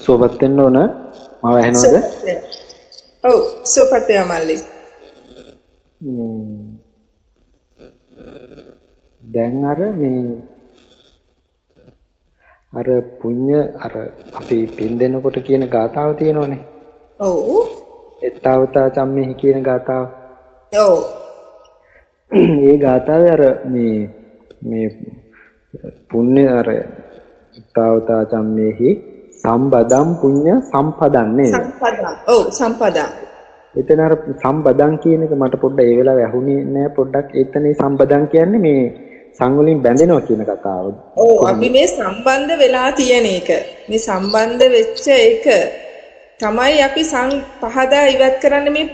සුවපත් වෙන්න ඕන. මාව ඇහෙනවද? ඔව්, සුවපත් වේවා මල්ලි. දැන් අර මේ අර පුණ්‍ය අර අපි පින් දෙනකොට කියන ගාතාව තියෙනවනේ. ඔව්. එත්තාවතා චම්මෙහි කියන ගාතාව. ඔව්. ඒ ගාතාවේ අර මේ මේ පුණ්‍ය අර එත්තාවතා චම්මෙහි සම්බදම් පුඤ්ඤ සම්පදන් නේද? සම්පදං. ඔව්, සම්පදං. එතන අර සම්බදං කියන එක මට පොඩ්ඩක් ඒ වෙලාවේ ඇහුනේ නෑ පොඩ්ඩක්. එතන මේ සම්බදං කියන්නේ මේ සං වලින් බැඳෙනවා කියන කතාව. ඔව්, අපි මේ සම්බන්ධ වෙලා තියෙන එක. මේ සම්බන්ධ වෙච්ච එක තමයි අපි සං පහදා ඉවත් කරන්න මේ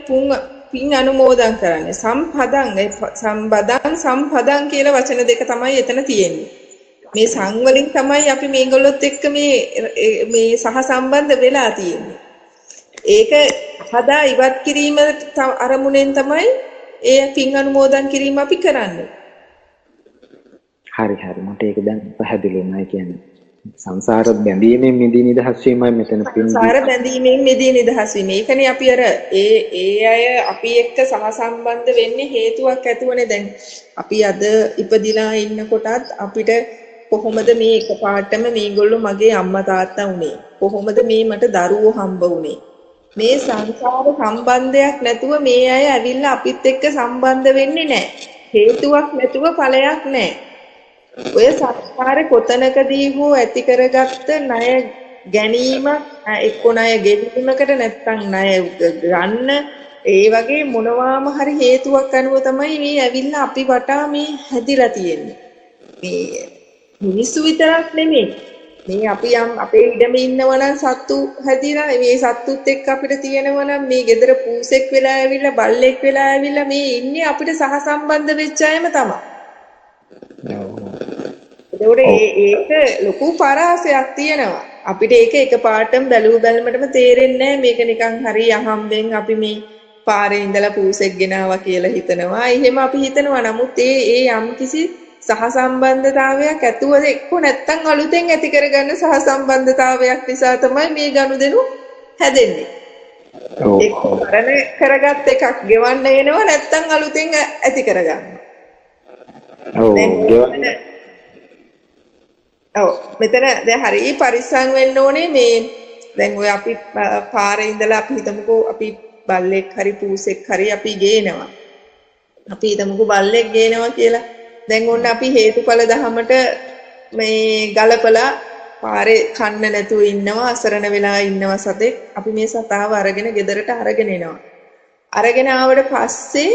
පින් අනුමෝදන් කරන්නේ. සම්පදං, ඒ සම්බදං සම්පදං කියලා වචන දෙක තමයි එතන තියෙන්නේ. මේ සං වලින් තමයි අපි මේගොල්ලොත් එක්ක මේ මේ සහ සම්බන්ධ වෙලා තියෙන්නේ. ඒක හදා ඉවත් කිරීම අරමුණෙන් තමයි ඒ පින් අනුමෝදන් කිරීම අපි කරන්නේ. හරි හරි, මට ඒක දැන් පැහැදිලි වුණා. ඒ කියන්නේ සංසාර බැඳීමෙන් මිදී නිදහස් වීමයි මෙතන පින්. සංසාර බැඳීමෙන් මිදී නිදහස් වීම. ඒකනේ අපි අර ඒ ඒ අය අපි එක්ක සහ සම්බන්ධ වෙන්නේ හේතුවක් ඇතුවනේ. දැන් අපි අද ඉපදිලා ඉන්නකොටත් අපිට කොහොමද මේ එකපාරටම මේගොල්ලෝ මගේ අම්මා තාත්තා වුනේ? කොහොමද මේ මට දරුවෝ හම්බ වුනේ? මේ සංසාර සම්බන්ධයක් නැතුව මේ අය ඇවිල්ලා අපිත් එක්ක සම්බන්ධ වෙන්නේ නැහැ. හේතුවක් නැතුව ඵලයක් නැහැ. ඔය සංසාරේ කොතනකදී හෝ ඇති කරගත්ත ණය ගැනීම, එක්ක ණය ගෙවීමකට, නැත්නම් ණය ගන්න, ඒ වගේ මොනවාම හරි හේතුවක් අනුව තමයි මේ ඇවිල්ලා අපි වටා මේ හැදිලා තියෙන්නේ. මේ මිනිස්සු විතරක් නෙමෙයි. මේ අපි යම් අපේ ඉඩමේ ඉන්නවා නම් සත්තු හැදිලා, මේ සත්තුත් එක්ක අපිට තියෙනවා නම් මේ ගෙදර පූසෙක් වෙලා ඇවිල්ලා, බල්ලෙක් වෙලා ඇවිල්ලා මේ ඉන්නේ අපිට සහ සම්බන්ධ වෙච්ච අයම තමයි. එතකොට ඒක ලොකු පරාසයක් තියෙනවා. අපිට ඒක එකපාරටම බැලුව බැලමටම තේරෙන්නේ නැහැ. මේක නිකන් හරි අහම්බෙන් අපි මේ පාරේ ඉඳලා පූසෙක් ගෙනාවා කියලා හිතනවා. එහෙම අපි හිතනවා. නමුත් ඒ ඒ යම්කිසි සහසම්බන්ධතාවයක් ඇතුවද එක්ක නැත්තම් අලුතෙන් ඇති කරගන්න සහසම්බන්ධතාවයක් නිසා තමයි මේ ගනුදෙනු හැදෙන්නේ. එක්ක පරණ කරගත් එකක් ගෙවන්න එනවා, නැත්තම් අලුතෙන් ඇති කරගන්න. ඔව්, ගෙවන්න. ඔව්, මෙතන දැන් හරි පරිස්සම් වෙන්න ඕනේ. මේ දැන් ඔය අපි පාරේ ඉඳලා අපි හිතමුකෝ අපි බල්ලෙක් හරි පූසෙක් හරි අපි ගේනවා. අපි හිතමුකෝ බල්ලෙක් ගේනවා කියලා. දැන් ඔන්න අපි හේතුඵල දහමට මේ ගලපලා පාරේ කන්න නැතුව ඉන්නවා, අසරණ වෙලා ඉන්නවා සතෙක්. අපි මේ සතාව අරගෙන ගෙදරට අරගෙන එනවා. අරගෙන ආවට පස්සේ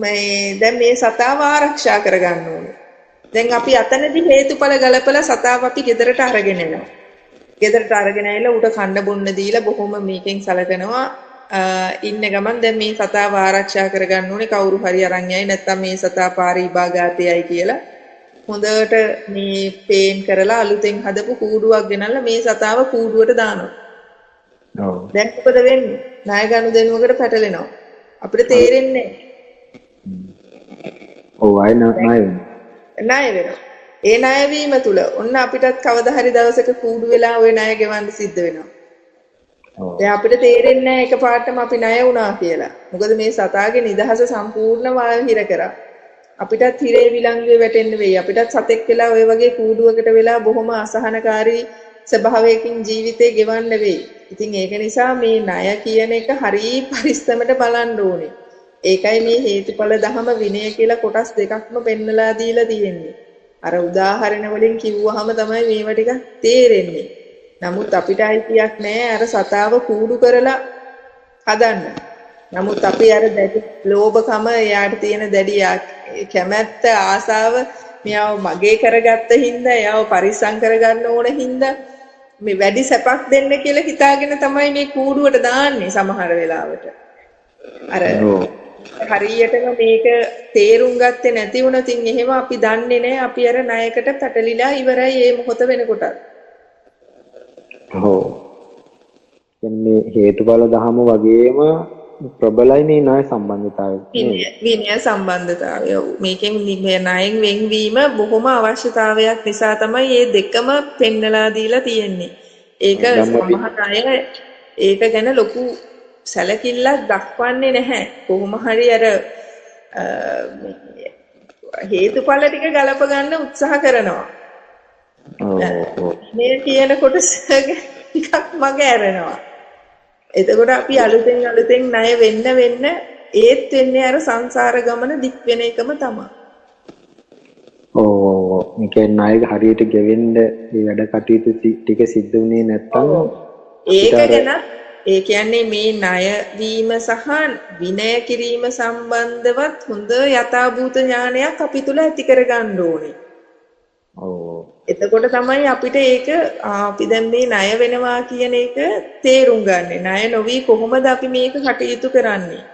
මේ දැන් මේ සතාව ආරක්ෂා කරගන්න ඕනේ. දැන් අපි අතනදී හේතුඵල ගලපලා සතාව අපි ගෙදරට අරගෙන එනවා. ගෙදරට අරගෙන ඇවිල්ලා ඌට කන්න බොන්න දීලා බොහොම මේකෙන් සලකනවා. ඉන්න ගමන් දැන් මේ සතාව ආරක්ෂා කරගන්න ඕනේ, කවුරු හරි අරන් යයි, නැත්තම් මේ සතා පාරේ විභාගාතයයි කියලා හොඳට මේ පේන් කරලා අලුතෙන් හදපු කූඩුවක් ගෙනල්ලා මේ සතාව කූඩුවට දානවා. ඔව්. දැන් මොකද වෙන්නේ? ණය ගනුදෙනුවකට පැටලෙනවා. අපිට තේරෙන්නේ නැහැ. ඔව්, ආය ණය වෙනවා. ණය වෙනවා. ඒ ණය වීම තුල ඔන්න අපිටත් කවදා හරි දවසක කූඩු වෙලා ওই ණය ගෙවන්න සිද්ධ වෙනවා. දැන් අපිට තේරෙන්නේ නැහැ එකපාරටම අපි ණය වුණා කියලා. මොකද මේ සතාගේ නිදහස සම්පූර්ණ වායු හිර කරා. අපිටත් හිරේ විලංගුවේ වැටෙන්න වෙයි. අපිටත් සතෙක් වෙලා ඔය වගේ කූඩුවකට වෙලා බොහොම අසහනකාරී ස්වභාවයකින් ජීවිතේ ගෙවන්න වෙයි. ඉතින් ඒක නිසා මේ ණය කියන එක හරි පරිස්සමට බලන්න ඕනේ. ඒකයි මේ හේතුඵල ධම විනය කියලා කොටස් දෙකක්ම පෙන්නලා දීලා තියෙන්නේ. අර උදාහරණ වලින් කිව්වහම තමයි මේවා ටික තේරෙන්නේ. නමුත් අපිට අයිතියක් නෑ අර සතාව කූඩු කරලා හදන්න. නමුත් අපි අර දැඩි ලෝභකම, එයාට තියෙන දැඩි කැමැත්ත, ආසාව, මෙයාව මගේ කරගත්ත හින්දා, එයාව පරිස්සම් කරගන්න ඕන හින්දා මේ වැඩි සැපක් දෙන්න කියලා හිතාගෙන තමයි මේ කූඩුවට දාන්නේ සමහර වෙලාවට. අර හරියටම මේක තේරුම් ගත්තේ නැති වුණොත් එහෙම අපි දන්නේ නෑ, අපි අර ණයකට පැටලිලා ඉවරයි මේ මොහොත වෙනකොටත්. ඔව්. මේ හේතුඵල ධම වගේම ප්‍රබලයි මේ ණය සම්බන්ධතාවය. විනය සම්බන්ධතාවය. ඔව්. මේකෙන් ණයෙන් වෙන්වීම බොහොම අවශ්‍යතාවයක් නිසා තමයි මේ දෙකම පෙන්නලා දීලා තියෙන්නේ. ඒක සමහර අය ඒක ගැන ලොකු සැලකිල්ලක් දක්වන්නේ නැහැ. කොහොම හරි අර හේතුඵල ටික ගලප ගන්න උත්සාහ කරනවා. මේ කියන කොටස ටිකක් මග ඇරෙනවා. එතකොට අපි අලුතෙන් අලුතෙන් ණය වෙන්න වෙන්න ඒත් වෙන්නේ අර සංසාර ගමන දික් වෙන එකම තමයි. ඔව් ඔව්. ඒ කියන්නේ ණය හරියට ගෙවෙන්න මේ වැඩ කටයුතු ටික සිද්ධ වුණේ නැත්තම් ඒක ගැන ඒ කියන්නේ මේ ණය වීම සහ විනය කිරීම සම්බන්ධවත් හොඳ යථාභූත ඥානයක් අපි තුල ඇති කරගන්න ඕනේ. ඔව්. එතකොට තමයි අපිට ඒක අපි දැන් මේ ණය වෙනවා කියන එක තේරුම් ගන්න. ණය නොවි කොහොමද අපි මේක කටයුතු කරන්නේ?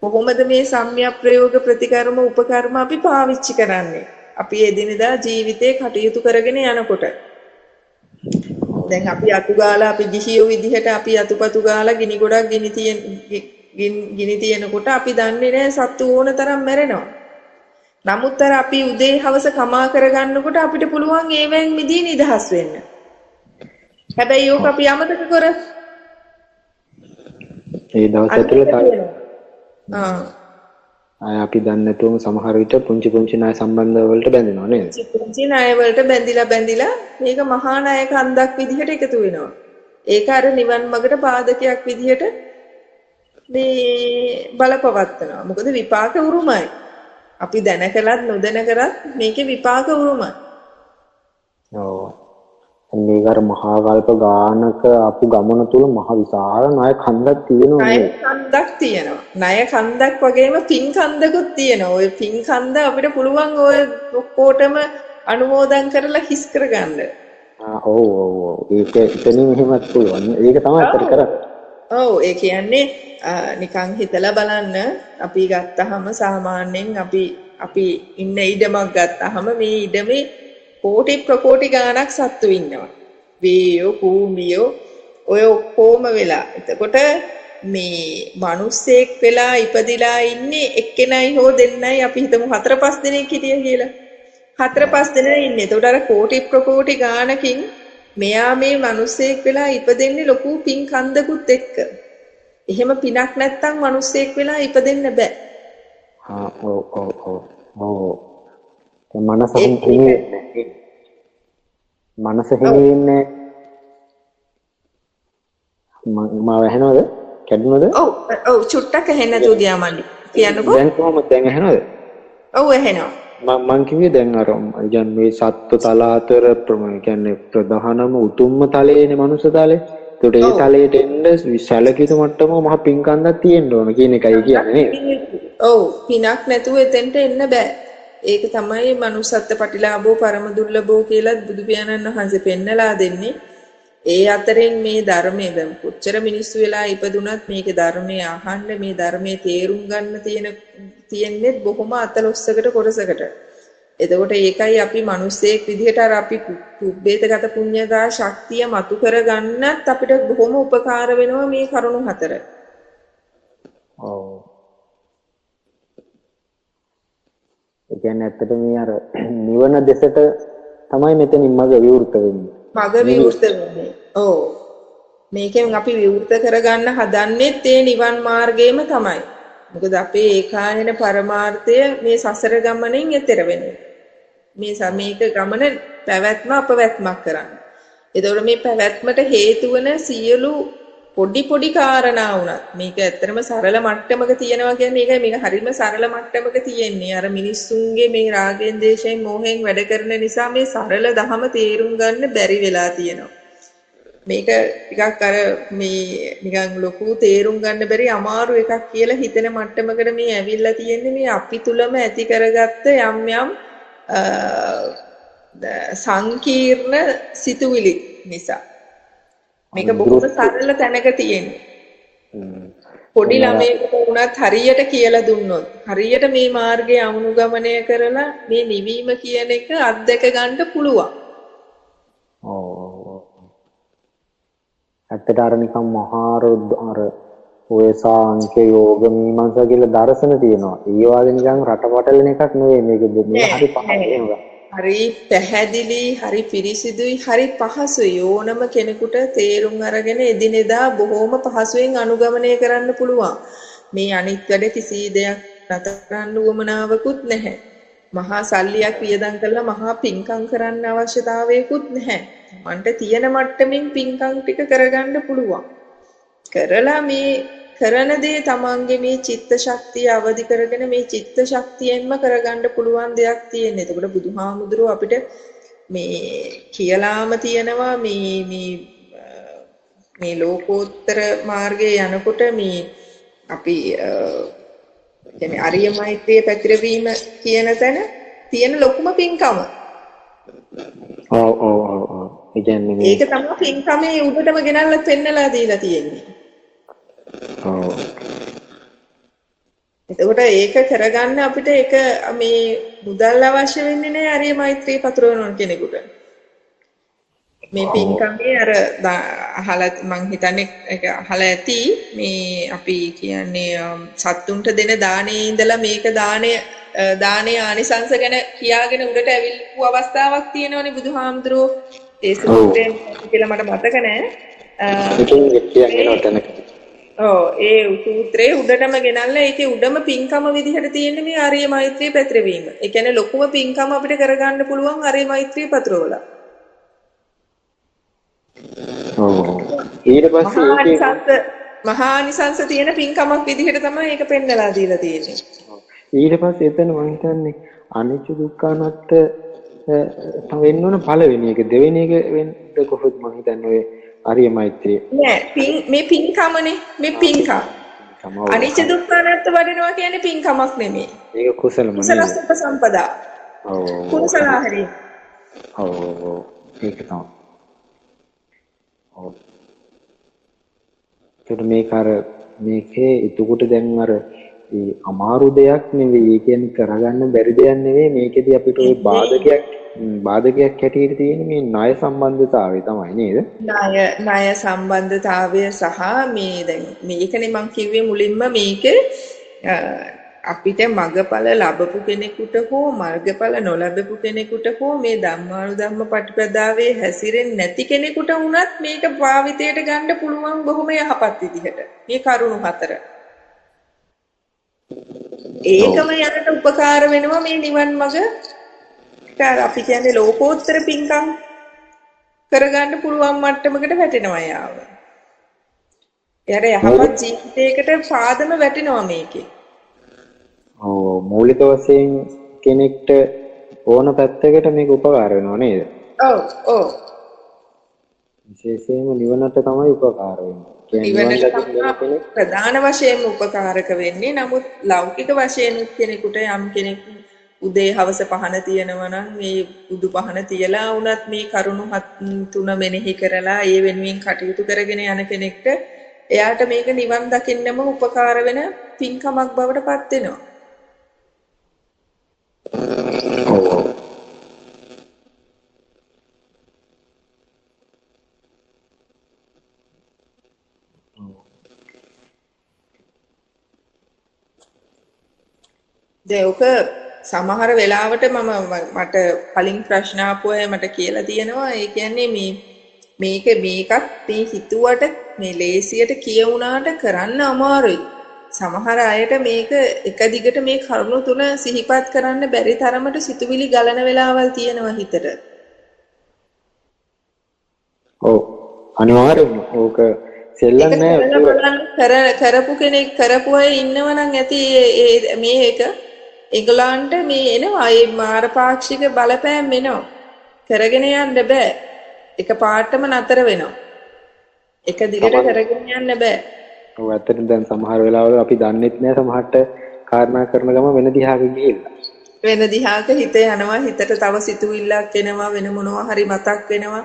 කොහොමද මේ සම්‍යක් ප්‍රයෝග ප්‍රතිකර්ම උපකර්ම අපි පාවිච්චි කරන්නේ? අපි එදිනෙදා ජීවිතේ කටයුතු කරගෙන යනකොට. දැන් අපි අතු ගාලා අපි ගිහියෝ විදිහට අපි අතුපතු ගාලා ගිනි ගොඩක් ගිනි තියෙනකොට අපි දන්නේ නැහැ සත්තු ඕන තරම් මැරෙනවා. නමුත් අර අපි උදේ හවස කමා කරගන්නකොට අපිට පුළුවන් ඒවෙන් මිදී නිදහස් වෙන්න. හැබැයි ඕක අපි අමතක කර ඒ දවස් ඇතුළත ආ අපි දන්නේ නැතුවම සමහර විට පුංචි පුංචි ණය සම්බන්ධ වලට බැඳෙනවා නේද? පුංචි ණය වලට බැඳිලා බැඳිලා මේක මහා ණය කන්දක් විදිහට එකතු වෙනවා. ඒක අර නිවන් මගට බාධකයක් විදිහට මේ බලපවත්වනවා. මොකද විපාක උරුමයි. අපි දැන කළත් නොදැන කරත් මේකේ විපාක උරුමයි. ඔව්. මේක අර මහා කල්ප ගානක අපු ගමන තුල මහ විශාල ණය කන්දක් තියෙනවා ණය කන්දක් තියෙනවා. ණය කන්දක් වගේම පින් කන්දකුත් තියෙනවා. ඔය පින් කන්ද අපිට පුළුවන් ඔය ඔක්කොටම අනුමෝදන් කරලා හිස් කරගන්න. ආ ඔව් ඔව් ඔව්. ඒක එතනින් එහෙමත් පුළුවන්. ඒක තමයි අතට කරන්නේ. ඔව් ඒ කියන්නේ නිකන් හිතලා බලන්න අපි ගත්තහම සාමාන්‍යයෙන් අපි ඉන්න ඉඩමක් ගත්තහම මේ ඉඩමේ කෝටි ප්‍රකෝටි ගාණක් සත්තු ඉන්නවා. වේයෝ කූඹියෝ ඔය ඔක්කොම වෙලා. එතකොට මේ මිනිස්සෙක් වෙලා ඉපදිලා ඉන්නේ එක්කෙනයි හෝ දෙන්නයි අපි හිතමු 4-5 දෙනෙක් හිටියා කියලා. 4-5 දෙනා ඉන්නේ. එතකොට අර කෝටි ප්‍රකෝටි ගාණකින් මෙයා මේ මිනිස්සෙක් වෙලා ඉපදෙන්නේ ලොකු පින් කන්දකුත් එක්ක. එහෙම පිනක් නැත්තම් මිනිස්සෙක් වෙලා ඉපදෙන්න බෑ. ආ ඔව් ඔව් ඔව් ඔව්. මනස හිමි වෙන්නේ. මනස හිමි වෙන්නේ. මාව ඇහෙනවද? කැඩුනද? ඔව් ඔව් චුට්ටක් ඇහෙන්නේ නැතුව ගියා මල්ලි. කියන්නකෝ. දැන් කොහොමද දැන් ඇහෙනවද? ඔව් ඇහෙනවා. මං කිව්වේ දැන් අර කියන්නේ මේ සත්ව තල අතර කියන්නේ ප්‍රධානම උතුම්ම තලයේනේ මනුස්ස තලේ. ඒතකොට ඒ තලයට එන්න සැලකිය යුතු මට්ටම මහ පින් කන්දක් තියෙන්න ඕන කියන එකයි කියන්නේ නේද? ඔව් පිනක් නැතුව එතෙන්ට එන්න බෑ. ඒක තමයි මනුස්සත්ත්ව පටිලාභෝ පරම දුර්ලභෝ කියලා බුදු පියාණන් වහන්සේ පෙන්නලා දෙන්නේ. ඒ අතරින් මේ ධර්මයේ දැන් කොච්චර මිනිස්සු වෙලා ඉපදුනත් මේකේ ධර්මයේ අහන්න මේ ධර්මයේ තේරුම් ගන්න තියෙන්නේ බොහොම අතලොස්සකට කොටසකට. එතකොට ඒකයි අපි මිනිස්සෙක් විදිහට අර අපි කුබ්බේතගත පුඤ්ඤතා ශක්තිය මතු කරගන්නත් අපිට බොහොම උපකාර වෙනවා මේ කරුණු හතර. ඔව්. ඒ කියන්නේ ඇත්තට මේ අර නිවන දෙසට තමයි මෙතනින් මග විවෘත වෙන්නේ. මග විවෘත වෙන්නේ. ඔව්. මේකෙන් අපි විවෘත කරගන්න හදන්නේත් ඒ නිවන් මාර්ගයම තමයි. මොකද අපේ ඒකායන පරමාර්ථය මේ සසර ගමනෙන් එතෙර වෙන එක. මේ මේක ගමන පැවැත්ම අපවැත්මක් කරන්න. එතකොට මේ පැවැත්මට හේතු වන සියලු පොඩි පොඩි කාරණා වුණත් මේක ඇත්තටම සරල මට්ටමක තියෙනවා කියන්නේ ඒකයි. මේක හරිම සරල මට්ටමක තියෙන්නේ. අර මිනිස්සුන්ගේ මේ රාගෙන් දේශයෙන් මෝහයෙන් වැඩ කරන නිසා මේ සරල දහම තේරුම් ගන්න බැරි වෙලා තියෙනවා. මේක ටිකක් අර මේ නිකන් ලොකු තේරුම් ගන්න බැරි අමාරු එකක් කියලා හිතෙන මට්ටමකට මේ ඇවිල්ලා තියෙන්නේ මේ අපි තුලම ඇති කරගත්ත යම් යම් සංකීර්ණ සිතුවිලි නිසා. මේක බොහොම සරල තැනක තියෙන්නේ. පොඩි ළමයෙකුට වුණත් හරියට කියලා දුන්නොත් හරියට මේ මාර්ගය අනුගමනය කරලා මේ නිවීම කියන එක අත්දැක ගන්න පුළුවන්. ඔව්. ඇත්තට අර නිකන් මහා අර ඔය සාංඛ්‍ය යෝග මීමන්සා කියලා දර්ශන තියෙනවා. ඒ වගේ නිකන් රටපටලන එකක් නෙවෙයි මේක. මේක හරි පහසුයි. හරි පැහැදිලි, හරි පිරිසිදුයි, හරි පහසුයි. ඕනම කෙනෙකුට තේරුම් අරගෙන එදිනෙදා බොහෝම පහසුවෙන් අනුගමනය කරන්න පුළුවන්. මේ අනිත් වැඩ කිසි දෙයක් නතර කරන්න උවමනාවකුත් නැහැ. මහා සල්ලියක් වියදම් කරලා මහා පින්කම් කරන්න අවශ්‍යතාවයකුත් නැහැ. මන්ට තියෙන මට්ටමින් පින්කම් ටික කරගන්න පුළුවන්. කරලා මේ කරන දේ තමන්ගේ මේ චිත්ත ශක්තිය අවදි කරගෙන මේ චිත්ත ශක්තියෙන්ම කරගන්න පුළුවන් දෙයක් තියෙන. එතකොට බුදුහාමුදුරුවෝ අපිට මේ කියලාම තියෙනවා මේ මේ මේ ලෝකෝත්තර මාර්ගයේ යනකොට මේ අපි කියන්නේ අරිය මෛත්‍රිය පැතිරවීම කියන තැන තියෙන ලොකුම පින්කම. ඔව් ඔව් ඔව් ඔව්. ඒ කියන්නේ මේ ඒක තමයි පින්කමේ උඩටම ගෙනල්ලා පෙන්නලා දීලා තියෙන්නේ. ඔව්. එතකොට ඒක කරගන්න අපිට ඒක මේ මුදල් අවශ්‍ය වෙන්නේ නැහැ අරිය මෛත්‍රිය පතුරවන කෙනෙකුට. මේ පින්කමේ අර අහලා මං හිතන්නේ ඒක අහලා ඇති මේ අපි කියන්නේ සත්තුන්ට දෙන දානේ ඉඳලා මේක දානේ ආනිසංස ගැන කියාගෙන උඩට ඇවිල්පු අවස්ථාවක් තියෙනවනේ බුදුහාමුදුරුවෝ. ඒ සූත්‍රය කියලා මට මතක නෑ. ඔව් ඒ සූත්‍රයේ උඩටම ගෙනල්ලා ඒකේ උඩම පින්කම විදිහට තියෙන්නේ මේ ආර්ය මෛත්‍රිය පැතිරවීම. ඒ කියන්නේ ලොකුම පින්කම අපිට කරගන්න පුළුවන් ආර්ය මෛත්‍රිය පතුරවලා. ඔව්. ඊට පස්සේ මහානිසංස තියෙන පින්කමක් විදිහට තමයි ඒක පෙන්නලා දීලා තියෙන්නේ. ඊට පස්සේ එතන මං හිතන්නේ අනිච්ච දුක්ඛ අනාත්ත වෙන්න ඕන පළවෙනි එක. දෙවෙනි එක වෙන්න කොහොමද මං හිතන්නේ ඔය ආර්ය මෛත්‍රිය. නෑ පින් මේ පින්කමනේ මේ පින්කම. අනිච්ච දුක්ඛ අනාත්ත වඩනවා කියන්නේ පින්කමක් නෙමෙයි. ඒක කුසලම නෙමෙයි. කුසල සම්පදා. ඔව්. කුසල හරි. ඔව් ඔව් ඒක තමයි. ඔව්. ඒකට මේක අර මේකේ එතකොට දැන් අර ඒ අමාරු දෙයක් නෙවෙයි. ඒ කියන්නේ කරගන්න බැරි දෙයක් නෙවෙයි. මේකෙදි අපිට ඔය බාධකයක් හැටියට තියෙන මේ ණය සම්බන්ධතාවය තමයි නේද? ණය සම්බන්ධතාවය සහ මේ දැන් මේකනේ මං කිව්වේ මුලින්ම මේකේ අපිට මගඵල ලැබපු කෙනෙකුට හෝ මාර්ගඵල නොලැබපු කෙනෙකුට හෝ මේ ධම්මානුධම්ම පටිපදාවේ හැසිරෙන්නේ නැති කෙනෙකුට වුණත් මේක භාවිතයට ගන්න පුළුවන් බොහොම යහපත් විදිහට. මේ කරුණු හතර. ඒකම යනට උපකාර වෙනවා මේ නිවන් මඟ. අපි කියන්නේ ලෝකෝත්තර පින්කම් කරගන්න පුළුවන් මට්ටමකට වැටෙනවා යාව. එයාට යහපත් ජීවිතයකට පාදම වැටෙනවා මේකේ. ඔව් මූලික වශයෙන් කෙනෙක්ට ඕන පැත්තකට මේක උපකාර වෙනවා නේද? ඔව් ඔව්. විශේෂයෙන්ම නිවනට තමයි උපකාර වෙන්නේ. නිවනට ප්‍රධාන වශයෙන්ම උපකාරක වෙන්නේ. නමුත් ලෞකික වශයෙන් කෙනෙකුට යම් කෙනෙක් උදේ හවස පහන තියනවා නම් මේ බුදු පහන තියලා වුණත් මේ කරුණු තුන මෙනෙහි කරලා ඒ වෙනුවෙන් කටයුතු කරගෙන යන කෙනෙක්ට එයාට මේක නිවන් දකින්නම උපකාර වෙන පින්කමක් බවට පත් වෙනවා. ඔව් ඔව්. දැන් ඔක සමහර වෙලාවට මම මට කලින් ප්‍රශ්න ආපු අය මට කියලා තියෙනවා. ඒ කියන්නේ මේ මේක මේකත් මේ හිතුවට මේ ලේසියට කියවුණාට කරන්න අමාරුයි. සමහර අයට මේක එක දිගට මේ කරුණු තුන සිහිපත් කරන්න බැරි තරමට සිතුවිලි ගලන වෙලාවල් තියෙනවා හිතට. ඔව් අනිවාර්යයෙන්ම ඕක සෙල්ලම් නෑ. කරපු කෙනෙක් කරපු අය ඉන්නවා නම් ඇති ඒ මේ එක ඒගොල්ලන්ට මේ එනවා ඒ මාරපාක්ෂික බලපෑම් එනවා. කරගෙන යන්න බෑ. එක පාටම නතර වෙනවා. එක දිගට කරගෙන යන්න බෑ. ඔව් ඇත්තටම දැන් සමහර වෙලාවල අපි දන්නෙත් නෑ සමහරට කාරණා කරන ගම වෙන දිහාක ගිහිල්ලා. වෙන දිහාක හිත යනවා, හිතට තව සිතුවිල්ලක් එනවා, වෙන මොනවා හරි මතක් වෙනවා.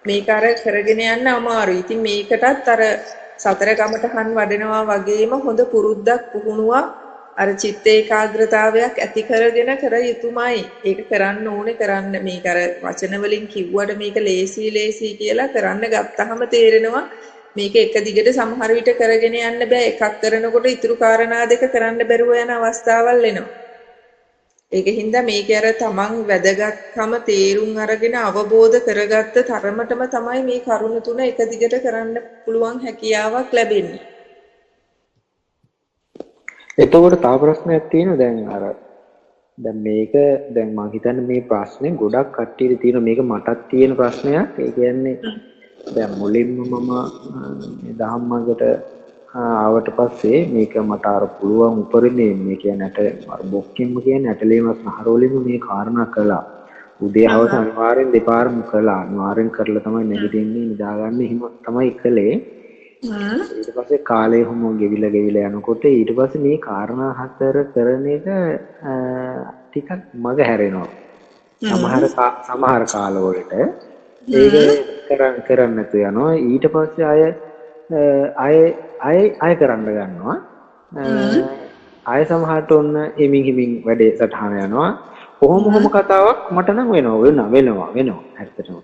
මේක අර කරගෙන යන්න අමාරුයි. ඉතින් මේකටත් අර සතර කමටහන් වඩනවා වගේම හොඳ පුරුද්දක් පුහුණුවක් අර චිත්ත ඒකාග්‍රතාවයක් ඇති කරගෙන කර යුතුමයි. ඒක කරන්න ඕනේ කරන්න. මේක අර වචන වලින් කිව්වට මේක ලේසි ලේසි කියලා කරන්න ගත්තහම තේරෙනවා මේක එක දිගට සමහර විට කරගෙන යන්න බෑ. එකක් කරනකොට ඉතුරු කාරණා දෙක කරන්න බැරුව යන අවස්ථාවල් එනවා. ඒක හින්දා මේක අර තමන් වැදගත්කම තේරුම් අරගෙන අවබෝධ කරගත්ත තරමටම තමයි මේ කරුණු තුන එක දිගට කරන්න පුළුවන් හැකියාවක් ලැබෙන්නේ. එතකොට තව ප්‍රශ්නයක් තියෙනවා. දැන් අර දැන් මේක දැන් මං හිතන්නේ මේ ප්‍රශ්නේ ගොඩක් කට්ටියට තියෙන, මේක මටත් තියෙන ප්‍රශ්නයක්. ඒ කියන්නේ දැන් මුලින්ම මම මේ දහම් මඟට ආවට පස්සේ මේක මට අර පුළුවන් උපරිමයෙන්, මේ කියන්නේ ඇට අර බොක්කෙන්ම කියන්නේ ඇටලේම සහරවලින්ම මේ කාරණා කළා. උදේ හවස අනිවාර්යෙන් දෙපාරම කළා. අනිවාර්යෙන් කරලා තමයි නැගිටින්නේ, නිදාගන්නේ, එහෙම තමයි කළේ. ඊට පස්සේ කාලය හොම ගෙවිලා ගෙවිලා යනකොට ඊට පස්සේ මේ කාරණා හතර කරන එක ටිකක් මග හැරෙනවා. සමහර කාලවලට ඒක කරන්න නැතුව යනවා. ඊට පස්සේ අය අය අය අය කරන්න ගන්නවා. අය සමහරට ඔන්න හිමින් හිමින් වැඩේ සටහන යනවා. කොහොම කොහොම කතාවක් මට නම් වෙනවා වෙනවා ඇත්තටම.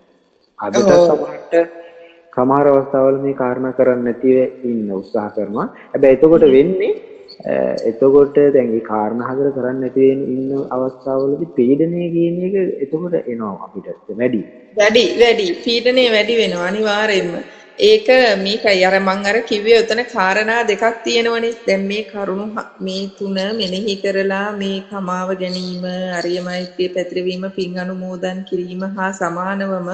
අදට සමහරට සමහර අවස්ථාවල මේ කාරණා කරන්නේ නැතිව ඉන්න උත්සාහ කරනවා. හැබැයි එතකොට වෙන්නේ, එතකොට දැන් මේ කාරණා හතර කරන්නේ නැතිව ඉන්න අවස්ථාවලදී පීඩනය කියන එක එතකොට එනවා අපිට වැඩි. වැඩි වැඩි පීඩනය වැඩි වෙනවා අනිවාර්යයෙන්ම. ඒක මේකයි අර මං අර කිව්වේ ඔතන කාරණා දෙකක් තියෙනවනේ. දැන් මේ කරුණු මේ තුන මෙනෙහි කරලා මේ කමාව ගැනීම, අරිය මෛත්‍රිය පැතිරවීම, පින් අනුමෝදන් කිරීම හා සමානවම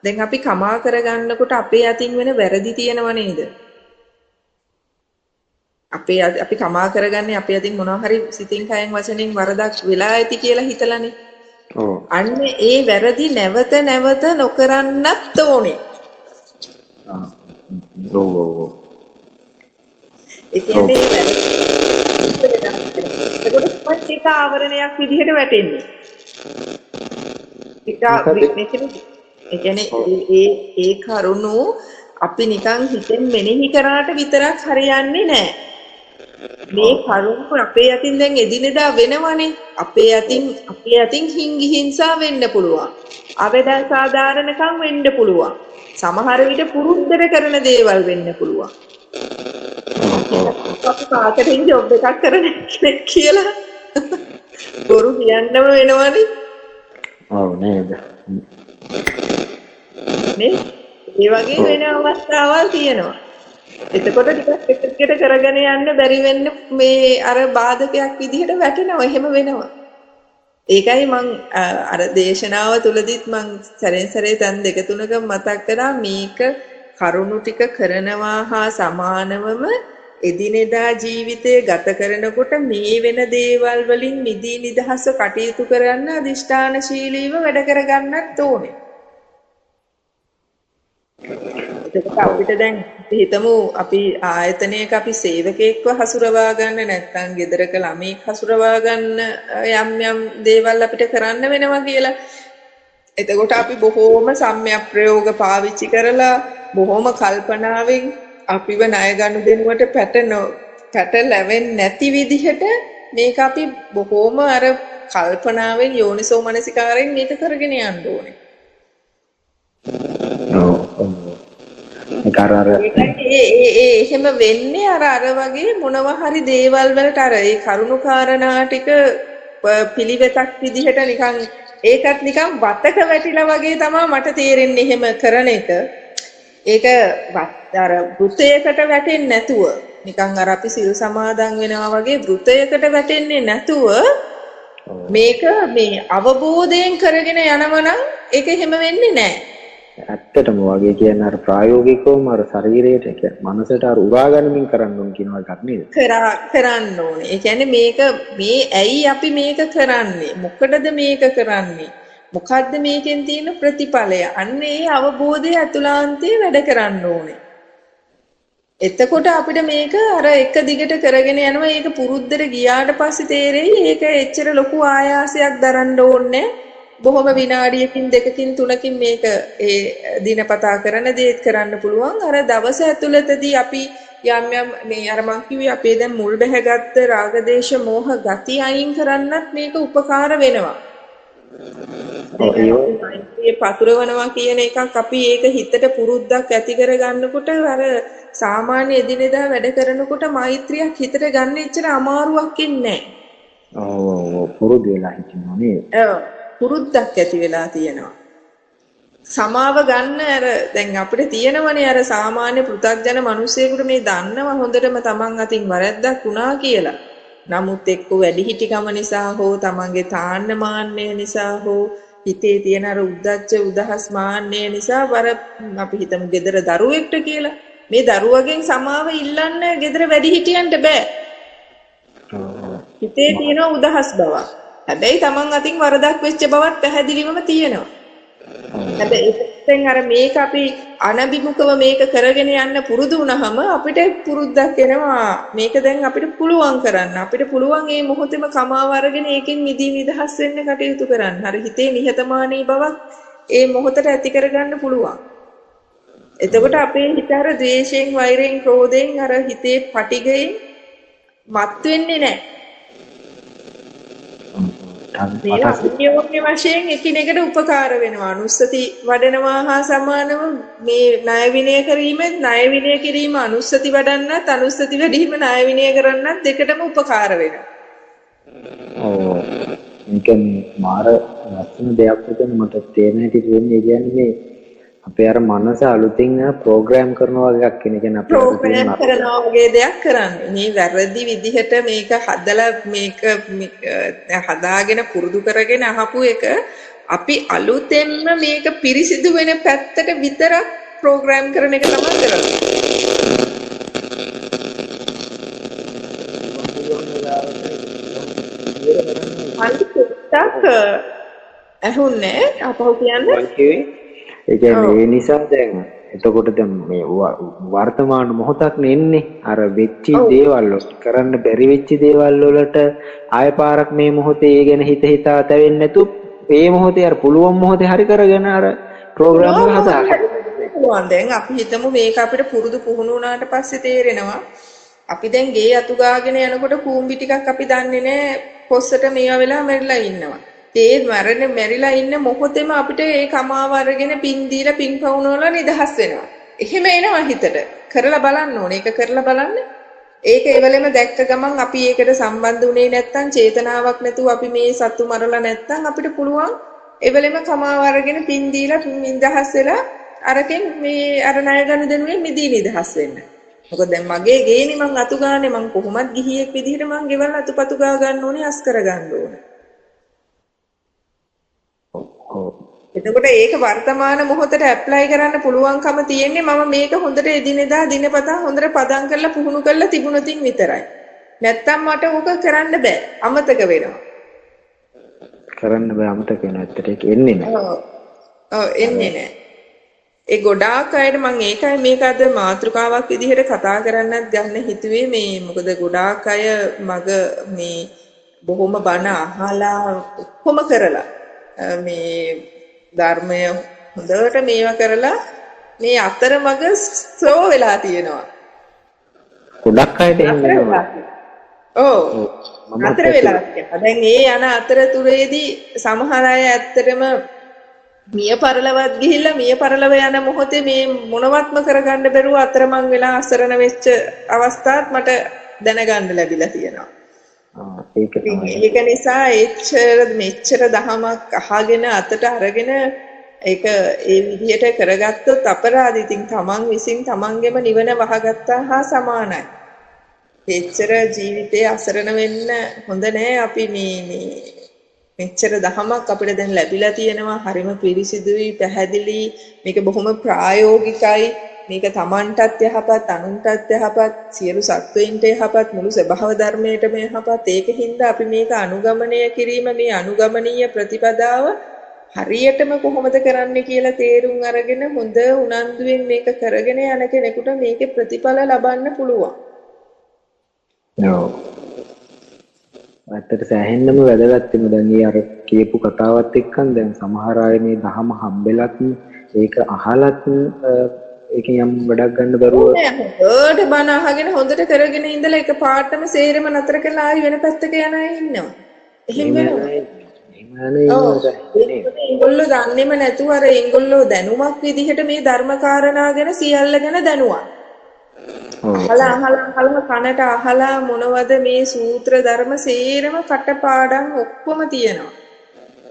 දැන් අපි කමා කරගන්නකොට අපේ අතින් වෙන වැරදි තියෙනව නේද? අපේ අපි කමා කරගන්නේ අපේ අතින් මොනවා හරි සිතින් කයෙන් වචනෙන් වරදක් වෙලා ඇති කියලා හිතලානේ. ඔව්. අන්න ඒ වැරදි නැවත නැවත නොකරන්නත් ඕනේ. ඔව් ඔව් ඔව්. ඒ කියන්නේ වැරදි එතකොට තමයි ඒක ආවරණයක් විදිහට වැටෙන්නේ. ඒ කියන්නේ ඒ ඒ කරුණු අපි නිකන් හිතෙන් මෙනෙහි කරාට විතරක් හරියන්නේ නැහැ. මේ කරුණු අපේ අතින් දැන් එදිනෙදා වෙනවනේ. අපේ අතින් හිංසා වෙන්න පුළුවන්. අවැඩ සාධාරණකම් වෙන්න පුළුවන්. සමහර විට පුරුද්දට කරන දේවල් වෙන්න පුළුවන්. අපි මාකටිං ජොබ් එකක් කරන කෙනෙක් කියලා බොරු කියන්නම වෙනවනේ. ඔව් නේද? නේ? ඒ වගේ වෙන අවස්ථාවල් තියෙනවා. එතකොට ටිකක් එක එකට කරගෙන යන්න බැරි වෙන්න මේ අර බාධකයක් විදිහට වැටෙනවා. එහෙම වෙනවා. ඒකයි මං අර දේශනාව තුලදීත් මං සැරෙන් සැරේ තැන් දෙක තුනක මතක් කරා, මේක කරුණු ටික කරනවා හා සමානවම එදිනෙදා ජීවිතය ගත කරනකොට මේ වෙන දේවල් වලින් මිදී නිදහස්ව කටයුතු කරන්න අදිෂ්ඨානශීලීව වැඩ කරගන්නත් ඕනේ. එතකොට අපිට දැන් හිතමු අපි ආයතනයක අපි සේවකයෙක්ව හසුරවා ගන්න, නැත්නම් ගෙදරක ළමයෙක් හසුරවා ගන්න යම් යම් දේවල් අපිට කරන්න වෙනවා කියලා. එතකොට අපි බොහෝම සම්‍යක් ප්‍රයෝග පාවිච්චි කරලා බොහෝම කල්පනාවෙන් අපිව ණය ගනුදෙනුවට පැටලෙන්නේ නැති විදිහට මේක අපි බොහෝම අර කල්පනාවෙන් යෝනිසෝ මනසිකාරයෙන් මේක කරගෙන යන්න ඕනේ. ඔව් ඔව්. ඒක අර අර ඒ ඒ එහෙම වෙන්නේ අර අර වගේ මොනවා හරි දේවල් වලට අර ඒ කරුණු කාරණා ටික පිළිවෙතක් විදිහට නිකන් ඒකත් නිකන් වතක වැටිලා වගේ තමයි මට තේරෙන්නේ එහෙම කරන එක. ඒක අර වෘතයකට වැටෙන්නේ නැතුව නිකන් අර අපි සිල් සමාදන් වෙනවා වගේ වෘතයකට වැටෙන්නේ නැතුව මේක මේ අවබෝධයෙන් කරගෙන යනවා නම් ඒක එහෙම වෙන්නේ නැහැ. ඇත්තටම වගේ කියන්නේ අර ප්‍රායෝගිකවම අර ශරීරයට කියන්නේ මනසට අර උරා ගනිමින් කරන්න ඕන කියන එකක් නේද? කරන්න ඕනේ. ඒ කියන්නේ මේක මේ ඇයි අපි මේක කරන්නේ? මොකටද මේක කරන්නේ? මොකද්ද මේකෙන් තියෙන ප්‍රතිඵලය? අන්න ඒ අවබෝධය අතුලාන්තයේ වැඩ කරන්න ඕනේ. එතකොට අපිට මේක අර එක දිගට කරගෙන යනවා. ඒක පුරුද්දට ගියාට පස්සේ තේරෙයි ඒක එච්චර ලොකු ආයාසයක් දරන්න ඕනේ. බොහොම විනාඩියකින් දෙකකින් තුනකින් මේක ඒ දිනපතා කරන දේත් කරන්න පුළුවන්. අර දවස ඇතුළතදී අපි යම් යම් මේ අර මං කිව්වේ අපේ දැන් මුල් බැහැගත්ත රාගදේශ මෝහ ගති අයින් කරන්නත් මේක උපකාර වෙනවා. ඔව් ඒ මෛත්‍රිය පතුරවනවා කියන එකක් අපි ඒක හිතට පුරුද්දක් ඇති කරගන්නකොට අර සාමාන්‍ය එදිනෙදා වැඩ කරනකොට මෛත්‍රියක් හිතට ගන්න එච්චර අමාරුවක් එන්නේ නැහැ. ඔව් ඔව් පුරුදු වෙලා හිටිනවා නේද? ඔව් පුරුද්දක් ඇති වෙලා තියෙනවා. සමාව ගන්න අර දැන් අපිට තියෙනවනේ අර සාමාන්‍ය පෘථග්ජන මිනිස්සෙකුට මේ දන්නව හොඳටම තමන් අතින් වැරැද්දක් වුණා කියලා. නමුත් එක්ක වැඩිහිටිකම නිසා හෝ තමන්ගේ තාන්න මාන්නය නිසා හෝ හිතේ තියෙන අර උද්දච්ච උදහස් මාන්නය නිසා වර අපි හිතමු ගෙදර දරුවෙක්ට කියලා. මේ දරුවගෙන් සමාව ඉල්ලන්න ගෙදර වැඩිහිටියන්ට බෑ. හිතේ තියෙන උදහස් බවක්. හැබැයි තමන් අතින් වරදක් වෙච්ච බවත් පැහැදිලිවම තියෙනවා. හැබැයි දැන් අර මේක අපි අනබිමුඛව මේක කරගෙන යන්න පුරුදු වුණාම අපිට පුරුද්දක් එනවා. මේක දැන් අපිට පුළුවන් කරන්න. අපිට පුළුවන් මේ මොහොතේම කමාව අරගෙන ඒකෙන් මිදී නිදහස් වෙන්න කටයුතු කරන්න. අර හිතේ නිහතමානී බවක් ඒ මොහොතට ඇති කරගන්න පුළුවන්. එතකොට අපේ හිත අර ද්වේෂයෙන්, වෛරයෙන්, ක්‍රෝධයෙන් අර හිතේ පටිඝයෙන් මත් වෙන්නේ නැහැ. මේ අන්‍යෝන්‍ය වශයෙන් එකිනෙකට උපකාර වෙනවා. අනුස්සති වඩනවා හා සමානව මේ ණය විනය කිරීමෙත් ණය විනය කිරීම අනුස්සති වඩන්නත් අනුස්සති වැඩිම ණය විනය කරන්නත් දෙකටම උපකාර වෙනවා. ඔව්. ඒ කියන්නේ මාර ලස්සන දෙයක් උතන මට තේරෙන හැටි වෙන්නේ. ඒ කියන්නේ මේ අපේ අර මනස අලුතින් ප්‍රෝග්‍රෑම් කරනවා වගේ එකක් කියන කියන්නේ අපේ ප්‍රෝග්‍රෑම් කරනවා වගේ දෙයක් කරන්නේ. මේ වැරදි විදිහට මේක හදලා මේක හදාගෙන පුරුදු කරගෙන අහපු එක අපි අලුතෙන්ම මේක පිරිසිදු වෙන පැත්තට විතරක් ප්‍රෝග්‍රෑම් කරන එක තමයි කරන්නේ. අනිත් ඇහුන්නේ අපහු කියන්න. ඒ කියන්නේ ඒ නිසා දැන් එතකොට දැන් මේ වර්තමාන මොහොතක් නේ එන්නේ. අර වෙච්ච දේවල් වලට කරන්න බැරි වෙච්ච දේවල් වලට ආය පාරක් මේ මොහොතේ ඒ ගැන හිත හිතා තැවෙන්නේ නැතු ඒ මොහොතේ අර පුළුවන් මොහොතේ හරි කරගෙන අර ප්‍රෝග්‍රෑම් එක හදාගන්න පුළුවන්. දැන් අපි හිතමු මේක අපිට පුරුදු පුහුණු වුණාට පස්සේ තේරෙනවා අපි දැන් ගේ අතු ගාගෙන යනකොට කූඹි ටිකක් අපි දන්නේ නෑ කොස්සට මේවා වෙලා මැරිලා ඉන්නවා. ඒ මරණ මැරිලා ඉන්න මොහොතේම අපිට ඒ කමාව අරගෙන පින් දීලා පින් පවුනවලා නිදහස් වෙනවා. එහෙම එනවා හිතට. කරලා බලන්න ඕනේ. ඒක කරලා බලන්න. ඒක ඒ වෙලෙම දැක්ක ගමන් අපි ඒකට සම්බන්ධ වුණේ නැත්තම් චේතනාවක් නැතුව අපි මේ සතු මරලා නැත්තම් අපිට පුළුවන් ඒ වෙලෙම කමාව අරගෙන පින් දීලා නිදහස් වෙලා අරකින් මේ අර ණය ගනුදෙනුවෙන් මිදී නිදහස් වෙන්න. මොකද දැන් මගේ ගේනේ මං අතු ගානේ මං කොහොමත් ගිහියෙක් විදිහට මං ගෙවල් අතුපතු ගා ගන්න ඕනේ අස් කර ගන්න ඕනේ. එතකොට ඒක වර්තමාන මොහොතට ඇප්ලයි කරන්න පුළුවන්කම තියෙන්නේ මම මේක හොඳට එදිනෙදා දිනපතා හොඳට පදම් කරලා පුහුණු කරලා තිබුණොතින් විතරයි. නැත්තම් මට ඕක කරන්න බෑ. අමතක වෙනවා. කරන්න බෑ අමතක වෙනවා. ඇත්තට ඒක එන්නේ නෑ. ඔව්. ඔව් එන්නේ නෑ. ඒ ගොඩාක් අයට මම ඒකයි මේක අද මාතෘකාවක් විදිහට කතා කරන්නත් ගන්න හිතුවේ මේ මොකද ගොඩාක් අය මග මේ බොහොම බණ අහලා ඔක්කොම කරලා මේ ධර්මය හොඳට මේවා කරලා මේ අතරමඟ ස්ලෝ වෙලා තියෙනවා. ගොඩක් අයට එහෙම වෙනවා. ඔව්. අතර වෙලා තියෙනවා. දැන් ඒ යන අතරතුරේදී සමහර අය ඇත්තටම මිය පරලවත් ගිහිල්ලා මිය පරලව යන මොහොතේ මේ මොනවත්ම කරගන්න බැරුව අතරමං වෙලා අසරණ වෙච්ච අවස්ථාත් මට දැනගන්න ලැබිලා තියෙනවා. ඒක තමයි. ඒක නිසා එච්චර මෙච්චර දහමක් අහගෙන අතට අරගෙන ඒක ඒ විදිහට කරගත්තොත් අපරාධ. ඉතින් තමන් විසින් තමන්ගේම නිවන වහගත්තා හා සමානයි. එච්චර ජීවිතේ අසරණ වෙන්න හොඳ නෑ. අපි මේ මේ මෙච්චර දහමක් අපිට දැන් ලැබිලා තියෙනවා. හරිම පිරිසිදුයි, පැහැදිලි. මේක බොහොම ප්‍රායෝගිකයි. මේක තමන්ටත් යහපත්, අනුන්ටත් යහපත්, සියලු සත්වයින්ට යහපත්, මුළු ස්වභාව ධර්මයටම යහපත්. ඒකින්ද අපි මේක අනුගමනය කිරීම, මේ අනුගමනීය ප්‍රතිපදාව හරියටම කොහොමද කරන්නේ කියලා තේරුම් අරගෙන හොඳ උනන්දුවෙන් මේක කරගෙන යන කෙනෙකුට මේකේ ප්‍රතිඵල ලබන්න පුළුවන්. ඔව්. ඇත්තට සෑහෙන්නම වැදගත් වෙනවා. දැන් ඒ අර කියපු කතාවත් එක්කන් දැන් සමහර අය මේ දහම හම්බෙලත් ඒක අහලත් ඒකෙන් යම් වැඩක් ගන්න බැරුව හොඳට බණ අහගෙන හොඳට කරගෙන ඉඳලා එක පාටම සේරම නතර කරලා ආයි වෙන පැත්තක යන අය ඉන්නවා. එහෙම වෙනවා. එහෙම නේ. ඒගොල්ලෝ දන්නේම නැතුව අර ඒගොල්ලෝ දැනුමක් විදිහට මේ ධර්ම කාරණා ගැන සියල්ල ගැන දැනුවා. අහලා අහලා අහලා කනට අහලා මොනවද මේ සූත්‍ර ධර්ම සේරම කටපාඩම් ඔක්කොම තියෙනවා.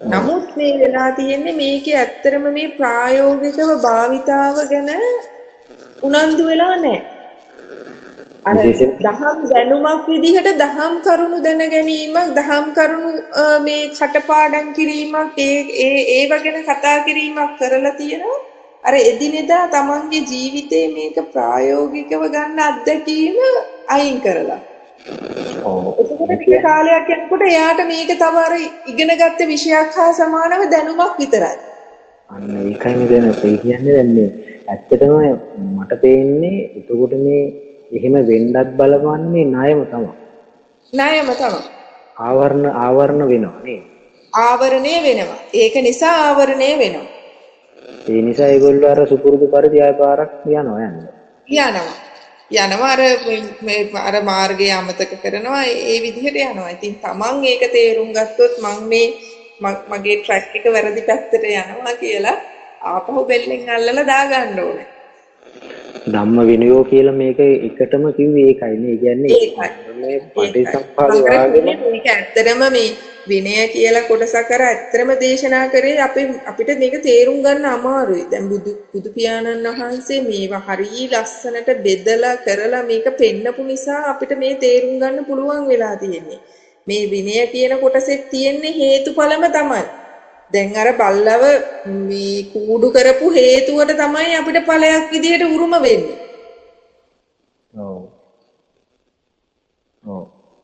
නමුත් මේ වෙලා තියෙන්නේ මේකේ ඇත්තටම මේ ප්‍රායෝගිකව භාවිතාව ගැන උනන්දු වෙලා නැහැ. අර දහම් දැනුමක් විදිහට දහම් කරුණු දැන ගැනීමක්, දහම් කරුණු මේ කටපාඩම් කිරීමක්, ඒ ඒ ඒව ගැන කතා කිරීමක් කරලා තියෙනවා. අර එදිනෙදා තමන්ගේ ජීවිතේ මේක ප්‍රායෝගිකව ගන්න අත්දැකීම අයින් කරලා. ඔව්. එතකොට ටික කාලයක් යනකොට එයාට මේක තව අර ඉගෙනගත්ත විෂයක් හා සමානව දැනුමක් විතරයි. අන්න ඒකයි මේ දැන් ඒ කියන්නේ දැන් මේ ඇත්තටම මට පේන්නේ එතකොට මේ එහෙම වෙන්නත් බලවන්නේ ණයම තමයි. ණයම තමයි. ආවරණ වෙනවා නේද? ආවරණය වෙනවා. ඒක නිසා ආවරණය වෙනවා. ඒ නිසා ඒගොල්ලෝ අර සුපුරුදු පරිදි ආය පාරක් යනවා යන්නේ. යනවා අර මේ අර මාර්ගය අමතක කරනවා, ඒ විදිහට යනවා. ඉතින් තමන් ඒක තේරුම් ගත්තොත් මං මේ මගේ ට්‍රැක් එක වැරදි පැත්තට යනවා කියලා ආපහු බෙල්ලෙන් අල්ලලා දාගන්න ඕනේ. ධම්ම විනයෝ කියලා මේක එකටම කිව්වේ ඒකයි නේ. ඒ කියන්නේ මේ පටිසම්පාද වාගෙන මේක ඇත්තටම මේ විනය කියලා කොටසක් අර ඇත්තටම දේශනා කරේ අපිට මේක තේරුම් ගන්න අමාරුයි. දැන් බුදු පියාණන් වහන්සේ මේවා හරිය ලස්සනට බෙදලා කරලා මේක පෙන්නපු නිසා අපිට මේ තේරුම් ගන්න පුළුවන් වෙලා තියෙන්නේ. මේ විනය කියන කොටසෙත් තියෙන්නේ හේතුඵලම තමයි. දැන් අර බල්ලව මේ කූඩු කරපු හේතුවට තමයි අපිට ඵලයක් විදිහට උරුම වෙන්නේ. ඔව්. ඔව්.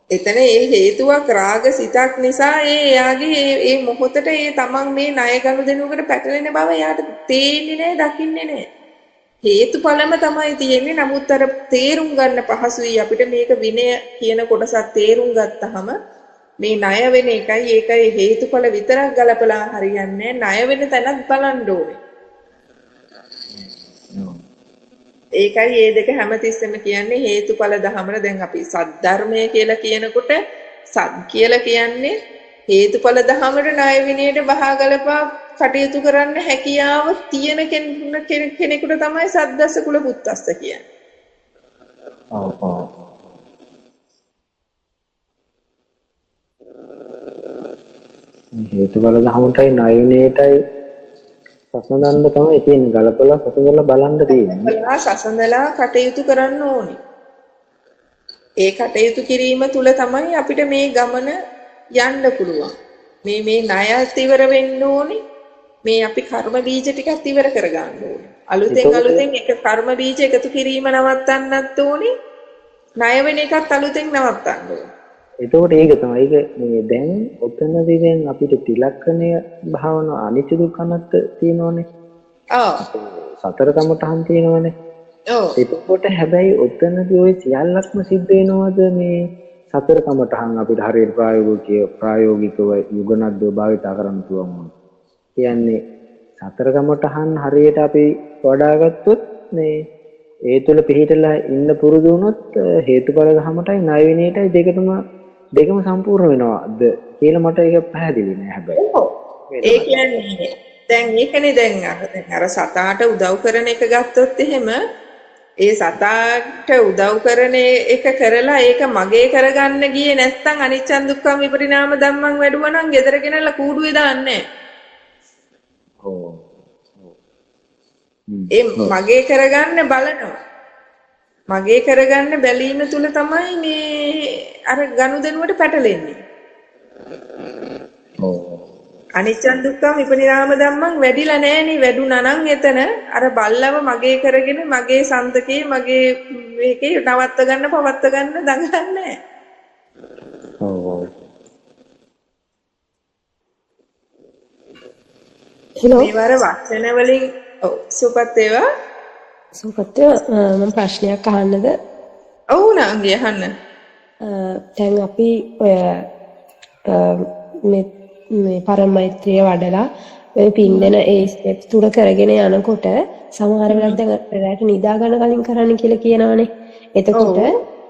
එතන ඒ හේතුවක් රාග සිතක් නිසා ඒ එයාගේ ඒ මොහොතට ඒ තමන් මේ ණය ගනුදෙනුවකට පැටලෙන බව එයාට තේින්නේ නැහැ, දකින්නේ නැහැ. හේතුඵලම තමයි තියෙන්නේ. නමුත් අර තේරුම් ගන්න පහසුයි අපිට මේක විනය කියන කොටසක් තේරුම් ගත්තාම මේ ණය වෙන එකයි ඒකයි හේතුඵල විතරක් ගලපලා හරියන්නේ නැහැ. ණය වෙන තැනත් බලන්න ඕනේ. ඒකයි මේ දෙක හැමතිස්සෙම කියන්නේ හේතුඵල ධමන. දැන් අපි සද්ධර්මය කියලා කියනකොට සත් කියලා කියන්නේ හේතුඵල ධමයට ණය විනයට බහා ගලපා කටයුතු කරන්න හැකියාව තියෙන කෙනෙකුට තමයි සද්දස්ස කුල පුත්තස්ස කියන්නේ. ඔව් ඔව්. හේතුඵල ධමයටයි ණය විනයටයි සසඳන්න තමයි තියෙන්නේ. ගලපලා සසඳලා බලන්න තියෙන්නේ. සසඳලා කටයුතු කරන්න ඕනේ. ඒ කටයුතු කිරීම තුළ තමයි අපිට මේ ගමන යන්න පුළුවන්. මේ මේ ණයත් ඉවර වෙන්න ඕනේ. මේ අපි කර්ම බීජ ටිකත් ඉවර කරගන්න ඕනේ. අලුතෙන් අලුතෙන් එක කර්ම බීජ එකතු කිරීම නවත්තන්නත් ඕනේ. ණය වෙන එකත් අලුතෙන් නවත්තන්න ඕනේ. එතකොට ඒක තමයි. ඒක මේ දැන් ඔතනදී දැන් අපිට තිලක්ෂණය භාවන අනිත්‍ය දුක්ඛ අනාත්ම තියෙනවනේ. ඔව්. සතර කමඨහන් තියෙනවනේ. ඔව්. එතකොට හැබැයි ඔතනදී ওই සියල්ලක්ම සිද්ධ වෙනවද මේ සතර කමඨහන් අපිට හරියට ප්‍රායෝගිකව යුගනද්දව භාවිතා කරන්න පුළුවන් වුණා. කියන්නේ සතර කමඨහන් හරියට අපි වඩාගත්තොත් මේ ඒ තුල පිහිටලා ඉන්න පුරුදු වුණොත් හේතුඵල ධමයටයි ණය විනයටයි දෙකම සම්පූර්ණ වෙනවද කියලා මට ඒක පැහැදිලි නෑ හැබැයි. ඔව්. ඒ කියන්නේ දැන් ඒකනේ දැන් අර සතාට උදව් කරන එක ගත්තොත් එහෙම ඒ සතාට උදව් කරන එක කරලා ඒක මගේ කරගන්න ගියේ නැත්නම් අනිච්චන් දුක්ඛම් විපරිණාම ධම්මං වැඩුවා නම් ගෙදර ගෙනල්ලා කූඩුවේ දාන්නේ නෑ. ඔව්. ඒ මගේ කරගන්න බලනවා. මගේ කරගන්න බැලීම තුල තමයි මේ අර ගනුදෙනුවට පැටලෙන්නේ. ඔව්. අනිච්චන් දුක්ඛම් විපරිණාම ධම්මං වැඩිලා නෑනේ. වැඩුණා නම් එතන අර බල්ලව මගේ කරගෙන මගේ සන්තකේ මගේ මේකේ නවත්ත ගන්න පවත්ත ගන්න දඟලන්නේ නෑ. ඔව් ඔව්. හෙලෝ. මේ වර වචන වලින් ඔව් සුපත් ඒවා. සුපත් ඒවා මම ප්‍රශ්නයක් අහන්නද? ඔව් නංගි අහන්න. දැන් අපි ඔය මේ මේ පරමෛත්‍රිය වඩලා ඔය පින් දෙන ඒ ස්ටෙප් තුන කරගෙන යනකොට සමහර වෙලාවට දැන් රැට නිදා ගන්න කලින් කරන්න කියලා කියනවනේ. එතකොට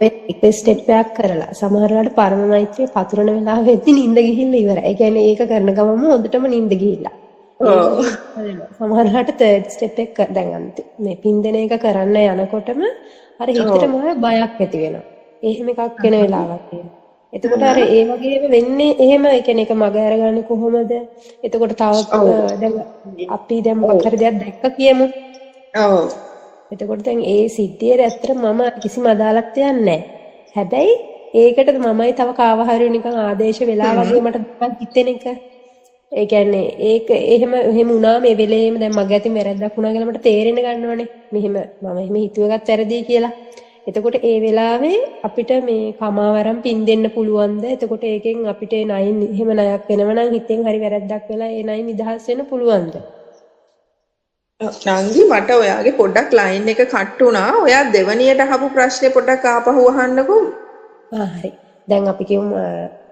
එක ස්ටෙප් එකක් කරලා සමහර වෙලාවට පරම මෛත්‍රිය පතුරන වෙලාවෙද්දි නිින්ද ගිහිල්ලා ඉවරයි. ඒ කියන්නේ ඒක කරන ගමන්ම හොඳටම නිින්ද ගිහිල්ලා. ඔව්. සමහර වෙලාවට තර්ඩ් ස්ටෙප් එක දැන් මේ පින් දෙන එක කරන්න යනකොටම අර හිතට මොහොත බයක් ඇති වෙනවා. එහෙම එකක් වෙන වෙලාවක් තියෙනවා. එතකොට අර ඒ වගේම වෙන්නේ එහෙම, ඒ කියන්නේ ඒක මග අරගන්නේ කොහොමද? එතකොට තව දැන් අපි දැන් මොකක් හරි දෙයක් දැක්ක කියමු. ඔව්. එතකොට දැන් ඒ සිද්ධියට ඇත්තට මම කිසිම අදාළත්වයක් නැහැ. හැබැයි ඒකට මමයි තව කාව හරි නිකන් ආදේශ වෙලා වගේ මට දුකක් හිතෙන එක. ඒ කියන්නේ ඒක එහෙම එහෙම වුණා මේ වෙලේම දැන් මගේ අතින් වැරද්දක් වුණා කියලා මට තේරෙන්න ගන්නවනේ. මෙහෙම මම එහෙම හිතුව එකත් වැරදි කියලා. එතකොට ඒ වෙලාවේ අපිට මේ කමාවරම් පින් දෙන්න පුළුවන්ද? එතකොට ඒකෙන් අපිට නයින් එහෙම ණයක් වෙනව නම් හිතෙන් හරි වැරද්දක් වෙලා ඒ නයින් නිදහස් වෙන්න පුළුවන්ද? නංගි මට ඔයාගේ පොඩ්ඩක් ලයින් එක කට් වුණා. ඔයා දෙවනියට අහපු ප්‍රශ්නේ පොඩ්ඩක් ආපහු අහන්නකෝ. ආ හරි. දැන් අපි කියමු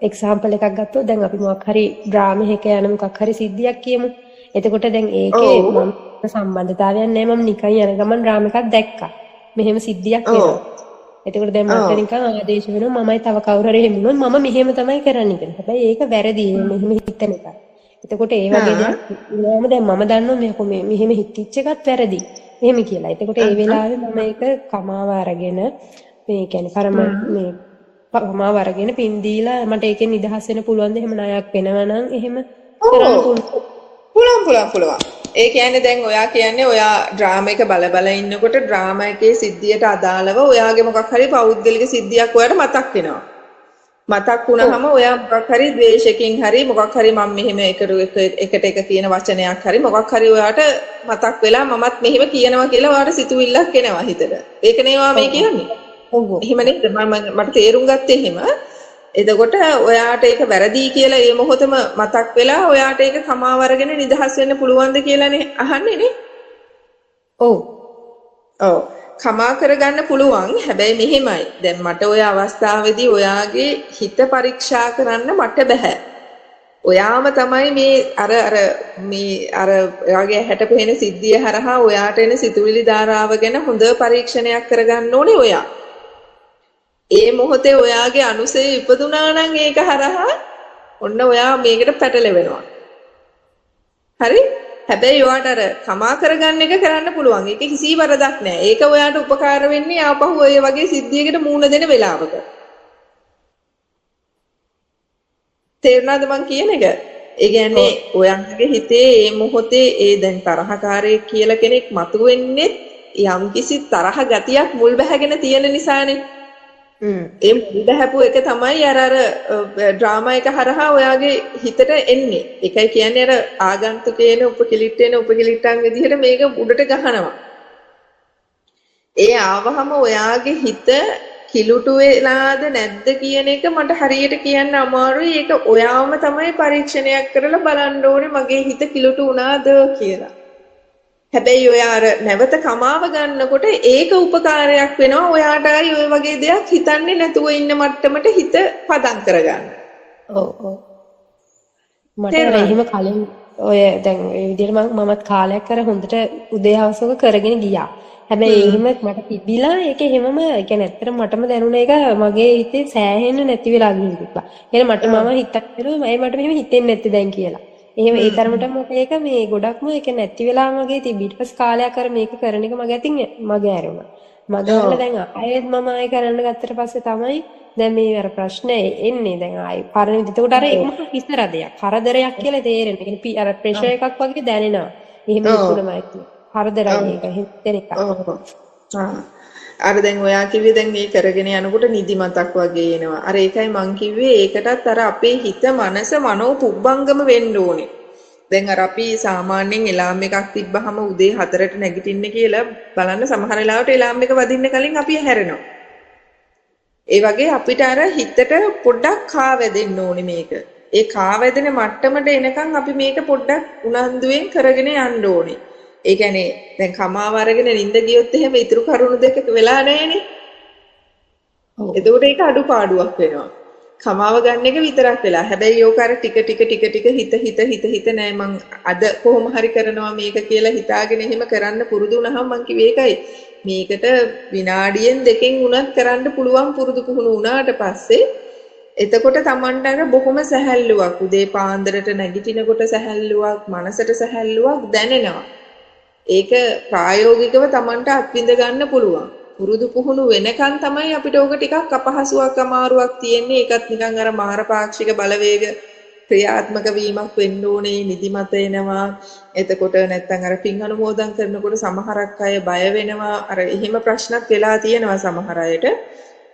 එක්සැම්පල් එකක් ගත්තොත් දැන් අපි මොකක් හරි ඩ්‍රාමා එකක යන මොකක් හරි සිද්ධියක් කියමු. එතකොට දැන් ඒකේ මම සම්බන්ධතාවයක් නැහැ, මම නිකන් යන ගමන් ඩ්‍රාමා එකක් දැක්කා. මෙහෙම සිද්ධියක් වෙනවා. එතකොට දැන් මට නිකන් ආදේශ වෙනවා මමයි තව කවුරු හරි එහෙම වුණොත් මම මෙහෙම තමයි කරන්නේ කියලා. හැබැයි ඒක වැරදි. මෙහෙම හිතන එක. එතකොට ඒ වගේ දෙයක් වුණාම දැන් මම දන්නවා මේක මේ මෙහෙම හිතිච්ච එකත් වැරදි. එහෙම කියලා. එතකොට ඒ වෙලාවේ මම ඒක කමාව අරගෙන මේ කියන්නේ පරම මේ කමාව අරගෙන පින් දීලා මට ඒකෙන් නිදහස් වෙන්න පුළුවන් ද? එහෙම ණයක් වෙනවා නම් එහෙම කරන්න පුළුවන්. පුළුවන් පුළුවන් පුළුවන්. ඒ කියන්නේ දැන් ඔයා කියන්නේ ඔයා ඩ්‍රාමා එක බල බල ඉන්නකොට ඩ්‍රාමා එකේ සිද්ධියට අදාළව ඔයාගේ මොකක් හරි පෞද්ගලික සිද්ධියක් ඔයාට මතක් වෙනවා. මතක් වුණාම ඔයා මොකක් හරි ද්වේෂකින් හරි මොකක් හරි මම මෙහෙම එකට එක කියන වචනයක් හරි මොකක් හරි ඔයාට මතක් වෙලා මමත් මෙහෙම කියනවා කියලා ඔයාට සිතුවිල්ලක් එනවා හිතට. ඒක නේ ඔයා මේ කියන්නේ. ඔව්. එහෙම නේද? මම මට තේරුම් ගත්තේ එහෙම. එතකොට ඔයාට ඒක වැරදි කියලා ඒ මොහොතේම මතක් වෙලා ඔයාට ඒක කමාව අරගෙන නිදහස් වෙන්න පුළුවන්ද කියලානේ අහන්නේ නේ? ඔව්. ඔව්. කමා කරගන්න පුළුවන්. හැබැයි මෙහෙමයි. දැන් මට ඔය අවස්ථාවේදී ඔයාගේ හිත පරීක්ෂා කරන්න මට බෑ. ඔයාම තමයි මේ අර අර මේ අර ඔයාගේ ඇහැට පෙනෙන සිද්ධිය හරහා ඔයාට එන සිතුවිලි ධාරාව ගැන හොඳ පරීක්ෂණයක් කරගන්න ඕනේ ඔයා. ඒ මොහොතේ ඔයාගේ අනුසය ඉපදුනා නම් ඒක හරහා ඔන්න ඔයා මේකට පැටලෙනවා. හරි? හැබැයි ඔයාට අර කමා කරගන්න එක කරන්න පුළුවන්. ඒක කිසි වරදක් නෑ. ඒක ඔයාට උපකාර වෙන්නේ ආපහු ඔය වගේ සිද්ධියකට මූණ දෙන වෙලාවක. තේරුණාද මං කියන එක? ඒ කියන්නේ ඔයාගේ හිතේ ඒ මොහොතේ ඒ දැන් තරහකාරයෙක් කියලා කෙනෙක් මතුවෙන්නේ යම්කිසි තරහ ගතියක් මුල් බැහැගෙන තියෙන නිසානේ. ඒ මුල් බැහැපු එක තමයි අර අර ඩ්‍රාමා එක හරහා ඔයාගේ හිතට එන්නේ. ඒකයි කියන්නේ අර ආගන්තුකේන උපකිලිට්ටේන උපකිලිට්ටන් විදිහට මේක උඩට ගහනවා. ඒ ආවහම ඔයාගේ හිත කිලුටු වෙලාද නැද්ද කියන එක මට හරියට කියන්න අමාරුයි. ඒක ඔයාම තමයි පරීක්ෂණයක් කරලා බලන්න ඕනේ මගේ හිත කිලුටු වුණාද කියලා. හැබැයි ඔයා අර නැවත කමාව ගන්නකොට ඒක උපකාරයක් වෙනවා ඔයාට ආයි ඔය වගේ දෙයක් හිතන්නේ නැතුව ඉන්න මට්ටමට හිත පදම් කරගන්න. ඔව් ඔව්. මට අර එහෙම කලින් ඔය දැන් ඔය විදිහට මමත් කාලයක් අර හොඳට උදේ හවසක කරගෙන ගියා. හැබැයි එහෙම මට තිබිලා ඒක එහෙමම ඒ කියන්නේ ඇත්තටම මටම දැනුණ එක මගේ හිතේ සෑහෙන්න නැති වෙලා ගිහින් තිබ්බා. ඒ කියන්නේ මට මම හිතක් කරුවා මම මට මෙහෙම හිතෙන්නේ නැත්තේ දැන් කියලා. එහෙම ඒ තරමට මට ඒක මේ ගොඩක්ම ඒක නැති වෙලා මගේ තිබ්බ. ඊට පස්සේ කාලයක් අර මේක කරන එක මගේ අතින් මග ඇරුණා. මග ඇරලා දැන් ආයෙත් මම ආයෙ කරන්න ගත්තට පස්සේ තමයි දැන් මේ අර ප්‍රශ්නේ එන්නේ. දැන් ආයෙ පරණ විදිහට. එතකොට අර ඒක මහා හිස රදයක්, කරදරයක් කියලා තේරෙනවා. ඒ කියන්නේ අර ප්‍රෙෂර් එකක් වගේ දැනෙනවා. එහෙම හිතුනමයි කරදරයි ඒක හිතෙන එක. අර දැන් ඔයා කිව්වේ දැන් මේ කරගෙන යනකොට නිදි මතක් වගේ එනවා. අර ඒකයි මං කිව්වේ ඒකටත් අර අපේ හිත මනස මනෝ පුබ්බංගම වෙන්න ඕනේ. දැන් අර අපි සාමාන්‍යයෙන් එලාම් එකක් තිබ්බහම උදේ 4ට නැගිටින්න කියලා බලන්න සමහර වෙලාවට එලාම් එක වදින්න කලින් අපි හැරෙනවා. ඒ වගේ අපිට අර හිතට පොඩ්ඩක් කා වැදෙන්න ඕනේ මේක. ඒ කා වැදෙන මට්ටමට එනකන් අපි මේක පොඩ්ඩක් උනන්දුවෙන් කරගෙන යන්න ඕනේ. ඒ කියන්නේ දැන් කමාව අරගෙන නිින්ද ගියොත් එහෙම ඉතුරු කරුණු දෙක වෙලා නැහැනේ. ඔව්. එතකොට ඒක අඩුපාඩුවක් වෙනවා. කමාව ගන්න එක විතරක් වෙලා. හැබැයි ඕක අර ටික ටික ටික ටික හිත හිත හිත හිත නෑ මං අද කොහොම හරි කරනවා මේක කියලා හිතාගෙන එහෙම කරන්න පුරුදු වුණාම මං කිව්වේ ඒකයි. මේකට විනාඩියෙන් දෙකෙන් වුණත් කරන්න පුළුවන් පුරුදු පුහුණු වුණාට පස්සේ එතකොට Tamanට අර බොහොම සැහැල්ලුවක් උදේ පාන්දරට නැගිටිනකොට සැහැල්ලුවක් මනසට සැහැල්ලුවක් දැනෙනවා. ඒක ප්‍රායෝගිකව Tamanට අත්විඳ ගන්න පුළුවන්. පුරුදු පුහුණු වෙනකන් තමයි අපිට ඕක ටිකක් අපහසුයක් අමාරුවක් තියෙන්නේ. ඒකත් නිකන් අර මාර පාක්ෂික බලවේග ක්‍රියාත්මක වීමක් වෙන්න ඕනේ. නිදිමත එනවා. එතකොට නැත්තම් අර පින් අනුමෝදන් කරනකොට සමහරක් අය බය වෙනවා. අර එහෙම ප්‍රශ්නත් වෙලා තියෙනවා සමහර අයට.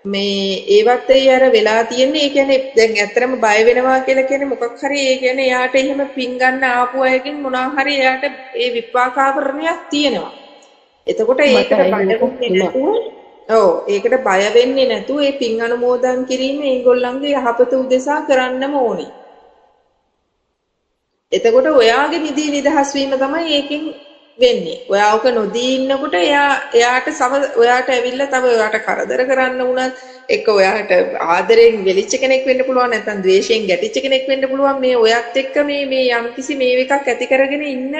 මේ ඒවත් ඒ අර වෙලා තියෙන්නේ ඒ කියන්නේ දැන් ඇත්තටම බය වෙනවා කියලා කියන්නේ මොකක් හරි ඒ කියන්නේ එයාට එහෙම පින් ගන්න ආපු අයගෙන් මොනවා හරි එයාට ඒ විපාකාවරණයක් තියෙනවා. එතකොට ඒකට බය වෙන්නේ නැතුව ඔව් ඒකට බය වෙන්නේ නැතුව ඒ පින් අනුමෝදන් කිරීම ඒගොල්ලන්ගේ යහපත උදෙසා කරන්නම ඕනේ. එතකොට ඔයාගේ නිදී නිදහස් වීම තමයි ඒකෙන් වෙන්නේ. ඔයා ඔක නොදී ඉන්නකොට එයාට ඔයාට ඇවිල්ලා තව ඔයාට කරදර කරන්න වුණත් එක්ක ඔයාට ආදරයෙන් වෙලිච්ච කෙනෙක් වෙන්න පුළුවන් නැත්නම් ද්වේෂයෙන් ගැටිච්ච කෙනෙක් වෙන්න පුළුවන්. මේ ඔයත් එක්ක මේ මේ යම්කිසි මේ එකක් ඇති කරගෙන ඉන්න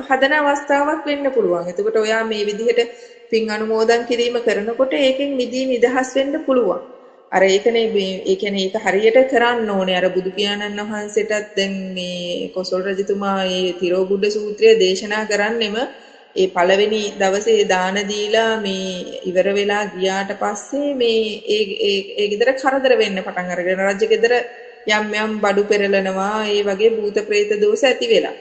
හදන අවස්ථාවක් වෙන්න පුළුවන්. එතකොට ඔයා මේ විදිහට පින් අනුමෝදන් කිරීම කරනකොට ඒකෙන් මිදී නිදහස් වෙන්න පුළුවන්. අර ඒකනේ මේ ඒ කියන්නේ ඒක හරියට කරන්න ඕනේ. අර බුදු පියාණන් වහන්සේටත් දැන් මේ කොසල් රජතුමා ඒ තිරෝගුඩ සූත්‍රය දේශනා කරන්නෙම ඒ පළවෙනි දවසේ දාන දීලා මේ ඉවර වෙලා ගියාට පස්සේ මේ ඒ ඒ ඒ ගෙදර කරදර වෙන්න පටන් අරගෙන රජ ගෙදර යම් යම් බඩු පෙරලනවා ඒ වගේ භූත ප්‍රේත දෝෂ ඇති වෙලා.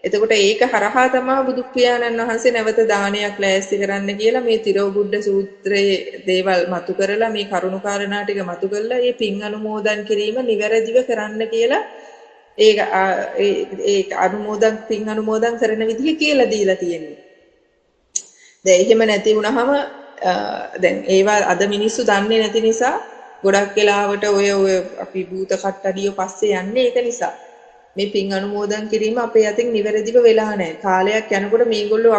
එතකොට ඒක හරහා තමා බුදු පියාණන් වහන්සේ නැවත දානයක් ලෑස්ති කරන්න කියලා මේ තිරෝගුඩ සූත්‍රයේ දේවල් මතු කරලා මේ කරුණු කාරණා ටික මතු කරලා මේ පින් අනුමෝදන් කිරීම නිවැරදිව කරන්න කියලා ඒක ඒ අනුමෝදන් පින් අනුමෝදන් කරන විදිහ කියලා දීලා තියෙන්නේ. දැන් එහෙම නැති වුණාම දැන් ඒවා අද මිනිස්සු දන්නේ නැති නිසා ගොඩක් වෙලාවට ඔය ඔය අපි භූත කට්ටඩියෝ පස්සේ යන්නේ ඒක නිසා. මේ පින් අනුමෝදන් කිරීම අපේ අතින් නිවැරදිව වෙලා නැහැ. කාලයක් යනකොට මේගොල්ලෝ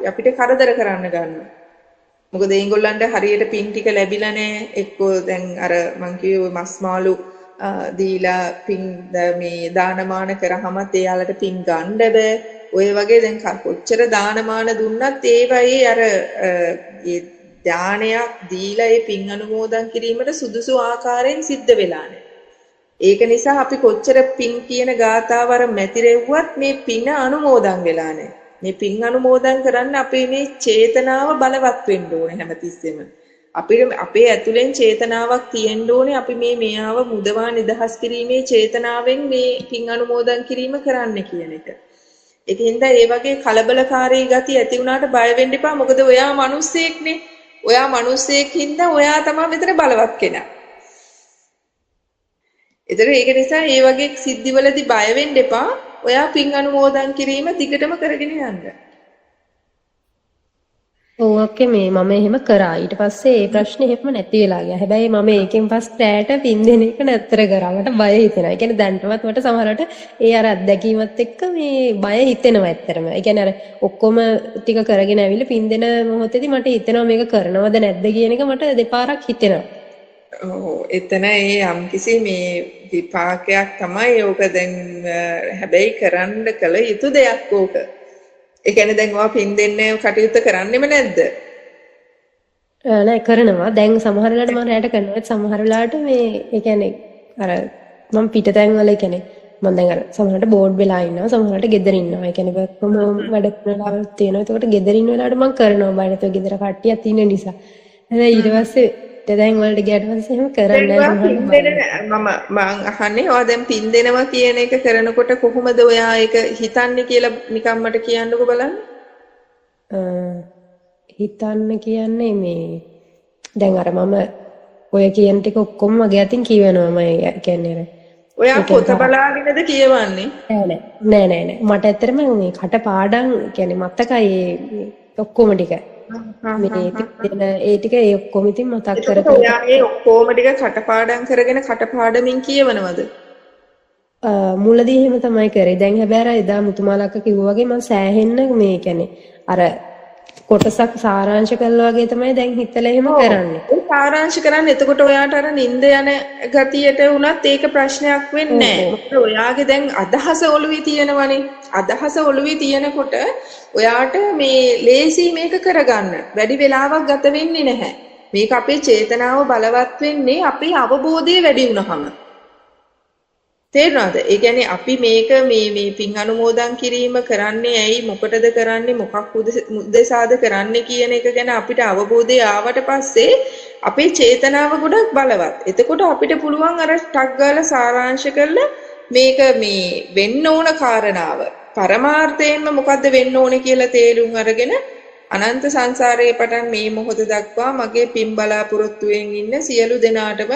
අපිට කරදර කරන්න ගන්නවා. මොකද ඒගොල්ලන්ට හරියට පින් ටික ලැබිලා නැහැ. එක්කෝ දැන් අර මං කිව්වේ ඔය මස් මාළු දීලා පින් මේ දානමාන කරාමත් එයාලට පින් ගන්න බෑ. ඔය වගේ දැන් කොච්චර දානමාන දුන්නත් ඒවයේ අර ඒ දානයක් දීලා ඒ පින් අනුමෝදන් කිරීමට සුදුසු ආකාරයෙන් සිද්ධ වෙලා නැහැ. ඒක නිසා අපි කොච්චර පින් කියන ගාථාව අර මැතිරෙව්වත් මේ පින අනුමෝදන් වෙලා නැහැ. මේ පින් අනුමෝදන් කරන්න අපේ මේ චේතනාව බලවත් වෙන්න ඕනේ හැමතිස්සෙම. අපිට අපේ ඇතුලෙන් චේතනාවක් තියෙන්න ඕනේ අපි මේ මෙයාව මුදවා නිදහස් කිරීමේ චේතනාවෙන් මේ පින් අනුමෝදන් කිරීම කරන්න කියන එක. ඒකින්ද ඒ වගේ කලබලකාරී ගති ඇති වුණාට බය වෙන්න එපා. මොකද ඔයා මිනිස්සෙක්නේ. ඔයා මිනිස්සෙක් හින්දා ඔයා තමයි මෙතන බලවත් කෙනා. ඒතර ඒක නිසා ඒ වගේ සිද්ධිවලදී බය වෙන්න එපා. ඔයා පින් අනුමෝදන් කිරීම දිගටම කරගෙන යන්න. ඔව් අක්කේ මේ මම එහෙම කරා. ඊට පස්සේ ඒ ප්‍රශ්නේ එහෙම නැති වෙලා ගියා. හැබැයි මම ඒකෙන් පස්සේ රැට පින් දෙන එක නතර කරා. මට බය හිතෙනවා. ඒ කියන්නේ දැන්ටමත් මට සමහරවිට ඒ අර අත්දැකීමත් එක්ක මේ බය හිතෙනවා ඇත්තටම. ඒ කියන්නේ අර ඔක්කොම ටික කරගෙන ඇවිල්ලා පින් දෙන මොහොතේදී මට හිතෙනවා මේක කරනවද නැද්ද කියන එක මට දෙපාරක් හිතෙනවා. ඔව් එතන ඒ යම්කිසි මේ විපාකයක් තමයි ඕක දැන් හැබැයි කරන්න කළ යුතු දෙයක් ඕක. ඒ කියන්නේ දැන් ඔයා පින් දෙන්නේ කටයුත්ත කරන්නෙම නැද්ද? නෑ කරනවා. දැන් සමහර වෙලාවට මම රැට කරනවා. සමහර වෙලාවට මේ ඒ කියන්නේ අර මම පිටතැන් වල ඒ කියන්නේ මම දැන් අර සමහරවිට බෝඩ් වෙලා ඉන්නවා. සමහරවිට ගෙදර ඉන්නවා. ඒ කියන්නේ මම වැඩ කරන වෙලාවල් තියෙනවා. එතකොට ගෙදර ඉන්න වෙලාවට මම කරනවා. බය නැතුව ගෙදර කට්ටියත් ඉන්න නිසා. හැබැයි ඊට පස්සේ පිටතැන් වලට ගියාට පස්සේ එහෙම කරන්නේ නැහැ. මම මං අහන්නේ ඔයා දැන් පින් දෙනවා කියන එක කරනකොට කොහොමද ඔයා ඒක හිතන්නේ කියලා නිකන් මට කියන්නකෝ බලන්න. හිතන්න කියන්නේ මේ දැන් අර මම ඔය කියන ටික ඔක්කොම මගේ අතින් කියවෙනවා. මම කියන්නේ අර ඔයා පොත බලාගෙනද කියවන්නේ? නෑ නෑ නෑ නෑ මට ඇත්තටම මේ කට පාඩම් කියන්නේ මතකයි ඒ ඔක්කොම ටික. මේ දෙන ඒ ටික ඒ ඔක්කොම ඉතින් මතක් කර කර ඔයා ඒ ඔක්කොම ටික කටපාඩම් කරගෙන කටපාඩමින් කියවනවද? මුලදී එහෙම තමයි කරේ. දැන් හැබැයි අර එදා මුතුමාලක්ක කිව්වා වගේ මං සෑහෙන්න මේ කියන්නේ අර කොටසක් සාරාංශ කළා වගේ තමයි දැන් හිතලා එහෙම කරන්නේ. ඒ සාරාංශ කරන්නේ එතකොට ඔයාට අර නිින්ද යන ගතියට වුණත් ඒක ප්‍රශ්නයක් වෙන්නේ නැහැ. මොකද ඔයාගේ දැන් අදහස ඔළුවේ තියෙනවනේ. අදහස ඔළුවේ තියෙනකොට ඔයාට මේ ලේසි මේක කරගන්න. වැඩි වෙලාවක් ගත වෙන්නේ නැහැ. මේක අපේ චේතනාව බලවත් වෙන්නේ අපේ අවබෝධය වැඩි වුණාම. තේරුණාද? ඒ කියන්නේ අපි මේක මේ මේ පින් අනුමෝදන් කිරීම කරන්නේ ඇයි, මොකටද කරන්නේ, මොකක් උදෙසාද කරන්නේ කියන එක ගැන අපිට අවබෝධය ආවට පස්සේ අපේ චේතනාව ගොඩක් බලවත්. එතකොට අපිට පුළුවන් අර ටක් ගාලා සාරාංශ කරලා මේක මේ වෙන්න ඕන කාරණාව පරමාර්ථයෙන්ම මොකද්ද වෙන්න ඕනේ කියලා තේරුම් අරගෙන අනන්ත සංසාරයේ පටන් මේ මොහොත දක්වා මගේ පින් බලාපොරොත්තුවෙන් ඉන්න සියලු දෙනාටම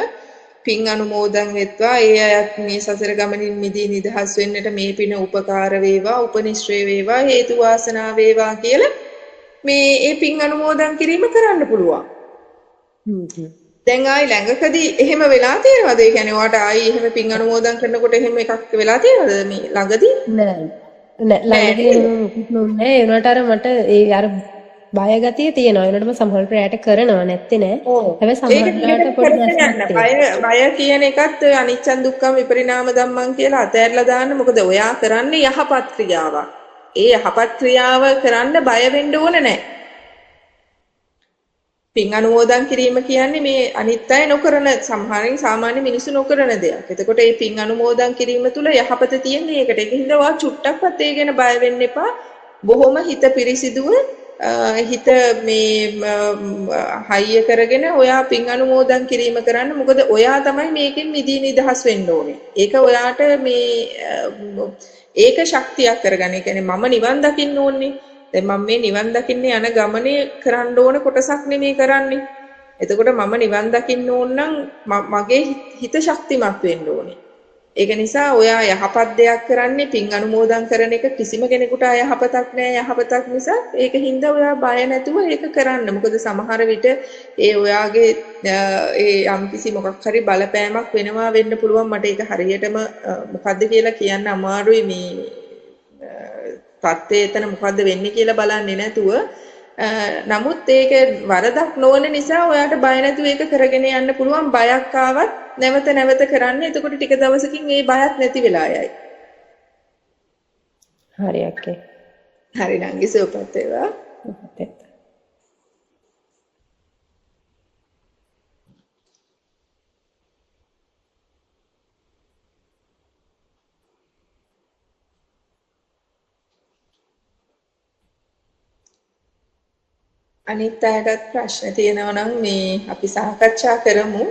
පින් අනුමෝදන් වෙත්වා. ඒ අයත් මේ සසර ගමනින් මිදී නිදහස් වෙන්නට මේ පින උපකාර වේවා, උපනිශ්‍රේ වේවා, හේතු වාසනා වේවා කියලා මේ ඒ පින් අනුමෝදන් කිරීම කරන්න පුළුවන්. දැන් ආයි ළඟකදී එහෙම වෙලා තියෙනවද? ඒ කියන්නේ ඔයාට ආයි එහෙම පින් අනුමෝදන් කරනකොට එහෙම එකක් වෙලා තියෙනවද මේ ළඟදී? නෑ නෑ, ළඟදී එහෙම මොකුත් නෑ. ඒ වුණාට අර මට ඒ අර බය ගතිය තියෙනවා. ඒ වුණාට මම සමහරවිට රැයට කරනවා, නැත්තේ නෑ. හැබැයි සමහර වෙලාවට පොඩි ප්‍රශ්නයක් තියෙනවා. බය කියන එකත් අනිච්චන් දුක්ඛම් විපරිණාම ධම්මං කියලා අතෑරලා දාන්න. මොකද ඔයා කරන්නේ යහපත් ක්‍රියාවක්. ඒ යහපත් ක්‍රියාව කරන්න බය වෙන්න ඕන නෑ. පින් අනුමෝදන් කිරීම කියන්නේ මේ අනිත් අය නොකරන, සමහරින් සාමාන්‍ය මිනිස්සු නොකරන දෙයක්. එතකොට මේ පින් අනුමෝදන් කිරීම තුළ යහපත තියෙන්නේ ඒකට. ඒක හින්දා ඔයා චුට්ටක්වත් ඒ ගැන බය වෙන්න එපා. බොහොම හිත පිරිසිදුව හිත මේ හයිය කරගෙන ඔයා පින් අනුමෝදන් කිරීම කරන්න. මොකද ඔයා තමයි මේකෙන් මිදී නිදහස් වෙන්න ඕනේ. ඒක ඔයාට මේ ඒක ශක්තියක් කරගන්න. ඒ කියන්නේ මම නිවන් දකින්න ඕනේ. දැන් මම මේ නිවන් දකින්න යන ගමනේ කරන්න ඕන කොටසක් නෙමේ කරන්නේ. එතකොට මම නිවන් දකින්න ඕන නම් මගේ හිත ශක්තිමත් වෙන්න ඕනේ. ඒක නිසා ඔයා යහපත් දෙයක් කරන්නේ පින් අනුමෝදන් කරන එක කිසිම කෙනෙකුට අයහපතක් නෑ, යහපතක් නිසා. ඒක හින්දා ඔයා බය නැතුව ඒක කරන්න. මොකද සමහර විට ඒ ඔයාගේ ඒ යම්කිසි මොකක් හරි බලපෑමක් වෙනවා වෙන්න පුළුවන්. මට ඒක හරියටම මොකද්ද කියලා කියන්න අමාරුයි. මේ තත්ත්වය එතන මොකද්ද වෙන්නේ කියලා බලන්නේ නැතුව. නමුත් ඒක වරදක් නොවන නිසා ඔයාට බය නැතුව ඒක කරගෙන යන්න පුළුවන්. බයක් ආවත් නැවත නැවත කරන්න. එතකොට ටික දවසකින් ඒ බයත් නැති වෙලා යයි. හරි අක්කේ. හරි නංගි, සුවපත් වේවා. අනිත් අයටත් ප්‍රශ්න තියෙනවා නම් මේ අපි සාකච්ඡා කරමු.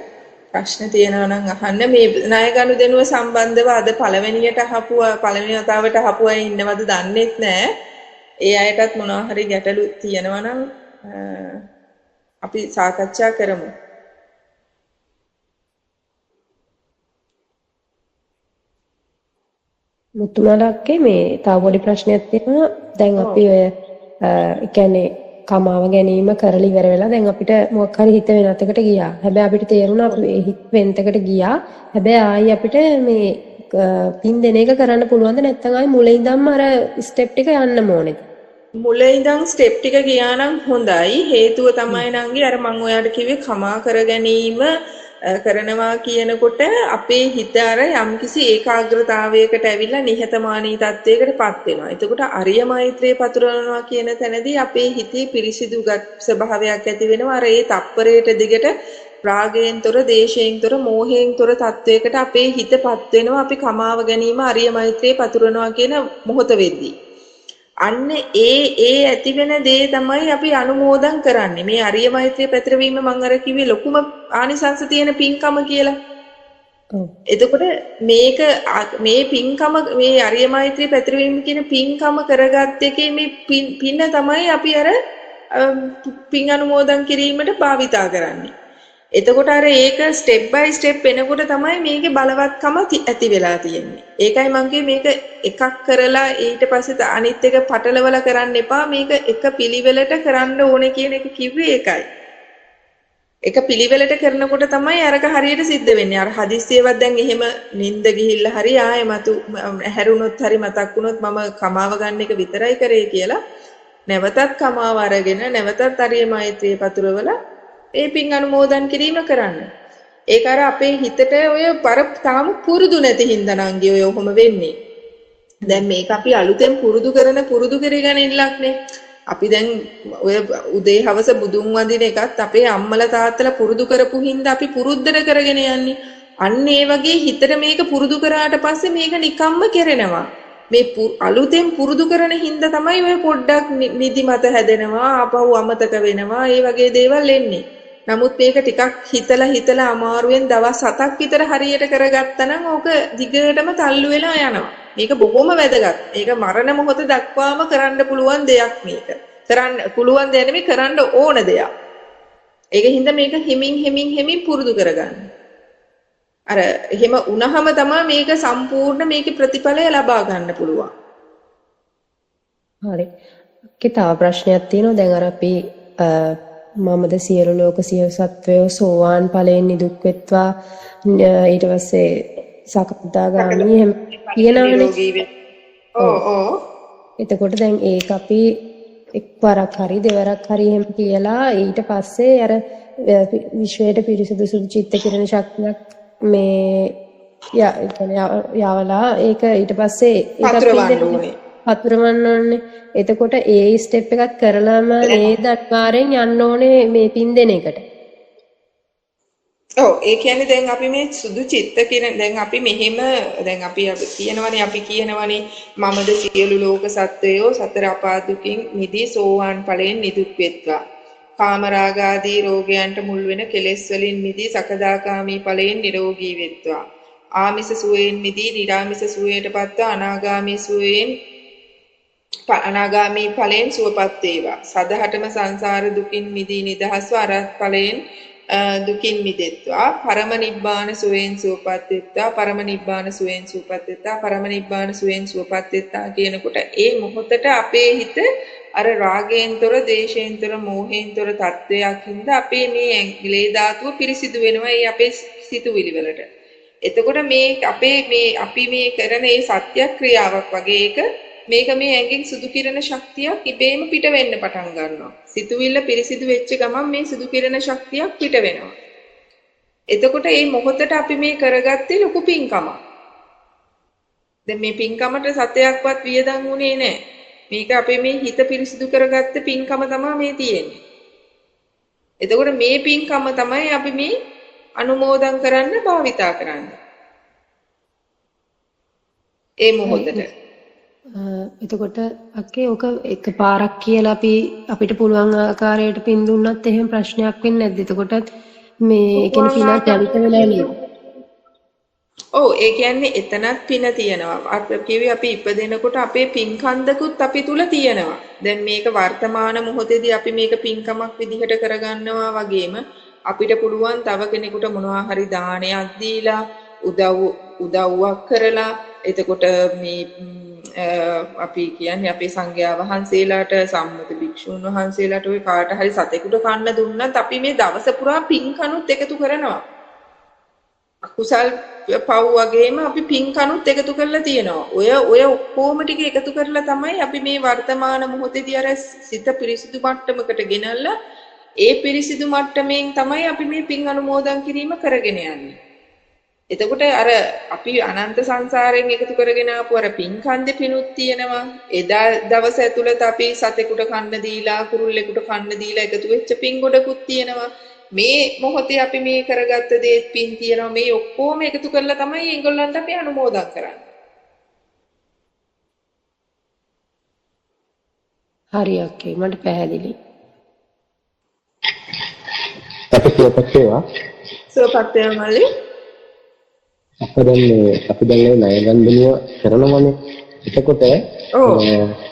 ප්‍රශ්න තියෙනවා නම් අහන්න. මේ ණය ගනුදෙනුව සම්බන්ධව අද පළවෙනියට අහපු පළවෙනි වතාවට අහපු අය ඉන්නවද දන්නෙත් නෑ. ඒ අයටත් මොනවා හරි ගැටලු තියෙනවා නම් අපි සාකච්ඡා කරමු. මුතුමාලක්කේ මේ තව පොඩි ප්‍රශ්නයක් තියෙනවා. දැන් අපි ඔය ඒ කියන්නේ කමාව ගැනීම කරලා ඉවර වෙලා දැන් අපිට මොකක් හරි හිත වෙනත් එකට ගියා. හැබැයි අපිට තේරුණා අපි ඒ හිත වෙනත් ගියා. හැබැයි ආයි අපිට මේ පින් දෙන එක කරන්න පුළුවන්ද නැත්නම් ආයි මුල ඉඳන්ම අර ස්ටෙප් ටික යන්න ඕනේද? මුල ඉඳන් ස්ටෙප් ටික ගියා නම් හොඳයි. හේතුව තමයි නංගි අර මං ඔයාලට කිව්වේ කමා කර ගැනීම කරනවා කියනකොට අපේ හිත අර යම්කිසි ඒකාග්‍රතාවයකට ඇවිල්ලා නිහතමානී තත්වයකට පත් වෙනවා. එතකොට අරිය මෛත්‍රිය පතුරවනවා කියන තැනදී අපේ හිතේ පිරිසිදු ස්වභාවයක් ඇති වෙනවා. අර ඒ තප්පරයට දිගට රාගයෙන් තොර, දේශයෙන් තොර, මෝහයෙන් තොර තත්වයකට අපේ හිතපත් වෙනවා. අපි කමාව ගැනීම අරිය මෛත්‍රිය පතුරවනවා කියන මොහොත වෙද්දී. අන්න ඒ ඒ ඇති වෙන දේ තමයි අපි අනුමෝදන් කරන්නේ. මේ අරිය මෛත්‍රිය පැතිරවීම මං අර කිව්වේ ලොකුම ආනිසංස තියෙන පින්කම කියලා. එතකොට මේක මේ පින්කම මේ අරිය මෛත්‍රිය පැතිරවීම කියන පින්කම කරගත් එකේ මේ පින තමයි අපි අර පින් අනුමෝදන් කිරීමට භාවිතා කරන්නේ. එතකොට අර ඒක ස්ටෙප් බයි ස්ටෙප් වෙනකොට තමයි මේකේ බලවත්කම ඇති වෙලා තියෙන්නේ. ඒකයි මං කිව්වේ මේක එකක් කරලා ඊට පස්සේ අනිත් එක පටලවලා කරන්න එපා. මේක එක පිළිවෙලට කරන්න ඕනේ කියන එක කිව්වේ ඒකයි. එක පිළිවෙලට කරනකොට තමයි අරක හරියට සිද්ධ වෙන්නේ. අර හදිස්සියවත් දැන් එහෙම නිින්ද ගිහිල්ලා හරි ආයෙ මතු හැරුණොත් හරි මතක් වුණොත් මම කමාව ගන්න එක විතරයි කරේ කියලා. නැවතත් කමාව අරගෙන නැවතත් අරිය මෛත්‍රිය පතුරවලා ඒ පින් අනුමෝදන් කිරීම කරන්න. ඒක අර අපේ හිතට ඔය පර තාම පුරුදු නැති හින්දා නංගි ඔය ඔහොම වෙන්නේ. දැන් මේක අපි අලුතෙන් පුරුදු කරන පුරුදු කරගෙන ඉන්නක්නේ. අපි දැන් ඔය උදේ හවස බුදුන් වඳින එකත් අපේ අම්මලා තාත්තලා පුරුදු කරපු හින්දා අපි පුරුද්දට කරගෙන යන්නේ. අන්න ඒ වගේ හිතට මේක පුරුදු කරාට පස්සේ මේක නිකම්ම කෙරෙනවා. මේ අලුතෙන් පුරුදු කරන හින්දා තමයි ඔය පොඩ්ඩක් නිදිමත හැදෙනවා, ආපහු අමතක වෙනවා, ඒ වගේ දේවල් එන්නේ. නමුත් මේක ටිකක් හිතලා හිතලා අමාරුවෙන් දවස් 7ක් විතර හරියට කරගත්තා නම් ඕක දිගටම තල්ලු වෙලා යනවා. මේක බොහොම වැදගත්. මේක මරණ මොහොත දක්වාම කරන්න පුළුවන් දෙයක් මේක. කරන්න පුළුවන් දෙයක් නෙමෙයි, කරන්න ඕන දෙයක්. ඒක හින්දා මේක හිමින් හිමින් හිමින් පුරුදු කරගන්න. අර එහෙම වුණහම තමයි මේක සම්පූර්ණ මේකේ ප්‍රතිඵලය ලබා ගන්න පුළුවන්. හරි. ඔකේ තව ප්‍රශ්නයක් තියෙනවා. දැන් අර අපි මමද සියලු ලෝක සියලු සත්වයෝ සෝවාන් ඵලයෙන් නිදුක් වෙත්වා, ඊට පස්සේ සකදාගාමී එහෙම කියනවනේ. ඔව් ඔව්. එතකොට දැන් ඒක අපි එක්වරක් හරි දෙවරක් හරි එහෙම කියලා ඊට පස්සේ අර විශ්වයට පිරිසුදු සුදු චිත්ත කිරණ ශක්තියක් මේ යවලා ඒක ඊට පස්සේ ඒකත් පතුරවන්න ඕනේ. එතකොට ඒ ස්ටෙප් එකත් කරලාම නේද අනිවාර්යෙන් යන්න ඕනේ මේ පින් දෙන එකට. ඔව්, ඒ කියන්නේ දැන් අපි මේ සුදු චිත්ත කිරණ දැන් අපි මෙහෙම දැන් අපි අපි කියනවනේ මමද සියලු ලෝක සත්වයෝ සතර අපා දුකින් මිදී සෝවාන් ඵලයෙන් නිදුක් වෙත්වා. කාමරාග ආදී රෝගයන්ට මුල් වෙන කෙලෙස් වලින් මිදී සකදාගාමී ඵලයෙන් නිරෝගී වෙත්වා. ආමිස සුවයෙන් මිදී නිරාමිස සුවයට පත්ව අනාගාමී සුවයෙන් අනාගාමී ඵලයෙන් සුවපත් වේවා. සදහටම සංසාර දුකින් මිදී නිදහස්ව අරහත් ඵලයෙන් දුකින් මිදෙත්වා. පරම නිබ්බාන සුවයෙන් සුවපත් වෙත්වා. පරම නිබ්බාන සුවයෙන් සුවපත් වෙත්වා. පරම නිබ්බාන සුවයෙන් සුවපත් වෙත්වා කියනකොට ඒ මොහොතට අපේ හිත අර රාගයෙන් තොර, ද්වේෂයෙන් තොර, මෝහයෙන් තොර තත්වයක් හින්දා අපේ මේ ලේ ධාතුව පිරිසිදු වෙනවා ඒ අපේ සිතුවිලි වලට. එතකොට මේ අපේ මේ අපි මේ කරන ඒ සත්‍යක්‍රියාවක් වගේ ඒක මේක මේ ඇඟෙන් සුදු කිරණ ශක්තියක් ඉබේම පිට වෙන්න පටන් ගන්නවා. සිතුවිල්ල පිරිසිදු වෙච්ච ගමන් මේ සුදු කිරණ ශක්තියක් පිට වෙනවා. එතකොට මේ මොහොතට අපි මේ කරගත්තේ ලොකු පින්කමක්. දැන් මේ පින්කමට සතයක්වත් වියදම් වුණේ නැහැ. මේක අපේ මේ හිත පිරිසිදු කරගත්ත පින්කම තමයි මේ තියෙන්නේ. එතකොට මේ පින්කම තමයි අපි මේ අනුමෝදන් කරන්න භාවිතා කරන්නේ. ඒ මොහොතට. එතකොට අක්කේ ඔක එක පාරක් කියලා අපි අපිට පුළුවන් ආකාරයට පින් දුන්නත් එහෙම ප්‍රශ්නයක් වෙන්නේ නැද්ද? එතකොටත් මේ ඒ කියන්නේ පුළුවන් පිනක් ජනිත වෙලා නේද? ඔව්, ඒ කියන්නේ එතනත් පින තියෙනවා. අපි කිව්වේ අපි ඉපදෙනකොට අපේ පින් කන්දකුත් අපි තුල තියෙනවා. දැන් මේක වර්තමාන මොහොතේදී අපි මේක පින්කමක් විදිහට කරගන්නවා වගේම අපිට පුළුවන් තව කෙනෙකුට මොනවා හරි දානයක් දීලා උදව්වක් කරලා, එතකොට මේ අපි කියන්නේ අපේ සංඝයා වහන්සේලාට, සම්මත භික්ෂූන් වහන්සේලාට, ඔය කාට හරි සතෙකුට කන්න දුන්නත් අපි මේ දවස පුරා පින් කනුත් එකතු කරනවා. අකුසල් පව් වගේම අපි පින් කනුත් එකතු කරලා තියෙනවා. ඔය ඔය ඔක්කොම ටික එකතු කරලා තමයි අපි මේ වර්තමාන මොහොතේදී අර සිත පිරිසිදු මට්ටමකට ගෙනල්ලා ඒ පිරිසිදු මට්ටමින් තමයි අපි මේ පින් අනුමෝදන් කිරීම කරගෙන යන්නේ. එතකොට අර අපි අනන්ත සංසාරයෙන් එකතු කරගෙන ආපු අර පින් කන්දේ පිනුත් තියෙනවා. එදා දවස ඇතුළත අපි සතෙකුට කන්න දීලා, කුරුල්ලෙකුට කන්න දීලා එකතු වෙච්ච පින් ගොඩකුත් තියෙනවා. මේ මොහොතේ අපි මේ කරගත්ත දේත් පින් තියෙනවා. මේ ඔක්කොම එකතු කරලා තමයි ඒගොල්ලන්ට අපි අනුමෝදන් කරන්නේ. හරි අක්කේ, මට පැහැදිලි. අපි සුවපත් වේවා. සුවපත් වේවා මල්ලි. අප දැන් මේ අපි දැන් මේ ණය ගනුදෙනුව කරනවනේ. එතකොට මේ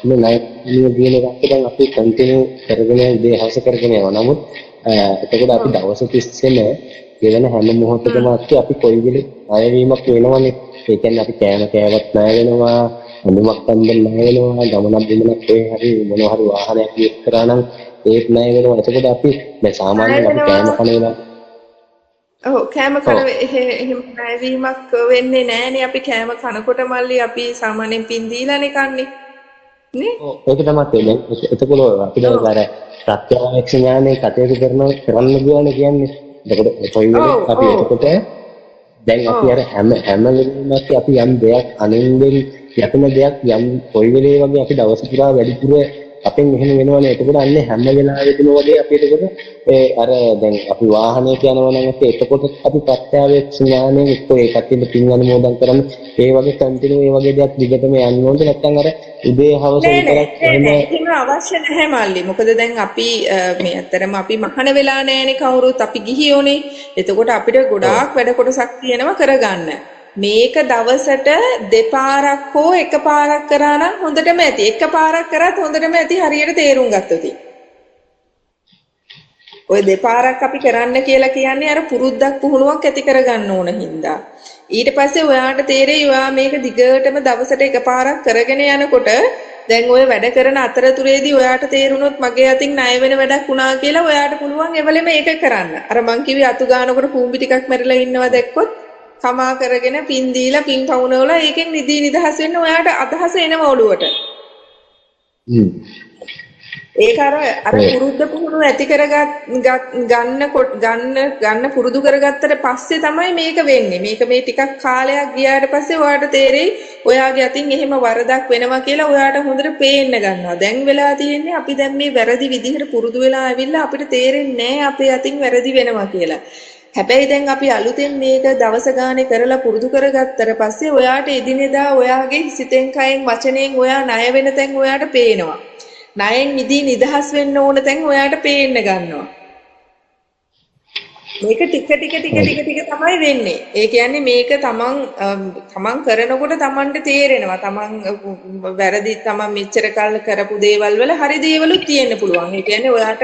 ණය ගනුදෙනුව කියන එක අපි දැන් අපි කන්ටිනියු කරගෙන උදේ හවස කරගෙන යනවා. නමුත් එතකොට අපි දවස තිස්සෙම ගෙවන හැම මොහොතකම අපි කොයි වෙලෙත් ණය වීමක් වෙනවනේ. ඒ කියන්නේ අපි කෑම කෑවත් ණය වෙනවා, ඇඳුමක් අඳින්න ණය වෙනවා, ගමනක් බිමනක් ඒ හරි මොනවා හරි වාහනයක් යූස් කරා නම් ඒත් ණය වෙනවා. එතකොට අපි දැන් ණය සාමාන්‍යයෙන් අපි කෑම වෙනවා. කන වෙලාව ඔව්, කෑම කන එහෙම ණයවීමක් වෙන්නේ නෑනේ. අපි කෑම කනකොට මල්ලි අපි සාමාන්‍යයෙන් පින් දීලානේ කන්නේ. නේ? ඔව් ඒක තමයි දැන් එතකොට අපි දැන් අර ප්‍රත්‍යක්ෂ ඥානයේ කටයුතු කරන්න ගියානේ කියන්නේ. එතකොට කොයි වෙලේ අපි එතකොට දැන් අපි අර හැම හැම වෙලේම අපි යම් දෙයක් අනින්දෙන් යටන දෙයක් යම් කොයි වෙලේ වගේ අපි දවස පුරා වැඩිපුර අපෙන් එහෙම වෙනවනේ. එතකොට අන්නේ හැම වෙලාවෙදිම වගේ අපි එතකොට ඒ අර දැන් අපි වාහනයක යනවා නම් අපි එතකොට අපි ප්‍රත්‍යක්ෂ ඥානයෙන් එක්ක ඒ කට්ටියට පින් අනුමෝදන් කරන්න ඒ වගේ කන්ටිනියු ඒ වගේ දෙයක් දිගටම යන්න ඕනද නැත්නම් අර උදේ හවස විතරක් එහෙම එහෙම අවශ්‍ය නැහැ මල්ලි. මොකද දැන් අපි මේ ඇත්තටම අපි මහාන වෙලා නැහැනේ කවුරුත්, අපි ගිහියෝනේ. එතකොට අපිට ගොඩාක් වැඩ කොටසක් තියෙනවා කරගන්න. මේක දවසට දෙපාරක් හෝ එකපාරක් කරා නම් හොඳටම ඇති. එකපාරක් කරත් හොඳටම ඇති හරියට තේරුම් ගත්තොත්. ඔය දෙපාරක් අපි කරන්න කියලා කියන්නේ අර පුරුද්දක් පුහුණුවක් ඇති කරගන්න ඕන හින්දා. ඊට පස්සේ ඔයාට තේරෙයි ඔයා මේක දිගටම දවසට එකපාරක් කරගෙන යනකොට දැන් ඔය වැඩ කරන අතරතුරේදී ඔයාට තේරුණොත් මගේ අතින් ණය වෙන වැඩක් වුණා කියලා ඔයාට පුළුවන් එවලෙම ඒක කරන්න. අර මං කිව්වේ අතු ගන්නකොට කූඹි ටිකක් මැරිලා ඉන්නවා දැක්කොත් කමා කරගෙන පින් දීලා පින් පවුනවලා ඒකෙන් නිදී නිදහස් වෙන්න ඔයාට අදහස එනවා ඔළුවට. ඒක අර අර පුරුද්ද පුහුණුව ඇති කරගන්න ගන්න ගන්න පුරුදු කරගත්තට පස්සේ තමයි මේක වෙන්නේ. මේක මේ ටිකක් කාලයක් ගියාට පස්සේ ඔයාට තේරෙයි ඔයාගේ අතින් එහෙම වරදක් වෙනවා කියලා ඔයාට හොඳට පේන්න ගන්නවා. දැන් වෙලා තියෙන්නේ අපි දැන් මේ වැරදි විදිහට පුරුදු වෙලා ඇවිල්ලා අපිට තේරෙන්නේ නැහැ අපේ අතින් වැරදි වෙනවා කියලා. හැබැයි දැන් අපි අලුතෙන් මේක දවස ගානේ කරලා පුරුදු කරගත්තට පස්සේ ඔයාට එදිනෙදා ඔයාගේ සිතෙන් කයෙන් වචනයෙන් ඔයා ණය වෙන තැන් ඔයාට පේනවා. ණයෙන් මිදී නිදහස් වෙන්න ඕන තැන් ඔයාට පේන්න ගන්නවා. මේක ටික ටික ටික ටික ටික තමයි වෙන්නේ. ඒ කියන්නේ මේක තමන් තමන් කරනකොට තමන්ට තේරෙනවා. තමන් වැරදි තමන් මෙච්චර කල් කරපු දේවල් වල හරි දේවලුත් තියෙන්න පුළුවන්. ඒ කියන්නේ ඔයාට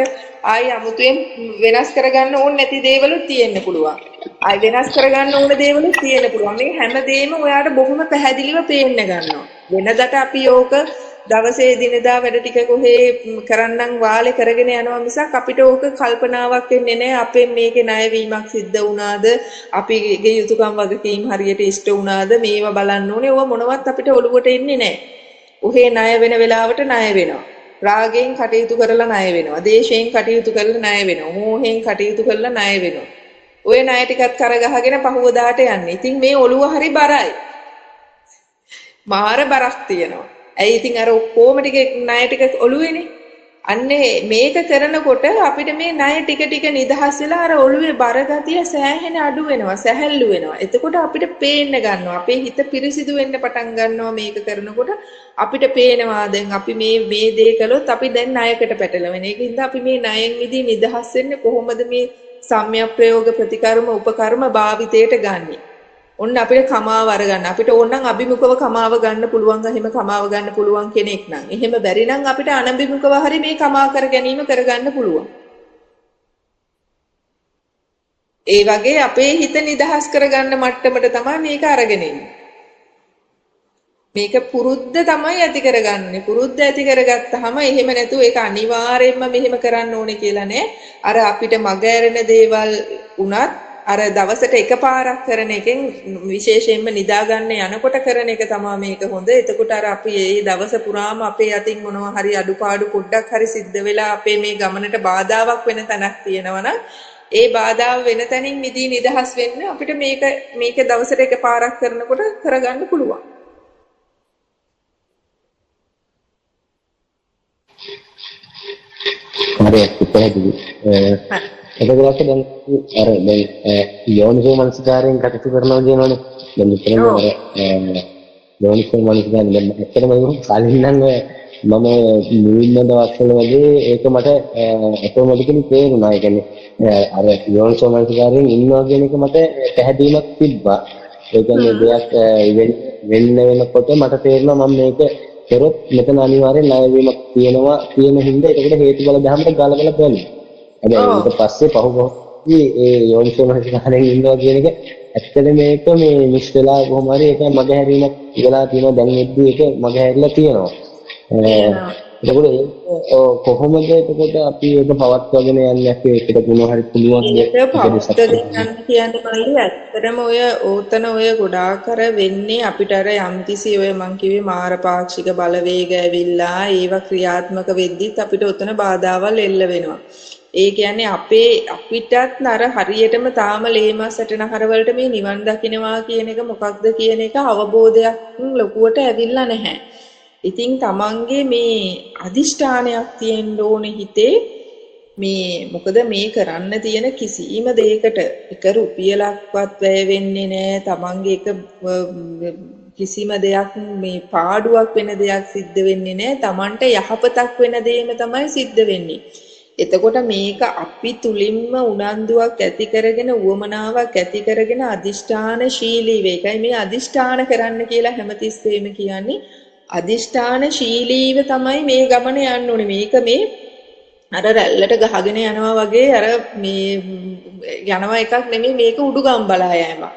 ආයි අමුතුවෙන් වෙනස් කරගන්න ඕන නැති දේවලුත් තියෙන්න පුළුවන්. ආයි වෙනස් කරගන්න ඕන දේවලුත් තියෙන්න පුළුවන්. මේ හැම දෙයක්ම ඔයාට බොහොම පැහැදිලිව පේන්න ගන්නවා. වෙනදට අපි ඕක දවසේ දිනදා වැඩ ටික කොහේ කරන්නම් වාලේ කරගෙන යනවා මිසක් අපිට ඕක කල්පනාවක් වෙන්නේ නැහැ. අපෙන් මේකේ ණයවීමක් සිද්ධ වුණාද, අපිගේ යුතුයකම් වගකීම් හරියට ඉෂ්ට වුණාද, මේවා බලන්න ඕනේ. ඕවා මොනවත් අපිට ඔළුවට එන්නේ නැහැ. ඔහේ ණය වෙන වෙලාවට ණය වෙනවා. රාගයෙන් කටයුතු කරලා ණය වෙනවා. දේශයෙන් කටයුතු කරලා ණය වෙනවා. මෝහයෙන් කටයුතු කරලා ණය වෙනවා. ඔය ණය ටිකත් කරගහගෙන පහුවදාට යන්නේ. ඉතින් මේ ඔළුව හරි බරයි. මාර බරක් තියෙනවා. ඇයි ඉතින් අර ඔක්කොම ටික ණය ටික ඔළුවේනේ. අන්නේ මේක කරනකොට අපිට මේ ණය ටික ටික නිදහස් වෙලා අර ඔළුවේ බර ගතිය සෑහෙන අඩු වෙනවා, සැහැල්ලු වෙනවා. එතකොට අපිට පේන්න ගන්නවා. අපේ හිත පිරිසිදු වෙන්න පටන් ගන්නවා මේක කරනකොට. අපිට පේනවා දැන් අපි මේ මේ දේ කළොත් අපි දැන් ණයකට පැටලෙනවා. ඒකින්ද අපි මේ ණයෙන් මිදී නිදහස් වෙන්නේ කොහොමද මේ සම්‍යක් ප්‍රයෝග ප්‍රතිකර්ම උපකර්ම භාවිතයට ගන්නෙ. ඔන්න අපිට කමාව අරගන්න. අපිට ඕන නම් අභිමුඛව කමාව ගන්න පුළුවන්. එහෙම කමාව ගන්න පුළුවන් කෙනෙක් නම්. එහෙම බැරි නම් අපිට අනභිමුඛව හරි මේ කමා කර ගැනීම කරගන්න පුළුවන්. ඒ වගේ අපේ හිත නිදහස් කරගන්න මට්ටමට තමයි මේක අරගෙන එන්නේ. මේක පුරුද්ද තමයි ඇති කරගන්නේ. පුරුද්ද ඇති කරගත්තාම එහෙම නැතුව ඒක අනිවාර්යයෙන්ම මෙහෙම කරන්න ඕනේ කියලා නෑ. අර අපිට මග ඇරෙන දේවල් වුණත් අර දවසට එකපාරක් කරන එකෙන් විශේෂයෙන්ම නිදා ගන්න යනකොට කරන එක තමයි මේක හොඳ. එතකොට අර අපි ඒ දවස පුරාම අපේ අතින් මොනවා හරි අඩුපාඩු පොඩ්ඩක් හරි සිද්ධ වෙලා අපේ මේ ගමනට බාධාවක් වෙන තැනක් තියෙනවා නම් ඒ බාධාව වෙන තැනින් මිදී නිදහස් වෙන්න අපිට මේක මේක දවසට එකපාරක් කරනකොට කරගන්න පුළුවන්. හරි පැහැදිලි. එතකොට දැන් අර දැන් යෝනිසෝ මනසිකාරයෙන් කටයුතු කරනවා කියනවනේ. දැන් මෙතනම අර යෝනිසෝ මනසිකාරයෙන් දැන් ඇත්තටම කලින් නම් මම මුලින්ම දවස්වල වගේ ඒක මට ඔටෝමැටිකලි තේරුණා. ඒ කියන්නේ අර යෝනිසෝ මනසිකාරයෙන් ඉන්නවා කියන එක මට පැහැදීමක් තිබ්බා. ඒ කියන්නේ දෙයක් වෙන්න වෙනකොට මට තේරුණා මම මේක කරොත් මෙතන අනිවාර්යෙන් ණය වීමක් තියෙනවා කියන හින්දා ඒකට හේතුඵල ධර්මයට ගලපලා බැලුවා. හැබැයි ඊට පස්සේ පහු ඒ යෝනිසෝ මනසිකාරයෙන් ඉන්නවා කියන එක ඇත්තට මේක මේ මිස් වෙලා කොහොම හරි ඒක මගහැරීමක් වෙලා තියෙනවා. දැන් එද්දි ඒක මගහැරිලා තියෙනවා. එතකොට ඒක කොහොමද එතකොට අපි ඒක පවත්වාගෙන යන්නේ? අපි ඒකට මොනවා හරි පුළුවන්ද? ඒක පවත්වාගෙන යන්න කියන්නේ මල්ලි ඇත්තටම ඔය ඕතන ඔය ගොඩාක් අර වෙන්නේ අපිට අර යම්කිසි ඔය මං කිව්වේ මාරපාක්ෂික බලවේග ඇවිල්ලා ඒවා ක්‍රියාත්මක වෙද්දිත් අපිට ඔතන බාධාවල් එල්ල වෙනවා. ඒ කියන්නේ අපේ අපිටත් අර හරියටම තාම ලේමස් සටනහර වලට මේ නිවන් දකින්නවා කියන එක මොකක්ද කියන එක අවබෝධයක් ලොකුවට ඇවිල්ලා නැහැ. ඉතින් තමන්ගේ මේ අදිෂ්ඨානයක් තියෙන්න ඕනේ හිතේ. මේ මොකද මේ කරන්න තියෙන කිසිම දෙයකට එක රුපියලක්වත් වැය වෙන්නේ නැහැ. තමන්ගේ එක කිසිම දෙයක් මේ පාඩුවක් වෙන දෙයක් සිද්ධ වෙන්නේ නැහැ. තමන්ට යහපතක් වෙන දේම තමයි සිද්ධ වෙන්නේ. එතකොට මේක අපි තුලින්ම උනන්දුවක් ඇති කරගෙන උවමනාවක් ඇති කරගෙන අදිෂ්ඨානශීලීව, ඒකයි මේ අදිෂ්ඨාන කරන්න කියලා හැමතිස්සෙම කියන්නේ. අදිෂ්ඨානශීලීව තමයි මේ ගමන යන්න ඕනේ. මේක මේ අර රැල්ලට ගහගෙන යනවා වගේ අර මේ යනවා එකක් නෙමෙයි, මේක උඩුගම් බලා යෑමක්.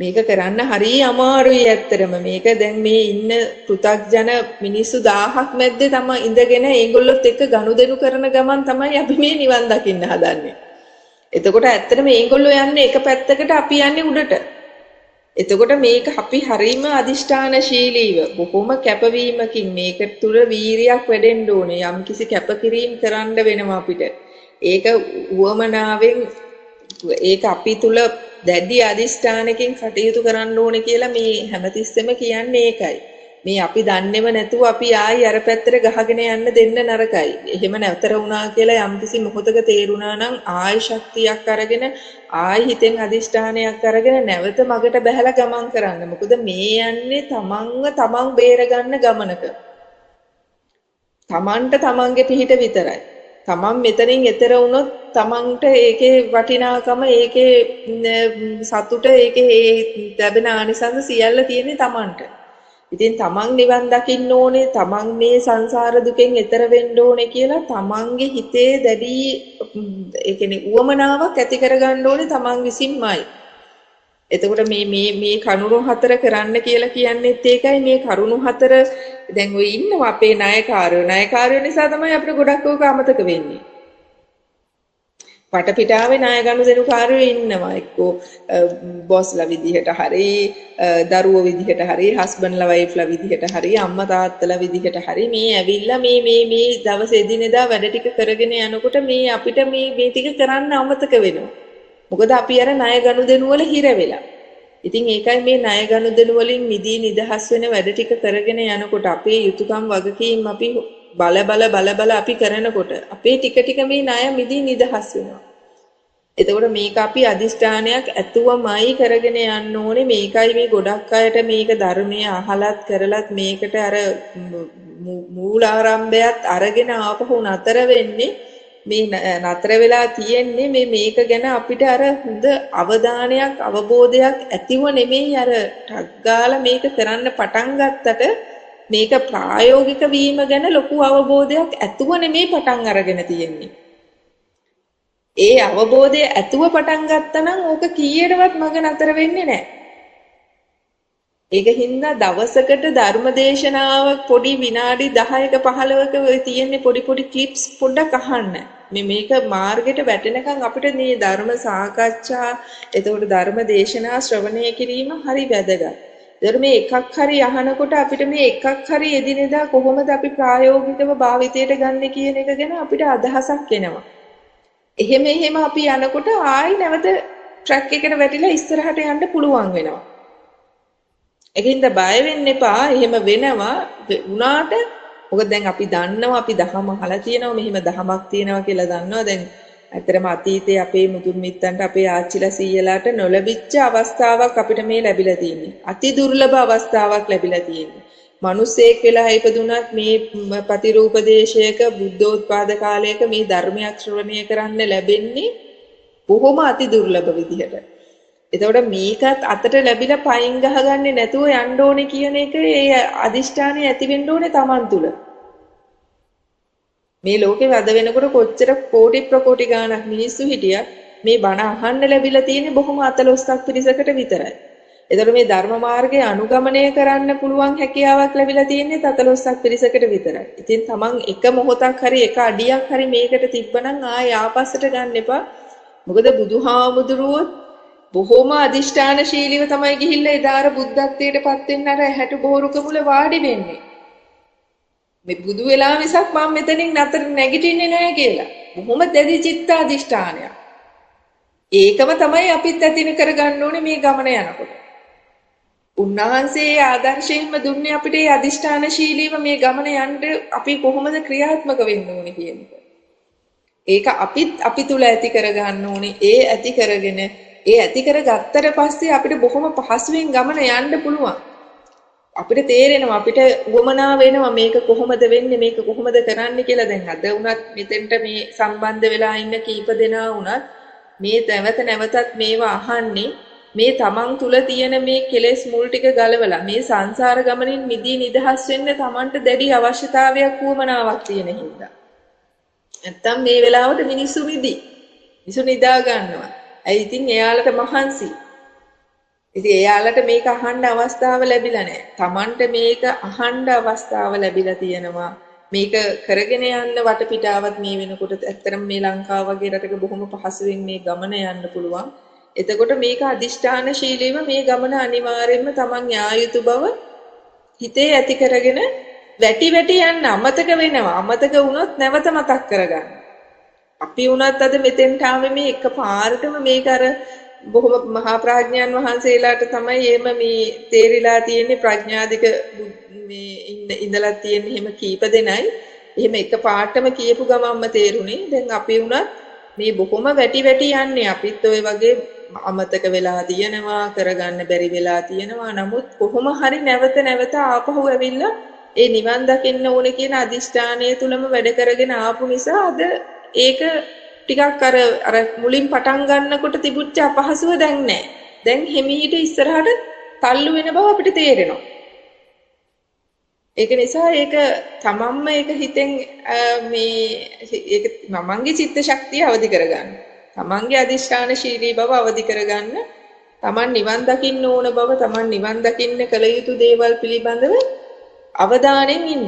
මේක කරන්න හරි අමාරුයි ඇත්තටම. මේක දැන් මේ ඉන්න පෘථග්ජන මිනිස්සු 1000ක් මැද්දේ තමයි ඉඳගෙන ඒගොල්ලොත් එක්ක ගනුදෙනු කරන ගමන් තමයි අපි මේ නිවන් දකින්න හදන්නේ. එතකොට ඇත්තටම ඒගොල්ලෝ යන්නේ එක පැත්තකට, අපි යන්නේ උඩට. එතකොට මේක අපි හරීම අදිෂ්ඨානශීලීව බොහොම කැපවීමකින් මේක තුල වීරියක් වැඩෙන්න ඕනේ. යම්කිසි කැපකිරීම කරන්න වෙනවා අපිට. ඒක උවමනාවෙන් ඒක අපි තුල දැඩි අදිෂ්ඨානකින් කටයුතු කරන්න ඕනේ කියලා මේ හැමතිස්සෙම කියන්නේ ඒකයි. මේ අපි දන්නේම නැතුව අපි ආයි අර පැත්තට ගහගෙන යන්න දෙන්න නරකයි. එහෙම නැතර වුණා කියලා යම්කිසි මොහොතක තේරුණා නම් ආයි ශක්තියක් අරගෙන ආයි හිතෙන් අදිෂ්ඨානයක් අරගෙන නැවත මගට බැහැලා ගමන් කරන්න. මොකද මේ යන්නේ තමන්ව තමන් බේරගන්න ගමනක. තමන්ට තමන්ගේ පිහිට විතරයි. තමන් මෙතනින් එතර වුණොත් තමන්ට ඒකේ වටිනාකම, ඒකේ සතුට, ඒකේ ලැබෙන ආනිසංස සියල්ල තියෙන්නේ තමන්ට. ඉතින් තමන් නිවන් දකින්න ඕනේ, තමන් මේ සංසාර දුකෙන් එතර වෙන්න ඕනේ කියලා තමන්ගේ හිතේ දැඩි ඒ කියන්නේ උවමනාවක් ඇති කරගන්න ඕනේ තමන් විසින්මයි. එතකොට මේ මේ මේ කරුණු හතර කරන්න කියලා කියන්නේත් ඒකයි. මේ කරුණු හතර දැන් ඔය ඉන්නවා අපේ ණයකාරයෝ. ණයකාරයෝ නිසා තමයි අපිට ගොඩක් ඕක අමතක වෙන්නේ. වටපිටාවේ ණය ගනුදෙනුකාරයෝ ඉන්නවා. එක්කෝ බොස්ලා විදිහට හරි, දරුවෝ විදිහට හරි, හස්බන්ඩ්ලා වයිෆ්ලා විදිහට හරි, අම්මා තාත්තලා විදිහට හරි මේ ඇවිල්ලා මේ මේ මේ දවස් එදිනෙදා වැඩ ටික කරගෙන යනකොට මේ අපිට මේ මේ ටික කරන්න අමතක වෙනවා. මොකද අපි අර ණය ගනුදෙනු වල හිර වෙලා. ඉතින් ඒකයි මේ ණය ගනුදෙනු වලින් මිදී නිදහස් වෙන වැඩ ටික කරගෙන යනකොට අපේ යුතුයකම් වගකීම් අපි බල බල බල බල අපි කරනකොට අපේ ටික ටික මේ ණය මිදී නිදහස් වෙනවා. එතකොට මේක අපි අදිෂ්ඨානයක් ඇතුවමයි කරගෙන යන්න ඕනේ. මේකයි මේ ගොඩක් අයට මේක ධර්මයේ අහලත් කරලත් මේකට අර මූලාරම්භයත් අරගෙන ආපහු නතර වෙන්නේ. මේ නතර වෙලා තියෙන්නේ මේ මේක ගැන අපිට අර හොඳ අවධානයක් අවබෝධයක් ඇතිව නෙමෙයි. අර ටක් ගාලා මේක කරන්න පටන් ගත්තට මේක ප්‍රායෝගික වීම ගැන ලොකු අවබෝධයක් ඇතුව නෙමෙයි පටන් අරගෙන තියෙන්නේ. ඒ අවබෝධය ඇතුව පටන් ගත්තා නම් ඕක කීයටවත් මග නතර වෙන්නේ නැහැ. ඒක හින්දා දවසකට ධර්මදේශනාවක් පොඩි විනාඩි 10ක 15ක ඔය තියෙන්නේ පොඩි පොඩි ක්ලිප්ස් පොඩ්ඩක් අහන්න. මේ මේක මාර්ගෙට වැටෙනකන් අපිට මේ ධර්ම සාකච්ඡා, එතකොට ධර්ම දේශනා ශ්‍රවණය කිරීම හරි වැදගත්. ඒතර මේ එකක් හරි අහනකොට අපිට මේ එකක් හරි එදිනෙදා කොහොමද අපි ප්‍රායෝගිකව භාවිතයට ගන්නෙ කියන එක ගැන අපිට අදහසක් එනවා. එහෙම එහෙම අපි යනකොට ආයි නැවත ට්‍රැක් එකට වැටිලා ඉස්සරහට යන්න පුළුවන් වෙනවා. ඒකින්ද බය වෙන්න එපා. එහෙම වෙනවා වුණාට මොකද දැන් අපි දන්නවා, අපි දහම අහලා තියෙනවා, මෙහෙම දහමක් තියෙනවා කියලා දන්නවා. දැන් ඇත්තටම අතීතයේ අපේ මුතුන් මිත්තන්ට, අපේ ආච්චිලා සීයලාට නොලැබිච්ච අවස්ථාවක් අපිට මේ ලැබිලා තියෙන්නේ. අති දුර්ලභ අවස්ථාවක් ලැබිලා තියෙන්නේ. මිනිස්සෙක් වෙලා ඉපදුනත් මේ ප්‍රතිරූප දේශයක බුද්ධෝත්පාද කාලයක මේ ධර්මයක් ශ්‍රවණය කරන්න ලැබෙන්නේ බොහොම අති දුර්ලභ විදිහට. එතකොට මේකත් අතට ලැබිලා පයින් ගහගන්නේ නැතුව යන්න ඕනේ කියන එක ඒ අදිෂ්ඨානය ඇති වෙන්න ඕනේ Taman තුල. මේ ලෝකේ වද වෙනකොට කොච්චර කෝටි ප්‍රකෝටි ගාණක් මිනිස්සු හිටියත් මේ බණ අහන්න ලැබිලා තියෙන්නේ බොහොම අතලොස්සක් පිරිසකට විතරයි. එතකොට මේ ධර්ම මාර්ගය අනුගමනය කරන්න පුළුවන් හැකියාවක් ලැබිලා තියෙන්නේ තතලොස්සක් පිරිසකට විතරයි. ඉතින් තමන් එක මොහොතක් හරි එක අඩියක් හරි මේකට තිබ්බනම් ආයෙ ආපස්සට ගන්න එපා. මොකද බුදුහාමුදුරුවෝ බොහොම අදිෂ්ඨානශීලීව තමයි ගිහිල්ලා එදා අර බුද්ධත්වයට පත් වෙන්න අර හැටු බෝරුක මුල වාඩි වෙන්නේ. මේ බුදු වෙලා මිසක් මම මෙතනින් නතර නැගිටින්නේ නැහැ කියලා. බොහොම දැඩි චිත්ත අදිෂ්ඨානයක්. ඒකම තමයි අපිත් ඇතින කරගන්න ඕනේ මේ ගමන යනකොට. උන්වහන්සේ ආදර්ශයෙන්ම දුන්නේ අපිට ඒ අදිෂ්ඨානශීලීව මේ ගමන යන්න අපි කොහොමද ක්‍රියාත්මක වෙන්න ඕනේ කියන එක. ඒක අපිත් අපි තුල ඇති කරගන්න ඕනේ. ඒ ඇති කරගෙන ඒ ඇති කරගත්තට පස්සේ අපිට බොහොම පහසුවෙන් ගමන යන්න පුළුවන්. අපිට තේරෙනවා, අපිට උවමනා වෙනවා මේක කොහොමද වෙන්නේ, මේක කොහොමද කරන්නේ කියලා. දැන් අද වුණත් මෙතෙන්ට මේ සම්බන්ධ වෙලා ඉන්න කීප දෙනා වුණත් මේ නැවත නැවතත් මේවා අහන්නේ මේ තමන් තුල තියෙන මේ කෙලෙස් මුල් ටික ගලවලා මේ සංසාර ගමනින් මිදී නිදහස් වෙන්න තමන්ට දැඩි අවශ්‍යතාවයක් උවමනාවක් තියෙන හින්දා. නැත්තම් මේ වෙලාවට මිනිස්සු නිදි. මිනිස්සු නිදා ගන්නවා. ඇයි ඉතින් එයාලට මහන්සි. ඉතින් එයාලට මේක අහන්න අවස්ථාව ලැබිලා නැහැ. තමන්ට මේක අහන්න අවස්ථාව ලැබිලා තියෙනවා. මේක කරගෙන යන්න වටපිටාවත් මේ වෙනකොට ඇත්තටම මේ ලංකාව වගේ රටක බොහොම පහසුවෙන් මේ ගමන යන්න පුළුවන්. එතකොට මේක අදිෂ්ඨානශීලීව මේ ගමන අනිවාර්යයෙන්ම තමන් යා යුතු බව හිතේ ඇති කරගෙන වැටි වැටි යන්න. අමතක වෙනවා. අමතක වුණොත් නැවත මතක් කරගන්න. අපි වුණත් අද මෙතෙන්ට ආවේ මේ එක පාරටම මේක අර බොහොම මහා ප්‍රඥාන් වහන්සේලාට තමයි එහෙම මේ තේරිලා තියෙන්නේ. ප්‍රඥාධික මේ ඉඳලා තියෙන්නේ එහෙම කීප දෙනයි. එහෙම එක පාටම කියපු ගමන්ම තේරුනේ. දැන් අපි වුණත් මේ බොහොම වැටි වැටි යන්නේ. අපිත් ඔය වගේ අමතක වෙලා තියෙනවා, කරගන්න බැරි වෙලා තියෙනවා. නමුත් කොහොම හරි නැවත නැවත ආපහු ඇවිල්ලා ඒ නිවන් දකින්න ඕනේ කියන අදිෂ්ඨානය තුලම වැඩ කරගෙන ආපු නිසා අද ඒක ටිකක් අර අර මුලින් පටන් ගන්නකොට තිබුච්ච අපහසුව දැන් නෑ. දැන් හිමීට ඉස්සරහට තල්ලු වෙන බව අපිට තේරෙනවා. ඒක නිසා ඒක තමන්ම ඒක හිතෙන් මේ ඒක තමන්ගේ චිත්ත ශක්තිය අවදි කරගන්න. තමන්ගේ අදිෂ්ඨානශීලී බව අවදි කරගන්න. තමන් නිවන් දකින්න ඕන බව, තමන් නිවන් දකින්න කළ යුතු දේවල් පිළිබඳව අවධානයෙන් ඉන්න.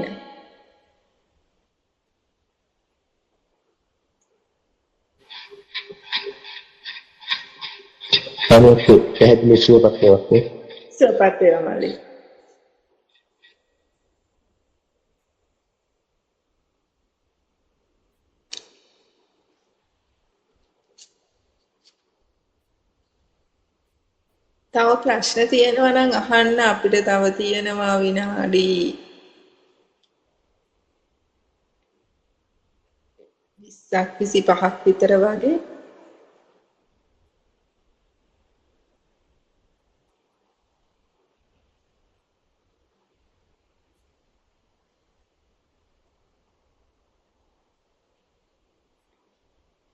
සමෝත් පැහැදිලි සුවපත් වේවා. සුවපත් වේවා මල්ලි. තව ප්‍රශ්න තියෙනවා නම් අහන්න. අපිට තව තියෙනවා විනාඩි 20ක් 25ක් විතර වගේ.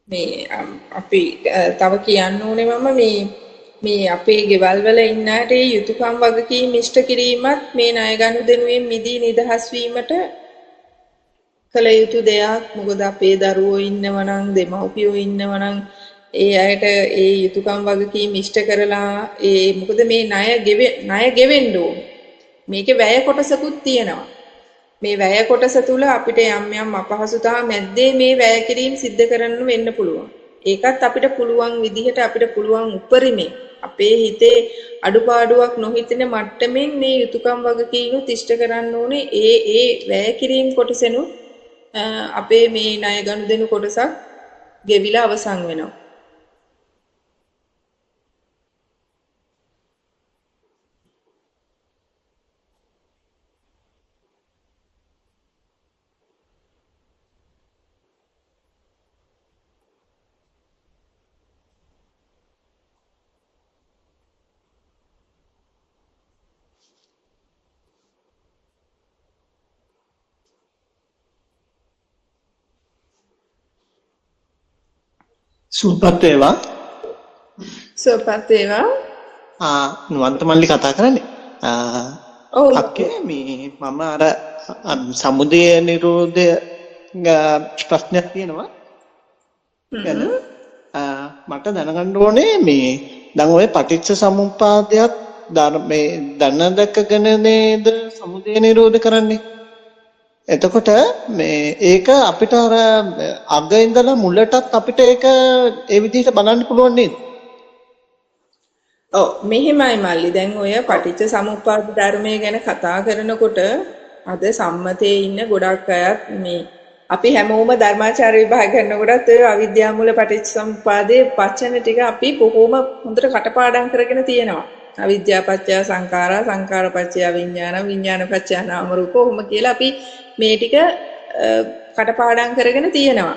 මේ අපි තව කියන්න ඕනේ මම මේ මේ අපේ ගෙවල් වල ඉන්න අයට ඒ යුතුයකම් වගකීම් ඉෂ්ට කිරීමත් මේ ණය ගනුදෙනුවෙන් මිදී නිදහස් වීමට කළ යුතු දෙයක්. මොකද අපේ දරුවෝ ඉන්නවා නම්, දෙමව්පියෝ ඉන්නවා නම් ඒ අයට ඒ යුතුයකම් වගකීම් ඉෂ්ට කරලා ඒ මොකද මේ ණය ගෙවෙන්න ඕන. මේකේ වැය කොටසකුත් තියෙනවා. මේ වැය කොටස තුල අපිට යම් යම් අපහසුතා මැද්දේ මේ වැය කිරීම සිද්ධ කරන්න වෙන්න පුළුවන්. ඒකත් අපිට පුළුවන් විදිහට අපිට පුළුවන් උපරිමයෙන් අපේ හිතේ අඩුපාඩුවක් නොහිතෙන මට්ටමින් මේ යුතුයකම් වගකීමුත් ඉෂ්ට කරන්න ඕනේ. ඒ ඒ වැය කිරීම කොටසෙනුත් අපේ මේ ණය ගනුදෙනු කොටසක් ගෙවිලා අවසන් වෙනවා. සුවපත් වේවා. සුවපත් වේවා. නුවන්ත මල්ලි කතා කරන්නේ. ඔව්. අක්කේ මේ මම අර සමුදය නිරෝධය ප්‍රශ්නයක් තියෙනවා. ගැන මට දැනගන්න ඕනේ මේ දැන් ඔය පටිච්ච සමුප්පාදයක් මේ දන දැකගෙන නේද සමුදය නිරෝධ කරන්නේ. එතකොට මේ ඒක අපිට අර අග ඉඳලා මුලටත් අපිට ඒක ඒ විදිහට බලන්න පුළුවන් නේද? ඔව්, මෙහෙමයි මල්ලි. දැන් ඔය පටිච්ච සමුප්පාද ධර්මය ගැන කතා කරනකොට අද සම්මතයේ ඉන්න ගොඩක් අයත් මේ අපි හැමෝම ධර්මාචාර්ය විභාග කරනකොටත් ඔය අවිද්‍යාව මූල පටිච්ච සමුප්පාදයේ වචන ටික අපි බොහොම හොඳට කටපාඩම් කරගෙන තියෙනවා. අවිද්‍යාව පත්‍ය සංඛාරා, සංඛාර පත්‍ය විඥාන, විඥාන පත්‍ය නාම රූප ඔහොම කියලා අපි මේ ටික කටපාඩම් කරගෙන තියෙනවා.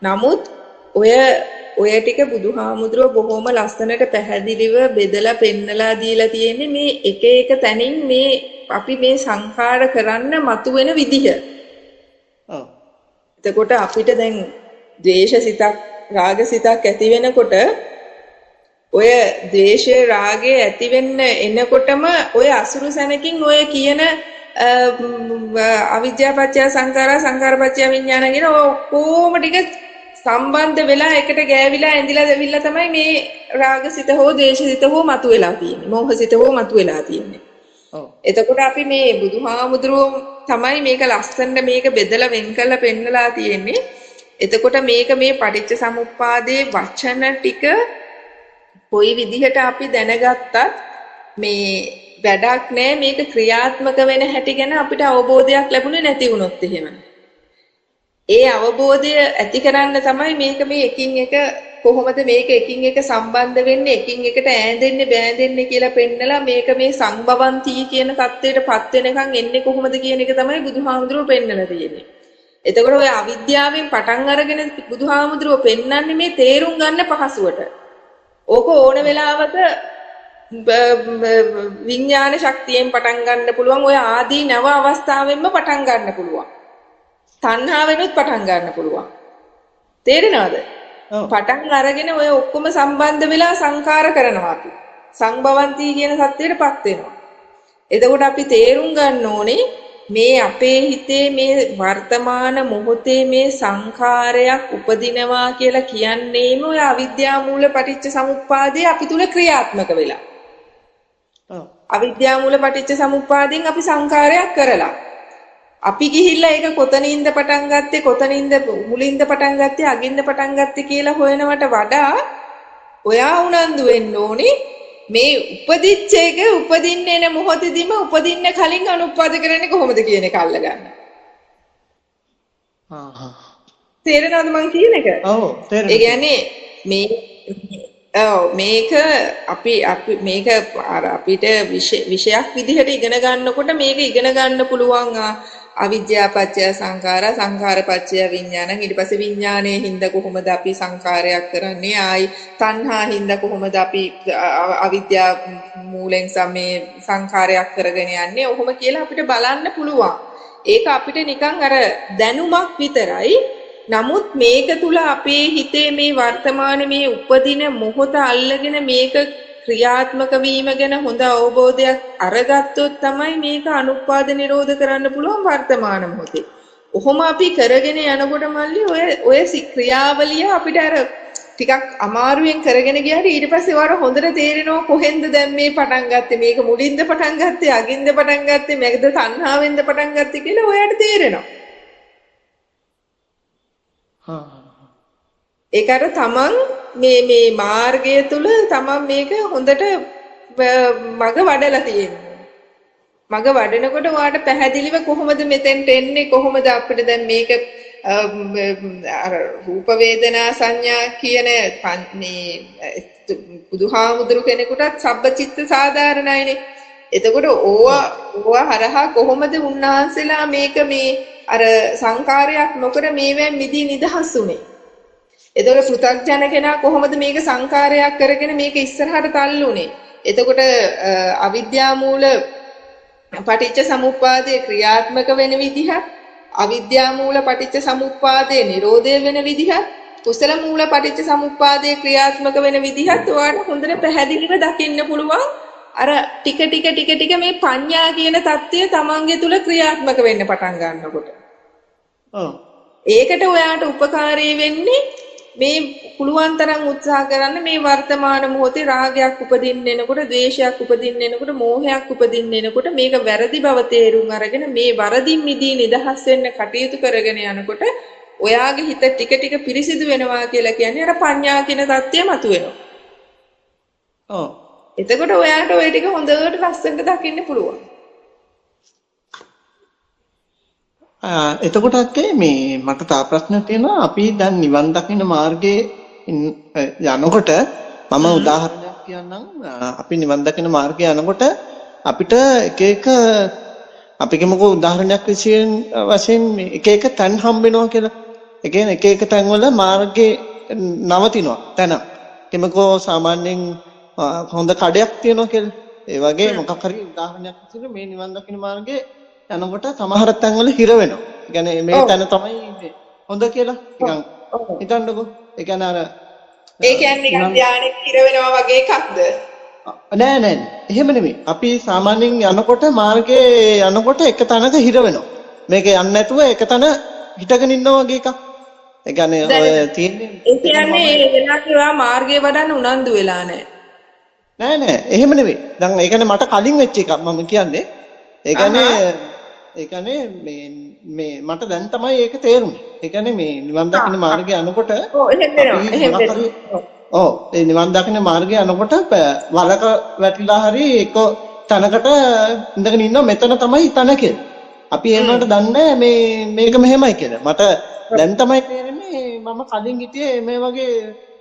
නමුත් ඔය ඔය ටික බුදුහාමුදුරුවෝ බොහොම ලස්සනට පැහැදිලිව බෙදලා පෙන්නලා දීලා තියෙන්නේ මේ එක එක තැනින් මේ අපි මේ සංඛාර කරන්න මතුවෙන විදිහ. ඔව්. එතකොට අපිට දැන් ද්වේෂ සිතක් රාග සිතක් ඇති වෙනකොට ඔය ද්වේෂය රාගය ඇති වෙන්න එනකොටම ඔය අසුරු සැනකින් ඔය කියන අවිද්‍යාව පත්‍ය සංඛාරා, සංඛාර පත්‍ය විඥාන කියන ඔය ඔක්කොම ටික සම්බන්ධ වෙලා එකට ගෑවිලා ඇඳිලා දෙවිලා තමයි මේ රාගසිත හෝ ද්වේෂසිත හෝ මතුවෙලා තියෙන්නේ. මෝහසිත හෝ මතුවෙලා තියෙන්නේ. ඔව්. එතකොට අපි මේ බුදුහාමුදුරුවෝ තමයි මේක ලස්සනට මේක බෙදලා වෙන් කරලා පෙන්නලා තියෙන්නේ. එතකොට මේක මේ පටිච්ච සමුප්පාදයේ වචන ටික කොයි විදිහට අපි දැනගත්තත් මේ වැඩක් නෑ, මේක ක්‍රියාත්මක වෙන හැටි ගැන අපිට අවබෝධයක් ලැබුණේ නැති වුණොත් එහෙම. ඒ අවබෝධය ඇති කරන්න තමයි මේක මේ එකින් එක කොහොමද මේක එකින් එක සම්බන්ධ වෙන්නේ, එකින් එකට ඈඳෙන්නේ බෑඳෙන්නේ කියලා පෙන්නලා මේක මේ සංභවಂತಿ කියන தത്വයට පත් වෙනකන් එන්නේ කොහොමද කියන එක තමයි බුදුහාමුදුරුවෝ පෙන්නලා තියෙන්නේ. එතකොට ඔය අවිද්‍යාවෙන් පටන් අරගෙන බුදුහාමුදුරුවෝ පෙන්නන්නේ මේ තේරුම් ගන්න පහසුවට. ඕක ඕන වෙලාවක විඥාන ශක්තියෙන් පටන් ගන්න පුළුවන්, ඔය ආදී නව අවස්ථාවෙන්ම පටන් ගන්න පුළුවන්. තණ්හාවෙනුත් පටන් ගන්න පුළුවන්. තේරෙනවද? පටන් අරගෙන ඔය ඔක්කොම සම්බන්ධ වෙලා සංඛාර කරනවා අපි. සංභවಂತಿ කියන සත්‍යයටපත් වෙනවා. එතකොට අපි තේරුම් ගන්න ඕනේ මේ අපේ හිතේ මේ වර්තමාන මොහොතේ මේ සංඛාරයක් උපදිනවා කියලා කියන්නේම ඔය අවිද්‍යාව මූල පටිච්ච සමුප්පාදය අපි තුල ක්‍රියාත්මක වෙලා. ඔව්. අවිද්‍යාව මූල පටිච්ච සමුප්පාදයෙන් අපි සංඛාරයක් කරලා. අපි ගිහිල්ලා ඒක කොතනින්ද පටන් ගත්තේ, කොතනින්ද මුලින්ද පටන් ගත්තේ, අගින්ද පටන් ගත්තේ කියලා හොයනවට වඩා ඔයා උනන්දු වෙන්න ඕනේ මේ උපදිච්ච එක උපදින්න එන මොහොතේදීම උපදින්න කලින් අනුත්පාද කරන්නේ කොහොමද කියන එක අල්ලගන්න. ආහා. තේරෙනවද මං කියන එක? ඔව් තේරෙනවා. ඒ කියන්නේ මේ ඔව් මේක අපි අපි මේක අර අපිට විෂයක් විදිහට ඉගෙන ගන්නකොට මේක ඉගෙන ගන්න පුළුවන්. අවිද්‍යාව පත්‍ය සංඛාරා, සංඛාර පත්‍ය විඥානං, ඊට පස්සේ විඥානයේ හින්දා කොහොමද අපි සංඛාරයක් කරන්නේ, ආයි තණ්හා හින්දා කොහොමද අපි අවිද්‍යාව මූලෙන් මේ සංඛාරයක් කරගෙන යන්නේ, ඔහොම කියලා අපිට බලන්න පුළුවන්. ඒක අපිට නිකන් අර දැනුමක් විතරයි. නමුත් මේක තුල අපේ හිතේ මේ වර්තමාන මේ උපදින මොහොත අල්ලගෙන මේක ක්‍රියාත්මක වීම ගැන හොඳ අවබෝධයක් අරගත්තොත් තමයි මේක අනුත්පාද නිරෝධ කරන්න පුළුවන් වර්තමාන මොහොතේ. ඔහොම අපි කරගෙන යනකොට මල්ලි ඔය ඔය ක්‍රියාවලිය අපිට අර ටිකක් අමාරුවෙන් කරගෙන ගියාට ඊට පස්සේ ඔයාලා හොඳට තේරෙනවා කොහෙන්ද දැන් මේ පටන් ගත්තේ, මේක මුලින්ද පටන් ගත්තේ, අගින්ද පටන් ගත්තේ, මේකද තණ්හාවෙන්ද පටන් ගත්තේ කියලා ඔයාට තේරෙනවා. ඒක අර තමන් මේ මේ මාර්ගය තුල තමන් මේක හොඳට මග වඩලා තියෙනවා. මග වඩනකොට ඔයාට පැහැදිලිව කොහොමද මෙතෙන්ට එන්නේ, කොහොමද අපිට දැන් මේක අර රූප වේදනා සංඥා කියන මේ බුදුහාමුදුරු කෙනෙකුටත් සබ්බචිත්ත සාධාරණයිනේ. එතකොට ඕවා ඕවා හරහා කොහොමද උන්වහන්සේලා මේක මේ අර සංකාරයක් නොකර මේවෙන් මිදී නිදහස් වුනේ? එතකොට පෘථග්ජන කෙනා කොහොමද මේක සංකාරයක් කරගෙන මේක ඉස්සරහට තල්ලුනේ? එතකොට අවිද්‍යා මූල පටිච්ච සමුප්පාදයේ ක්‍රියාත්මක වෙන විදිහත්, අවිද්‍යා මූල පටිච්ච සමුප්පාදයේ නිරෝධය වෙන විදිහත්, කුසල මූල පටිච්ච සමුප්පාදයේ ක්‍රියාත්මක වෙන විදිහත් ඔයාලට හොඳට පැහැදිලිව දකින්න පුළුවන්. අර ටික ටික ටික ටික මේ පඤ්ඤා කියන தත්ත්වය තමන්ගේ තුල ක්‍රියාත්මක වෙන්න පටන් ගන්නකොට. ඔව්. ඒකට ඔයාට උපකාරී වෙන්නේ මේ පුළුවන් තරම් උත්සාහ කරන්න මේ වර්තමාන මොහොතේ රාගයක් උපදින්න එනකොට, ද්වේෂයක් උපදින්න එනකොට, මෝහයක් උපදින්න එනකොට මේක වැරදි බව තේරුම් අරගෙන මේ වරදින් මිදී නිදහස් වෙන්න කටයුතු කරගෙන යනකොට ඔයාගේ හිත ටික ටික පිරිසිදු වෙනවා කියලා කියන්නේ අර පඤ්ඤා කියන தත්ත්වය මතුවෙනවා. ඔව්. එතකොට ඔයාට ඔය ටික හොඳට ලස්සනට දකින්න පුළුවන්. එතකොට අක්කේ මේ මට තව ප්‍රශ්නයක් තියෙනවා. අපි දැන් නිවන් දකින්න මාර්ගයේ යනකොට මම උදාහරණයක් කියන්නම්. අපි නිවන් දකින්න මාර්ගයේ යනකොට අපිට එක එක අපි කියමුකෝ උදාහරණයක් වශයෙන් එක එක තැන් හම්බ වෙනවා කියලා. ඒ කියන්නේ එක එක තැන්වල මාර්ගයේ නවතිනවා තැන. කියමුකෝ සාමාන්‍යයෙන් හොඳ කඩයක් තියෙනවා කියලා. ඒ වගේ මොකක් හරි උදාහරණයක් විදිහට මේ නිවන් දකින්න මාර්ගයේ යනකොට සමහර තැන්වල හිර වෙනවා. ඒ කියන්නේ මේ තැන තමයි හොඳ කියලා නිකන් හිතන්නකෝ. ඒ කියන්නේ අර ඒ කියන්නේ නිකන් ධානයෙ හිර වෙනවා වගේ එකක්ද? නෑ නෑ එහෙම නෙමෙයි. අපි සාමාන්‍යයෙන් යනකොට මාර්ගයේ යනකොට එක තැනක හිර වෙනවා. මේක යන්නේ නැතුව එක තැන හිටගෙන ඉන්නවා වගේ එකක්. ඒ කියන්නේ ඔය තියෙන්නේ ඒ කියන්නේ ඒ වෙලාවේ ඔයා මාර්ගයේ වඩන්න උනන්දු වෙලා නෑ. නෑ නෑ එහෙම නෙමෙයි. දැන් ඒ කියන්නේ මට කලින් වෙච්ච එකක් මම කියන්නේ. ඒ කියන්නේ මේ මේ මට දැන් තමයි ඒක තේරුනේ. ඒ කියන්නේ මේ නිවන් දකින්න මාර්ගය යනකොට ඔව් එහෙම වෙනවා. එහෙම වෙනවා. ඔව් ඒ නිවන් දකින්න මාර්ගය යනකොට වලක වැටිලා හරි එක තැනකට ඉඳගෙන ඉන්නවා. මෙතන තමයි තැන කියලා. අපි ඒ වුණාට දන්නේ මේ මේක මෙහෙමයි කියලා. මට දැන් තමයි තේරෙන්නේ මම කලින් හිටියේ මේ වගේ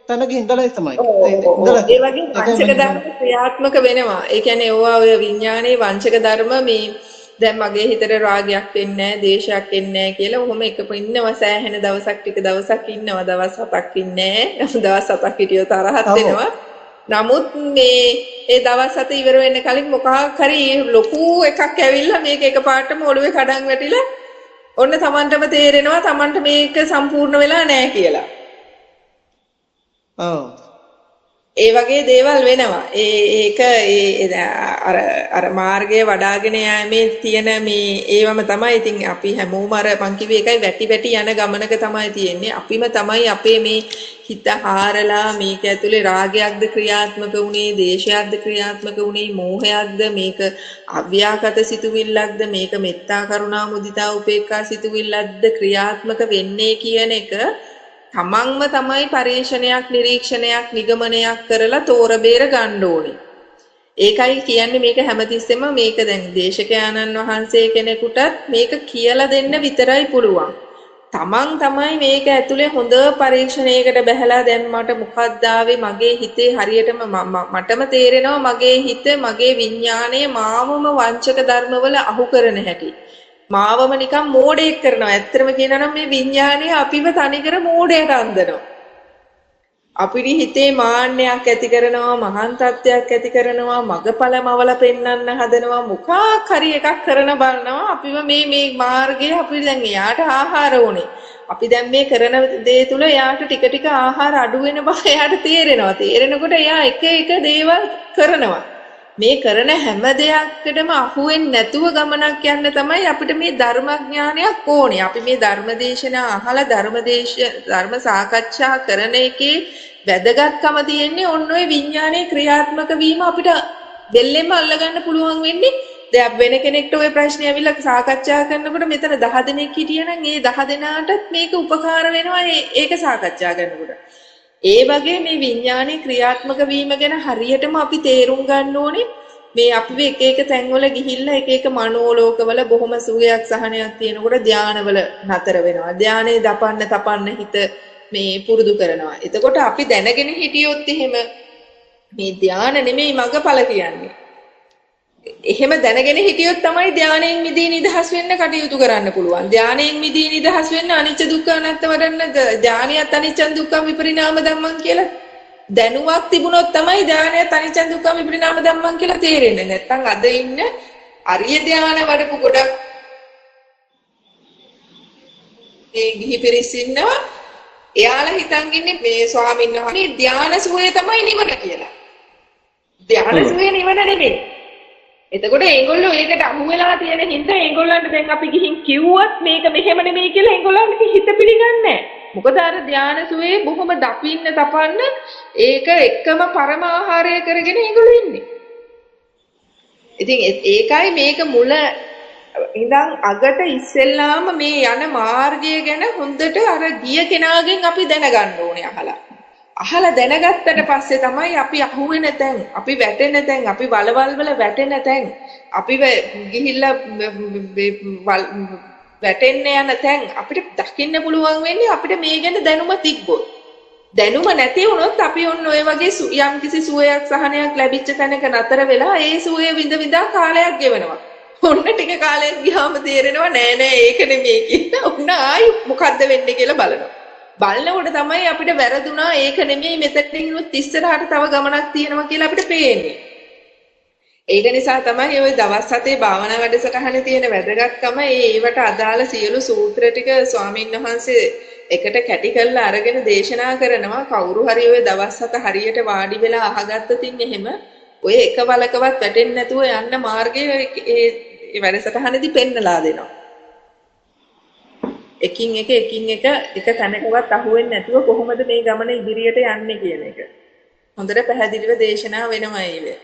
තැනක ඉඳලා තමයි. ඒ වගේ වංචක ධර්ම ක්‍රියාත්මක වෙනවා. ඒ කියන්නේ ඕවා ඔය විඥානයේ වංචක ධර්ම මේ දැන් මගේ හිතට රාගයක් එන්නේ නැහැ, දේශයක් එන්නේ නැහැ කියලා ඔහොම එක ඉන්නවා සෑහෙන දවසක් ටික දවසක් ඉන්නවා, දවස් 7ක් ඉන්නේ නැහැ. දවස් 7ක් හිටියොත් තරහත් වෙනවා. නමුත් මේ ඒ දවස් 7 ඉවර වෙන්න කලින් මොකක් හරි ලොකු එකක් ඇවිල්ලා මේක එකපාරටම ඔළුවේ කඩන් වැටිලා ඔන්න Tamanටම තේරෙනවා Tamanට මේක සම්පූර්ණ වෙලා නැහැ කියලා. ඔව්. ඒ වගේ දේවල් වෙනවා. ඒක ඒ අර අර මාර්ගය වඩාගෙන යෑමේ තියෙන මේ ඒවම තමයි. ඉතින් අපි හැමෝම අර මං කිව්වේ එකයි වැටි වැටි යන ගමනක තමයි තියෙන්නේ. අපිම තමයි අපේ මේ හිත හාරලා මේක ඇතුලේ රාගයක්ද ක්‍රියාත්මක වුනේ, දේශයක්ද ක්‍රියාත්මක වුනේ, මෝහයක්ද, මේක අව්‍යාකත සිතුවිල්ලක්ද, මේක මෙත්තා කරුණා මුදිතා උපේක්ඛා සිතුවිල්ලක්ද ක්‍රියාත්මක වෙන්නේ කියන එක තමන්ම තමයි පරීක්ෂණයක්, නිරීක්ෂණයක්, නිගමනයක් කරලා තෝර බේර ගන්න ඕනේ. ඒකයි කියන්නේ මේක හැමතිස්සෙම මේක දැන් දේශකයාණන් වහන්සේ කෙනෙකුටත් මේක කියලා දෙන්න විතරයි පුළුවන්. තමන් තමයි මේක ඇතුලේ හොඳ පරීක්ෂණයකට බැහැලා දැන් මට මොකක්ද ආවේ මගේ හිතේ හරියටම මටම තේරෙනවා මගේ හිත මගේ විඥාණය මාවම වංචක ධර්මවල අහු කරන හැටි. මාවම නිකන් මෝඩයෙක් කරනවා. ඇත්තටම කියනවා නම් මේ විඥාණය අපිව තනිකර මෝඩයට අන්දනවා. අපිට හිතේ මාන්නයක් ඇති කරනවා, මහාන් තත්ත්වයක් ඇති කරනවා, මගපල මවල පෙන්වන්න හදනවා, මොකක් හරි එකක් කරන බලනවා. අපිව මේ මේ මාර්ගයේ අපි දැන් එයාට ආහාර ඕනේ. අපි දැන් මේ කරන දේ තුල එයාට ටික ටික ආහාර අඩු වෙන බව එයාට තේරෙනවා. තේරෙනකොට එයා එක එක දේවල් කරනවා. මේ කරන හැම දෙයකටම අහුවෙන්නේ නැතුව ගමනක් යන්න තමයි අපිට මේ ධර්මඥානයක් ඕනේ. අපි මේ ධර්මදේශනා අහලා ධර්ම සාකච්ඡා කරන එකේ වැදගත්කම තියෙන්නේ ඔන්න ඔය විඥානයේ ක්‍රියාත්මක වීම අපිට දෙල්ලෙම අල්ලගන්න පුළුවන් වෙන්නේ. දැන් වෙන කෙනෙක්ට ඔය ප්‍රශ්නේ ඇවිල්ලා සාකච්ඡා කරනකොට මෙතන 10 දෙනෙක් හිටියනම් ඒ 10 දෙනාටත් මේක උපකාර වෙනවා ඒක සාකච්ඡා කරනකොට. ඒ වගේ මේ විඥානයේ ක්‍රියාත්මක වීම ගැන හරියටම අපි තේරුම් ගන්න ඕනේ. මේ අපි එක එක තැන්වල ගිහිල්ලා එක එක මනෝලෝකවල බොහොම සුවයක් සහනයක් තියෙනකොට ධානවල නතර වෙනවා. ධානයේ දපන්න තපන්න හිත මේ පුරුදු කරනවා. එතකොට අපි දැනගෙන හිටියොත් එහෙම මේ ධාන නෙමෙයි මගපල කියන්නේ. එහෙම දැනගෙන හිටියොත් තමයි ධානයෙන් මිදී නිදහස් වෙන්න කටයුතු කරන්න පුළුවන්. ධානයෙන් මිදී නිදහස් වෙන්න අනිච්ච දුක්ඛ අනාත්ම වඩන්න ධානියත් අනිච්චං දුක්ඛං විපරිණාම ධම්මං කියලා දැනුවක් තිබුණොත් තමයි ධානයත් අනිච්චං දුක්ඛං විපරිණාම ධම්මං කියලා තේරෙන්නේ. නැත්තම් අද ඉන්න අරිය ධාන වඩපු ගොඩක් මේ ගිහි පිරිස් ඉන්නවා. එයාලා හිතන් ඉන්නේ මේ ස්වාමීන් වහන්සේ ධාන සුවය තමයි නිවන කියලා. ධාන සුවය නිවන නෙමෙයි. එතකොට ඒගොල්ලෝ ඒකට අහු වෙලා තියෙන හින්දා ඒගොල්ලන්ට දැන් අපි ගිහින් කිව්වත් මේක මෙහෙම නෙමෙයි කියලා ඒගොල්ලන්ට හිත පිළිගන්නේ නැහැ. මොකද අර ධාන සුවේ බොහොම දපින්න තපන්න ඒක එකම පරම ආහාරය කරගෙන ඒගොල්ලෝ ඉන්නේ. ඉතින් ඒකයි මේක මුල ඉඳන් අගට ඉස්සෙල්ලාම මේ යන මාර්ගය ගැන හොඳට අර ගිය කෙනාගෙන් අපි දැනගන්න ඕනේ අහලා. අහලා දැනගත්තට පස්සේ තමයි අපි අහුවෙන තැන්, අපි වැටෙන තැන්, අපි වලවල් වල වැටෙන තැන්, අපි ගිහිල්ලා වැටෙන්න යන තැන් අපිට දකින්න පුළුවන් වෙන්නේ අපිට මේ ගැන දැනුම තිබ්බොත්. දැනුම නැති වුණොත් අපි ඔන්න ඔය වගේ යම්කිසි සුවයක් සහනයක් ලැබිච්ච තැනක නතර වෙලා ඒ සුවය විඳ විඳා කාලයක් ගෙවනවා. ඔන්න ටික කාලයක් ගියාම තේරෙනවා නෑ නෑ ඒක නෙමෙයි කියලා. ඔන්න ආයි මොකද්ද වෙන්නේ කියලා බලනවා. බලනකොට තමයි අපිට වැරදුනා ඒක නෙමෙයි මෙතනින් උත් ඉස්සරහට තව ගමනක් තියෙනවා කියලා අපිට පේන්නේ. ඒක නිසා තමයි ඔය දවස් හතේ භාවනා වැඩසටහනේ තියෙන වැදගත්කම ඒ ඒවට අදාළ සියලු සූත්‍ර ටික ස්වාමීන් වහන්සේ එකට කැටි කරලා අරගෙන දේශනා කරනවා. කවුරු හරි ඔය දවස් හත හරියට වාඩි වෙලා අහගත්තොතින් එහෙම ඔය එක වලකවත් වැටෙන්නේ නැතුව යන්න මාර්ගය ඒ ඒ වැඩසටහනේදී පෙන්නලා දෙනවා. එකින් එක එකින් එක එක තැනකවත් අහුවෙන්නේ නැතුව කොහොමද මේ ගමන ඉදිරියට යන්නේ කියන එක. හොඳට පැහැදිලිව දේශනා වෙනවා ඒවේ.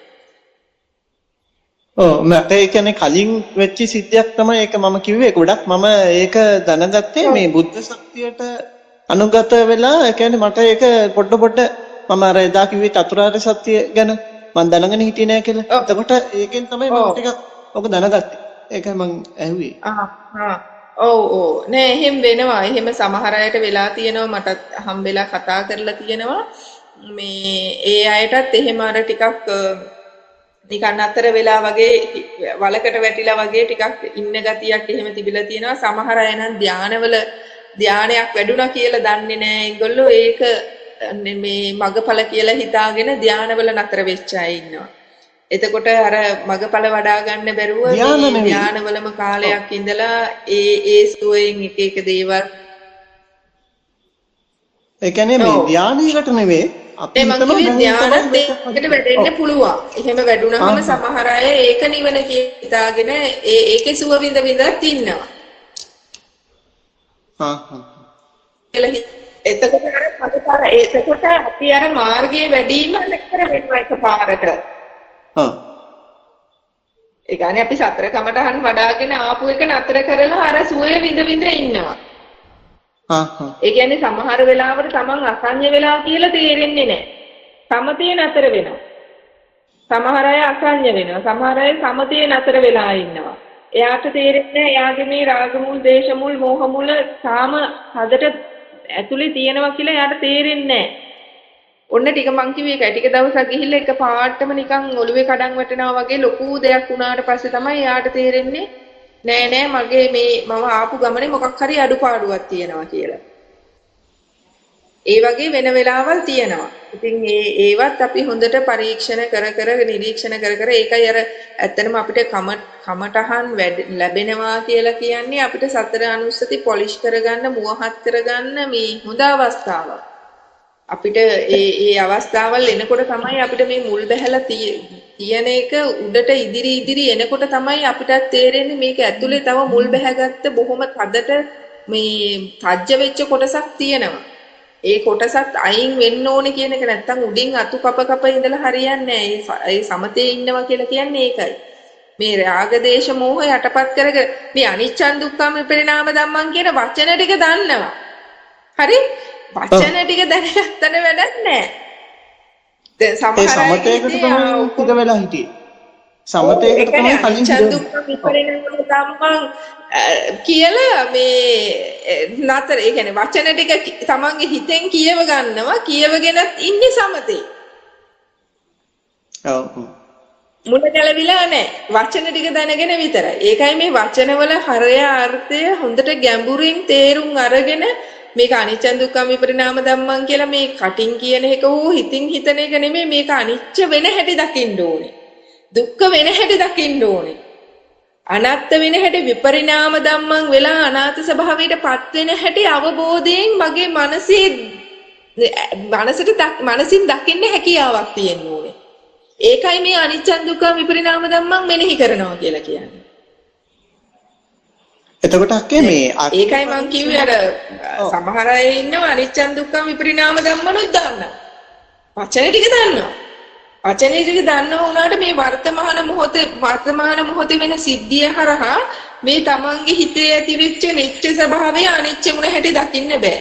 ඔව් මට ඒ කියන්නේ කලින් වෙච්ච සිද්ධියක් තමයි ඒක මම කිව්වේ. ගොඩක් මම ඒක දැනගත්තේ මේ බුද්ධ ශක්තියට අනුගත වෙලා. ඒ කියන්නේ මට ඒක පොඩ පොඩ මම අර එදා කිව්වේ චතුරාර්ය සත්‍ය ගැන මම දැනගෙන හිටියේ නෑ කියලා. එතකොට ඒකෙන් තමයි මම ටිකක් ඔක දැනගත්තේ. ඒකයි මං ඇහුවේ. ආ ඔව් ඔව් නෑ එහෙම වෙනවා. එහෙම සමහර අයට වෙලා තියෙනවා. මටත් හම්බෙලා කතා කරලා තියෙනවා. මේ ඒ අයටත් එහෙම අර ටිකක් නිකන් අතර වෙලා වගේ වලකට වැටිලා වගේ ටිකක් ඉන්න ගතියක් එහෙම තිබිලා තියෙනවා. සමහර අය නම් ධානවල ධානයක් වැඩුණා කියලා දන්නේ නෑ. ඒගොල්ලෝ ඒක මේ මගඵල කියලා හිතාගෙන ධානවල නතර වෙච්ච අය ඉන්නවා. එතකොට අර මගඵල වඩා ගන්න බැරුව මේ ධානවලම කාලයක් ඉඳලා ඒ ඒ සුවයෙන් එක එක දේවල් ඒ කියන්නේ මේ ධානයකට නෙවෙයි අපි හිතනවා ධානත් ඒකට වැඩෙන්න පුළුවන්. එහෙම වැඩුණාම සමහර අය ඒක නිවන කියලා හිතාගෙන ඒ ඒකේ සුව විඳ විඳත් ඉන්නවා. හා හා. එතකොට අර පදපාර එතකොට අපි අර මාර්ගයේ වැඩිම නතර වෙනවා එකපාරට. හා. ඒ කියන්නේ අපි සතර කමටහන් වඩාගෙන ආපු එක නතර කරලා අර සුවේ විඳ විඳ ඉන්නවා. හා හා. ඒ කියන්නේ සමහර වෙලාවට තමන් අසඤ්ඤ වෙලා කියලා තේරෙන්නේ නැහැ. සමතේ නතර වෙනවා. සමහර අය අසඤ්ඤ වෙනවා. සමහර අය සමතේ නතර වෙලා ඉන්නවා. එයාට තේරෙන්නේ නැහැ එයාගේ මේ රාග මුල්, දේශ මුල්, මෝහ මුල තාම හදට ඇතුලේ තියෙනවා කියලා එයාට තේරෙන්නේ නැහැ. ඔන්න ටික මං කිව්වේ ඒකයි. ටික දවසක් ගිහිල්ලා එක පාටම නිකන් ඔළුවේ කඩන් වැටෙනවා වගේ ලොකු දෙයක් වුණාට පස්සේ තමයි එයාට තේරෙන්නේ නෑ නෑ මගේ මේ මම ආපු ගමනේ මොකක් හරි අඩුපාඩුවක් තියෙනවා කියලා. ඒ වගේ වෙන වෙලාවල් තියෙනවා. ඉතින් ඒ ඒවත් අපි හොඳට පරීක්ෂණ කර කර නිරීක්ෂණ කර කර ඒකයි අර ඇත්තටම අපිට කමටහන් ලැබෙනවා කියලා කියන්නේ අපිට සතර අනුස්සති පොලිෂ් කරගන්න මුවහත් කරගන්න මේ හොඳ අවස්ථාවක්. අපිට ඒ ඒ අවස්ථාවල් එනකොට තමයි අපිට මේ මුල් බැහැලා තියෙන එක උඩට ඉදිරි ඉදිරි එනකොට තමයි අපිටත් තේරෙන්නේ මේක ඇතුලේ තව මුල් බැහැගත්ත බොහොම තදට මේ තජ්ජ වෙච්ච කොටසක් තියෙනවා. ඒ කොටසත් අයින් වෙන්න ඕනේ කියන එක නැත්තම් උඩින් අතු කප කප ඉඳලා හරියන්නේ නැහැ. ඒ සමතේ ඉන්නවා කියලා කියන්නේ ඒකයි. මේ රාග දේශ මෝහ යටපත් කරගෙන මේ අනිච්චන් දුක්ඛම විපරිණාම ධම්මං කියන වචන ටික දන්නවා. හරි? වචන ටික දැනගත්තට වැඩක් නැහැ. දැන් සමහර අය සමතේකට තමයි ටික වෙලා හිටියේ. සමතේකට තමයි කලින් දුක්ඛ විපරිණාම ධම්මං කියලා මේ නතර ඒ කියන්නේ වචන ටික තමන්ගේ හිතෙන් කියව ගන්නවා කියවගෙනත් ඉන්නේ සමතේ. ඔව්. මුල ගැලවිලා නැහැ. වචන ටික දැනගෙන විතරයි. ඒකයි මේ වචනවල හරය අර්ථය හොඳට ගැඹුරින් තේරුම් අරගෙන මේක අනිච්ච දුක්ඛ විපරිණාම ධම්මං කියලා මේ කටින් කියන එක හෝ හිතින් හිතන එක නෙමෙයි මේක අනිච්ච වෙන හැටි දකින්න ඕනේ. දුක්ඛ වෙන හැටි දකින්න ඕනේ. අනාත්ම වෙන හැටි විපරිණාම ධම්මං වෙලා අනාත්ම ස්වභාවයට පත් වෙන හැටි අවබෝධයෙන් මගේ මනසේ මනසට මනසින් දකින්න හැකියාවක් තියෙන්න ඕනේ. ඒකයි මේ අනිච්ච දුක්ඛ විපරිණාම ධම්මං මෙනෙහි කරනවා කියලා කියන්නේ. එතකොට අක්කේ මේ ඒකයි මං කිව්වේ අර සමහර අය ඉන්නවා අනිච්චන් දුක්ඛම් විපරිණාම ධම්මනුත් දන්නවා. වචන ටික දන්නවා. වචන ටික දන්නවා වුණාට මේ වර්තමාන මොහොතේ වෙන සිද්ධිය හරහා මේ තමන්ගේ හිතේ ඇතිවෙච්ච නිච්ච ස්වභාවය අනිච්ච මුණ හැටි දකින්න බෑ.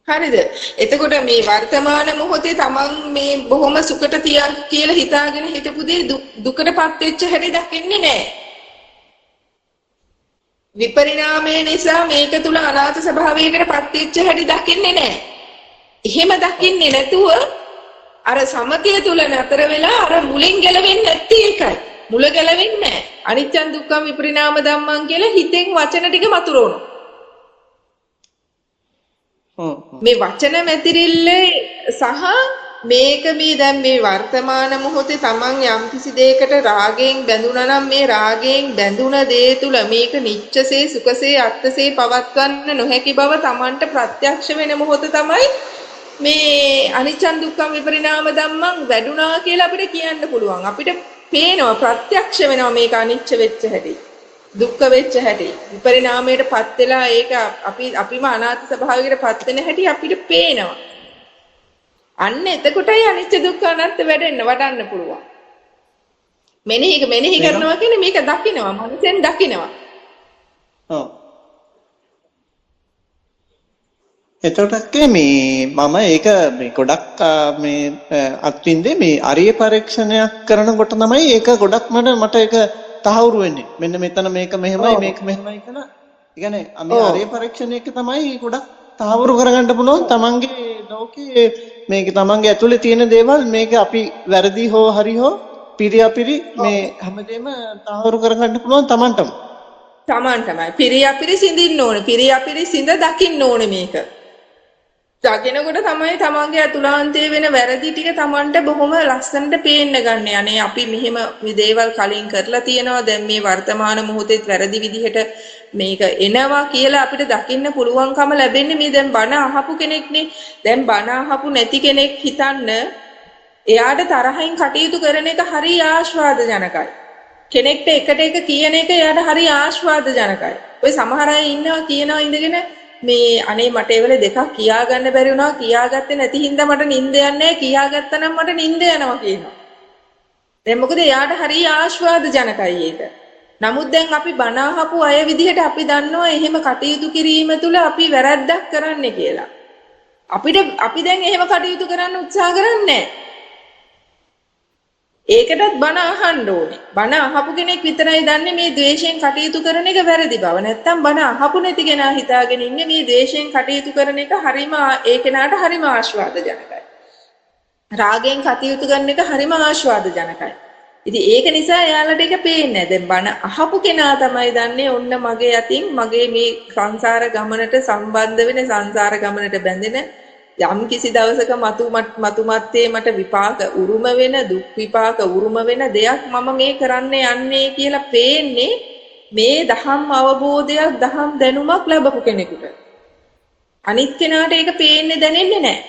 හරිද? එතකොට මේ වර්තමාන මොහොතේ තමන් මේ බොහොම සුකට තියක් කියලා හිතාගෙන හිටපු දේ දුකටපත් වෙච්ච හැටි දකින්නේ නෑ. විපරිණාමය නිසා මේක තුල අනාථ ස්වභාවයකටපත් වෙච්ච හැටි දකින්නේ නෑ. එහෙම දකින්නේ නැතුව අර සමතය තුල නතර වෙලා අර මුලින් ගැලවෙන්නේ නැත්තේ ඒකයි. මුල ගැලවෙන්නේ නෑ. අනිච්චන් දුක්ඛම් විපරිණාම ධම්මං කියලා හිතෙන් වචන ටික මතුරවනවා. මේ වචන මැතිරිල්ලේ සහ මේක මේ දැන් මේ වර්තමාන මොහොතේ තමන් යම්කිසි දෙයකට රාගයෙන් බැඳුනා නම් මේ රාගයෙන් බැඳුන දේ තුල මේක නිච්චසේ සුඛසේ අත්තසේ පවත්වන්න නොහැකි බව තමන්ට ප්‍රත්‍යක්ෂ වෙන මොහොත තමයි මේ අනිච්චන් දුක්ඛම් විපරිණාම ධම්මං වැඩුණා කියලා අපිට කියන්න පුළුවන්. අපිට පේනවා ප්‍රත්‍යක්ෂ වෙනවා මේක අනිච්ච වෙච්ච හැටි, දුක්ඛ වෙච්ච හැටි, විපරිණාමයටපත් වෙලා ඒක අපිම අනාත්ම ස්වභාවයකටපත් වෙන හැටි අපිට පේනවා. අන්න එතකොටයි අනිච්ච දුක්ඛ අනාත්ම වැඩෙන්න වඩන්න පුළුවන්. මෙනෙහි කරනවා කියන්නේ මේක දකිනවා, මනසෙන් දකිනවා. ඔව්. එතකොට මේ මම ඒක මේ ගොඩක් මේ අත්විඳේ මේ අරිය පරීක්ෂණයක් කරනකොට තමයි ඒක ගොඩක් මට ඒක තහවුරු වෙන්නේ. මෙන්න මෙතන මේක මෙහෙමයි මේක මෙහෙමයි කියලා. ඒ කියන්නේ මේ අරිය පරීක්ෂණයක තමයි ගොඩක් තහවුරු කරගන්න පුළුවන් තමන්ගේ ලෝකයේ මේක තමන්ගේ ඇතුලේ තියෙන දේවල් මේක අපි වැරදි හෝ හරි හෝ පිරි අපිරි මේ හැමදේම තහවුරු කරගන්න පුළුවන් තමන්ටම. තමන්ටමයි. පිරි අපිරි සිඳින්න ඕනේ. පිරි අපිරි සිඳ දකින්න ඕනේ මේක. දකිනකොට තමයි තමන්ගේ අතුලාන්තයේ වෙන වැරදි ටික තමන්ට බොහොම ලස්සනට පේන්න ගන්න. අනේ අපි මෙහෙම මේ දේවල් කලින් කරලා තියෙනවා. දැන් මේ වර්තමාන මොහොතේත් වැරදි විදිහට මේක එනවා කියලා අපිට දකින්න පුළුවන්කම ලැබෙන්නේ මේ දැන් බණ අහපු කෙනෙක්නේ. දැන් බණ අහපු නැති කෙනෙක් හිතන්න එයාට තරහින් කටයුතු කරන එක හරි ආස්වාදජනකයි. කෙනෙක්ට එකට එක කියන එක එයාට හරි ආස්වාදජනකයි. ඔය සමහර අය ඉන්නවා කියනවා ඉඳගෙන මේ අනේ මට ඒ වෙලේ දෙකක් කියා ගන්න බැරි වුණා, කියාගත්තේ නැති හින්දා මට නිින්ද යන්නේ නැහැ, කියාගත්තා නම් මට නිින්ද යනවා කියනවා. දැන් මොකද එයාට හරි ආස්වාදජනකයි ඒක. නමුත් දැන් අපි බණ අහපු අය විදිහට අපි දන්නවා එහෙම කටයුතු කිරීම තුළ අපි වැරද්දක් කරන්නේ කියලා. අපි දැන් එහෙම කටයුතු කරන්න උත්සාහ කරන්නේ නැහැ. ඒකටත් බණ අහන්න ඕනේ. බණ අහපු කෙනෙක් විතරයි දන්නේ මේ ද්වේෂයෙන් කටයුතු කරන එක වැරදි බව. නැත්තම් බණ අහපු නැති කෙනා හිතාගෙන ඉන්නේ මේ ද්වේෂයෙන් කටයුතු කරන එක හරිම ඒ කෙනාට හරිම ආස්වාදජනකයි. රාගයෙන් කටයුතු කරන එක හරිම ආස්වාදජනකයි. ඉතින් ඒක නිසා එයාලට ඒක පේන්නේ නැහැ. දැන් බණ අහපු කෙනා තමයි දන්නේ ඔන්න මගේ අතින් මගේ මේ සංසාර ගමනට සම්බන්ධ වෙන සංසාර ගමනට බැඳෙන යම් කිසි දවසක මතු මත්තේ මට විපාක උරුම වෙන දුක් විපාක උරුම වෙන දෙයක් මම මේ කරන්න යන්නේ කියලා පේන්නේ මේ දහම් අවබෝධයක් දහම් දැනුමක් ලැබපු කෙනෙකුට. අනිත් කෙනාට ඒක පේන්නේ දැනෙන්නේ නැහැ.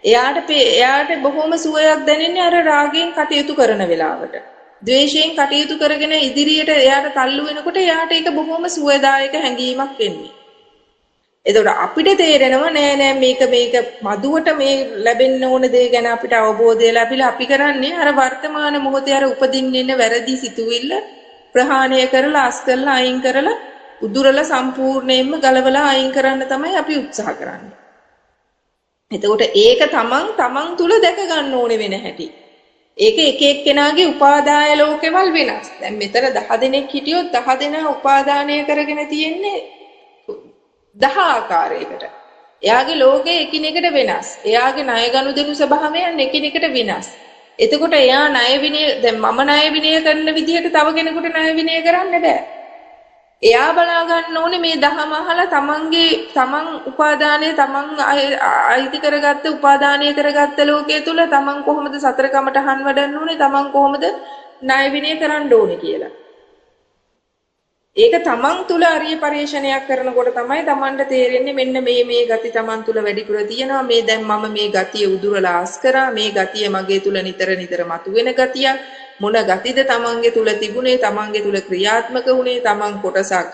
එයාට බොහොම සුවයක් දැනෙන්නේ අර රාගයෙන් කටයුතු කරන වෙලාවට. ද්වේෂයෙන් කටයුතු කරගෙන ඉදිරියට එයාට තල්ලු වෙනකොට එයාට ඒක බොහොම සුවදායක හැඟීමක් වෙන්නේ. එතකොට අපිට තේරෙනවා නෑ නෑ මේක මේක මදුවට මේ ලැබෙන්න ඕන දේ ගැන අපිට අවබෝධය ලැබිලා අපි කරන්නේ අර වර්තමාන මොහොතේ අර උපදින්න ඉන්න වැරදි සිතුවිල්ල ප්‍රහාණය කරලා අස් කරලා අයින් කරලා උදුරලා සම්පූර්ණයෙන්ම ගලවලා අයින් කරන්න තමයි අපි උත්සාහ කරන්නේ. එතකොට ඒක තමන් තුල දැක ගන්න ඕනේ වෙන හැටි. ඒක එක එක්කෙනාගේ උපාදාය ලෝකෙවල් වෙනස්. දැන් මෙතන 10 දෙනෙක් හිටියොත් 10 දෙනා උපාදානය කරගෙන තියෙන්නේ 10 ආකාරයකට. එයාගේ ලෝකය එකිනෙකට වෙනස්. එයාගේ ණය ගනුදෙනු ස්වභාවයන් එකිනෙකට වෙනස්. එතකොට එයා ණය විනය දැන් මම ණය විනය කරන විදිහට තව කෙනෙකුට ණය විනය කරන්න බෑ. එයා බලා ගන්න ඕනේ මේ දහම අහලා තමන්ගේ තමන් උපාදානය තමන් අයිති කරගත්ත උපාදානය කරගත්ත ලෝකයේ තුල තමන් කොහොමද සතර කමටහන් වඩන්න ඕනේ, තමන් කොහොමද ණය විනය කරන්න ඕනේ කියලා. ඒක තමන් තුල අරිය පරිශ්‍රණයක් කරනකොට තමයි තමන්ට තේරෙන්නේ මෙන්න මේ මේ ගති තමන් තුල වැඩිපුර තියෙනවා, මේ දැන් මම මේ ගතිය උදුරලා අස් කරා, මේ ගතිය මගේ තුල නිතර නිතර මතුවෙන ගතියක්, මොන ගතිද තමන්ගේ තුල තිබුණේ, තමන්ගේ තුල ක්‍රියාත්මක වුණේ, තමන් කොටසක්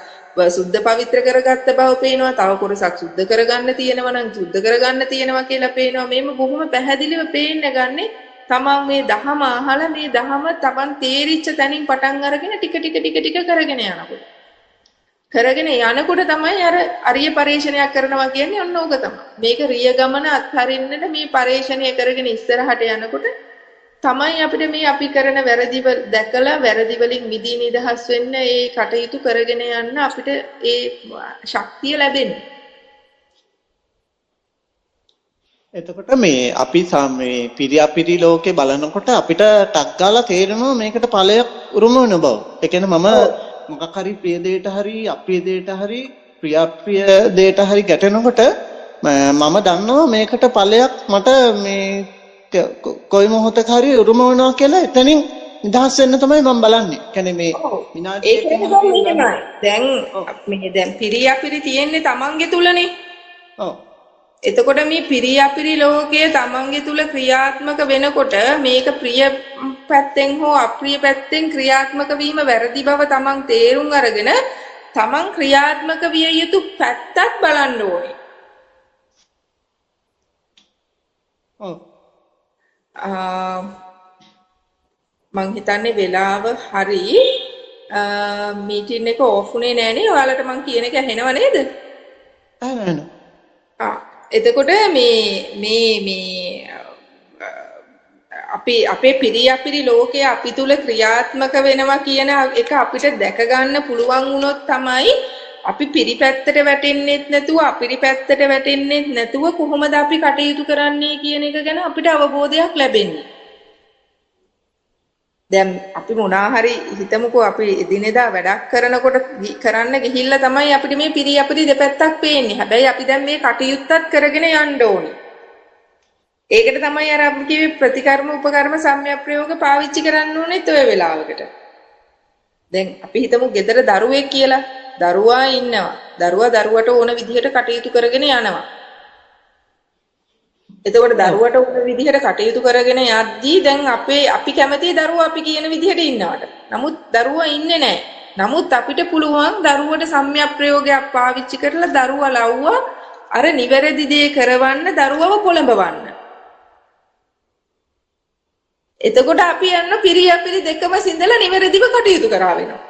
සුද්ධ පවිත්‍ර කරගත්ත බව පේනවා, තව කොටසක් සුද්ධ කරගන්න තියෙනවා නම් සුද්ධ කරගන්න තියෙනවා කියලා පේනවා. මේම බොහොම පැහැදිලිව පේන්න ගන්නේ තමන් මේ දහම අහලා මේ දහම තමන් තේරිච්ච තැනින් පටන් අරගෙන ටික ටික ටික ටික කරගෙන යනකොට. කරගෙන යනකොට තමයි අර අරිය පරේෂණයක් කරනවා කියන්නේ ඔන්න ඕක තමයි. මේක රිය ගමන අත්හරින්නට මේ පරේෂණය කරගෙන ඉස්සරහට යනකොට තමයි අපිට මේ අපි කරන වැරදි දැකලා වැරදි වලින් මිදී නිදහස් වෙන්න ඒ කටයුතු කරගෙන යන්න අපිට ඒ ශක්තිය ලැබෙන්නේ. එතකොට මේ අපි මේ පිරියාපිරි ලෝකේ බලනකොට අපිට ටක් ගාලා තේරෙනවා මේකට ඵලයක් උරුම වෙන බව. ඒ කියන්නේ මම මොකක් හරි ප්‍රිය දෙයට හරි අප්‍රිය දෙයට හරි ප්‍රියාප්‍රිය දෙයට හරි ගැටෙනකොට මම දන්නවා මේකට ඵලයක් මට මේ කොයි මොහොතක හරි උරුම වෙනවා කියලා එතනින් නිදහස් වෙන්න තමයි මම බලන්නේ. කියන්නේ මේ විනාඩියකින් දැන් මේ දැන් පිරියාපිරි තියෙන්නේ තමන්ගේ තුලනේ. ඔව්. එතකොට මේ පිරියාපිරි ලෝකය තමන්ගේ තුල ක්‍රියාත්මක වෙනකොට මේක ප්‍රිය පැත්තෙන් හෝ අප්‍රිය පැත්තෙන් ක්‍රියාත්මක වීම වැරදි බව තමන් තේරුම් අරගෙන තමන් ක්‍රියාත්මක විය යුතු පැත්තත් බලන්න ඕනේ. ඔව්. මං හිතන්නේ වෙලාව හරි. මීටින් එක ඕෆ් වුණේ නෑ නේ. ඔයාලට මං කියන එක ඇහෙනව නේද? ඇහෙනවා. ආ එතකොට මේ මේ මේ අපි අපේ පිරියාපිරි ලෝකය අපි තුල ක්‍රියාත්මක වෙනවා කියන එක අපිට දැක ගන්න පුළුවන් වුණොත් තමයි අපි පිරිපැත්තට වැටෙන්නෙත් නැතුව අපිරි පැත්තට වැටෙන්නෙත් නැතුව කොහොමද අපි කටයුතු කරන්නේ කියන එක ගැන අපිට අවබෝධයක් ලැබෙන්නේ. දැන් අපි මොනා හරි හිතමුකෝ අපි එදිනෙදා වැඩක් කරනකොට කරන්න ගිහිල්ලා තමයි අපිට මේ පිරි අපිරි දෙපැත්තක් පේන්නේ. හැබැයි අපි දැන් මේ කටයුත්තත් කරගෙන යන්න ඕනේ. ඒකට තමයි අර අපි කිව්වේ ප්‍රතිකර්ම උපකර්ම සම්‍යක් ප්‍රයෝග පාවිච්චි කරන්න ඕනෙත් ඔය වෙලාවකට. දැන් අපි හිතමු ගෙදර දරුවෙක් කියලා. දරුවා ඉන්නවා. දරුවා දරුවට ඕන විදිහට කටයුතු කරගෙන යනවා. එතකොට දරුවට ඕන විදිහට කටයුතු කරගෙන යද්දී දැන් අපි කැමති දරුවා අපි කියන විදිහට ඉන්නවට. නමුත් දරුවා ඉන්නේ නැහැ. නමුත් අපිට පුළුවන් දරුවට සම්‍යක් ප්‍රයෝගයක් පාවිච්චි කරලා දරුවා ලව්වා අර නිවැරදි දේ කරවන්න දරුවව පොළඹවන්න. එතකොට අපි යන්න පිරියාපිරි දෙකම සිඳලා නිවැරදිව කටයුතු කරා වෙනවා.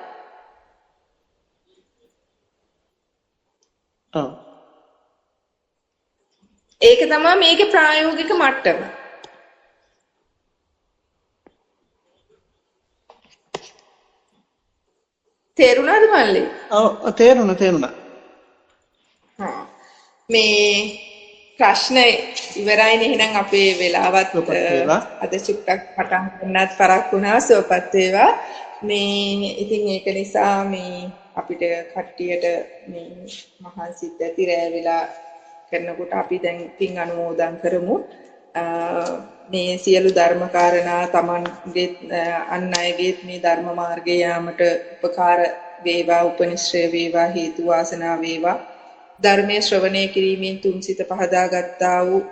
ඔව්. ඒක තමයි මේකේ ප්‍රායෝගික මට්ටම. තේරුණාද මල්ලි? ඔව් තේරුණා තේරුණා. හා මේ ප්‍රශ්න ඉවරයිනේ. එහෙනම් අපේ වෙලාවත් අද චුට්ටක් පටන් ගන්නත් පරක් වුණා. සුවපත් වේවා. මේ ඉතින් ඒක නිසා මේ අපිට කට්ටියට මේ මහන්සිත් ඇති රෑ වෙලා කරනකොට අපි දැන් පින් අනුමෝදන් කරමු. මේ සියලු ධර්ම කාරණා තමන්ගේ අන් අයගේත් මේ ධර්ම මාර්ගයේ යාමට උපකාර වේවා, උපනිශ්‍රය වේවා, හේතු වාසනා වේවා. ධර්මයේ ශ්‍රවණය කිරීමෙන් තුන්සිත පහදා ගත්තා වූ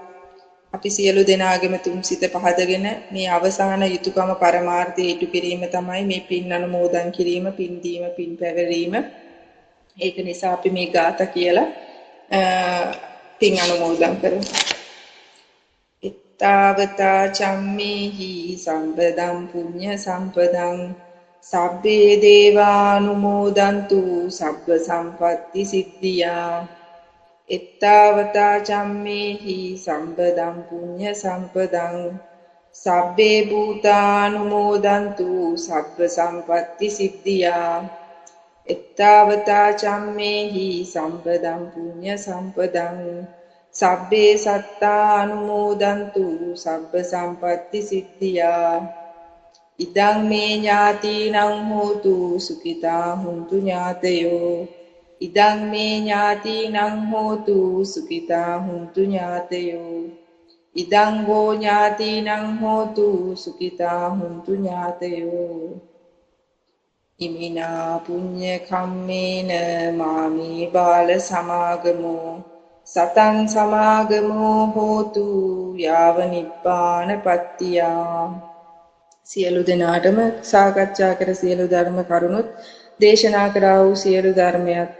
අපි සියලු දෙනාගේම තුන්සිත පහදගෙන මේ අවසාන යුතුයකම පරමාර්ථය ඉටු කිරීම තමයි මේ පින් අනුමෝදන් කිරීම, පින් දීම, පින් පැවරීම. ඒක නිසා අපි මේ ගාථා කියලා පින් අනුමෝදන් කරමු. එත්තාවතා චම්මේහි සම්පදං පුඤ්ඤ සම්පදං සබ්බේ දේවානුමෝදන්තු සබ්බ සම්පත්ති සිද්ධියා. එත්තාවතා චම්මේහි සම්පදං පුඤ්ඤ සම්පදං සබ්බේ භූතානුමෝදන්තු සබ්බ සම්පත්ති සිද්ධියා. එත්තාවතා චම්මේහි සම්පදං පුඤ්ඤ සම්පදං සබ්බේ සත්තා අනුමෝදන්තු සබ්බ සම්පත්ති සිද්ධියා. ඉදං මේ ඥාතිනං හෝතු සුඛිතා හුන්තු ඥාතයෝ. ඉදං මේ ඥාතිනං හෝතු සුඛිතා හුන්තු ඥාතයෝ. ඉදං වෝ ඥාතිනං හෝතු සුඛිතා හුන්තු ඥාතයෝ. ඉමිනා පුඤ්ඤ කම්මේන මාමි බාල සමාගමෝ සතං සමාගමෝ හෝතු යාව නිබ්බාන පත්තියා. සියලු දෙනාටම සාකච්ඡා කර සියලු ධර්ම කරුණුත් දේශනා කරා වූ සියලු ධර්මයක්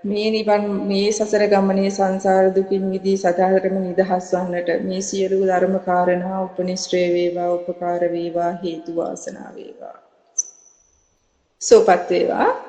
මේ නිවන් මේ සසර ගමනේ සංසාර දුකින් මිදී සදාතනම නිදහස් වන්නට මේ සියලු ධර්ම කාරණා උපනිශ්‍රේ වේවා, උපකාර වේවා, හේතු වාසනා වේවා. සෝපත් වේවා.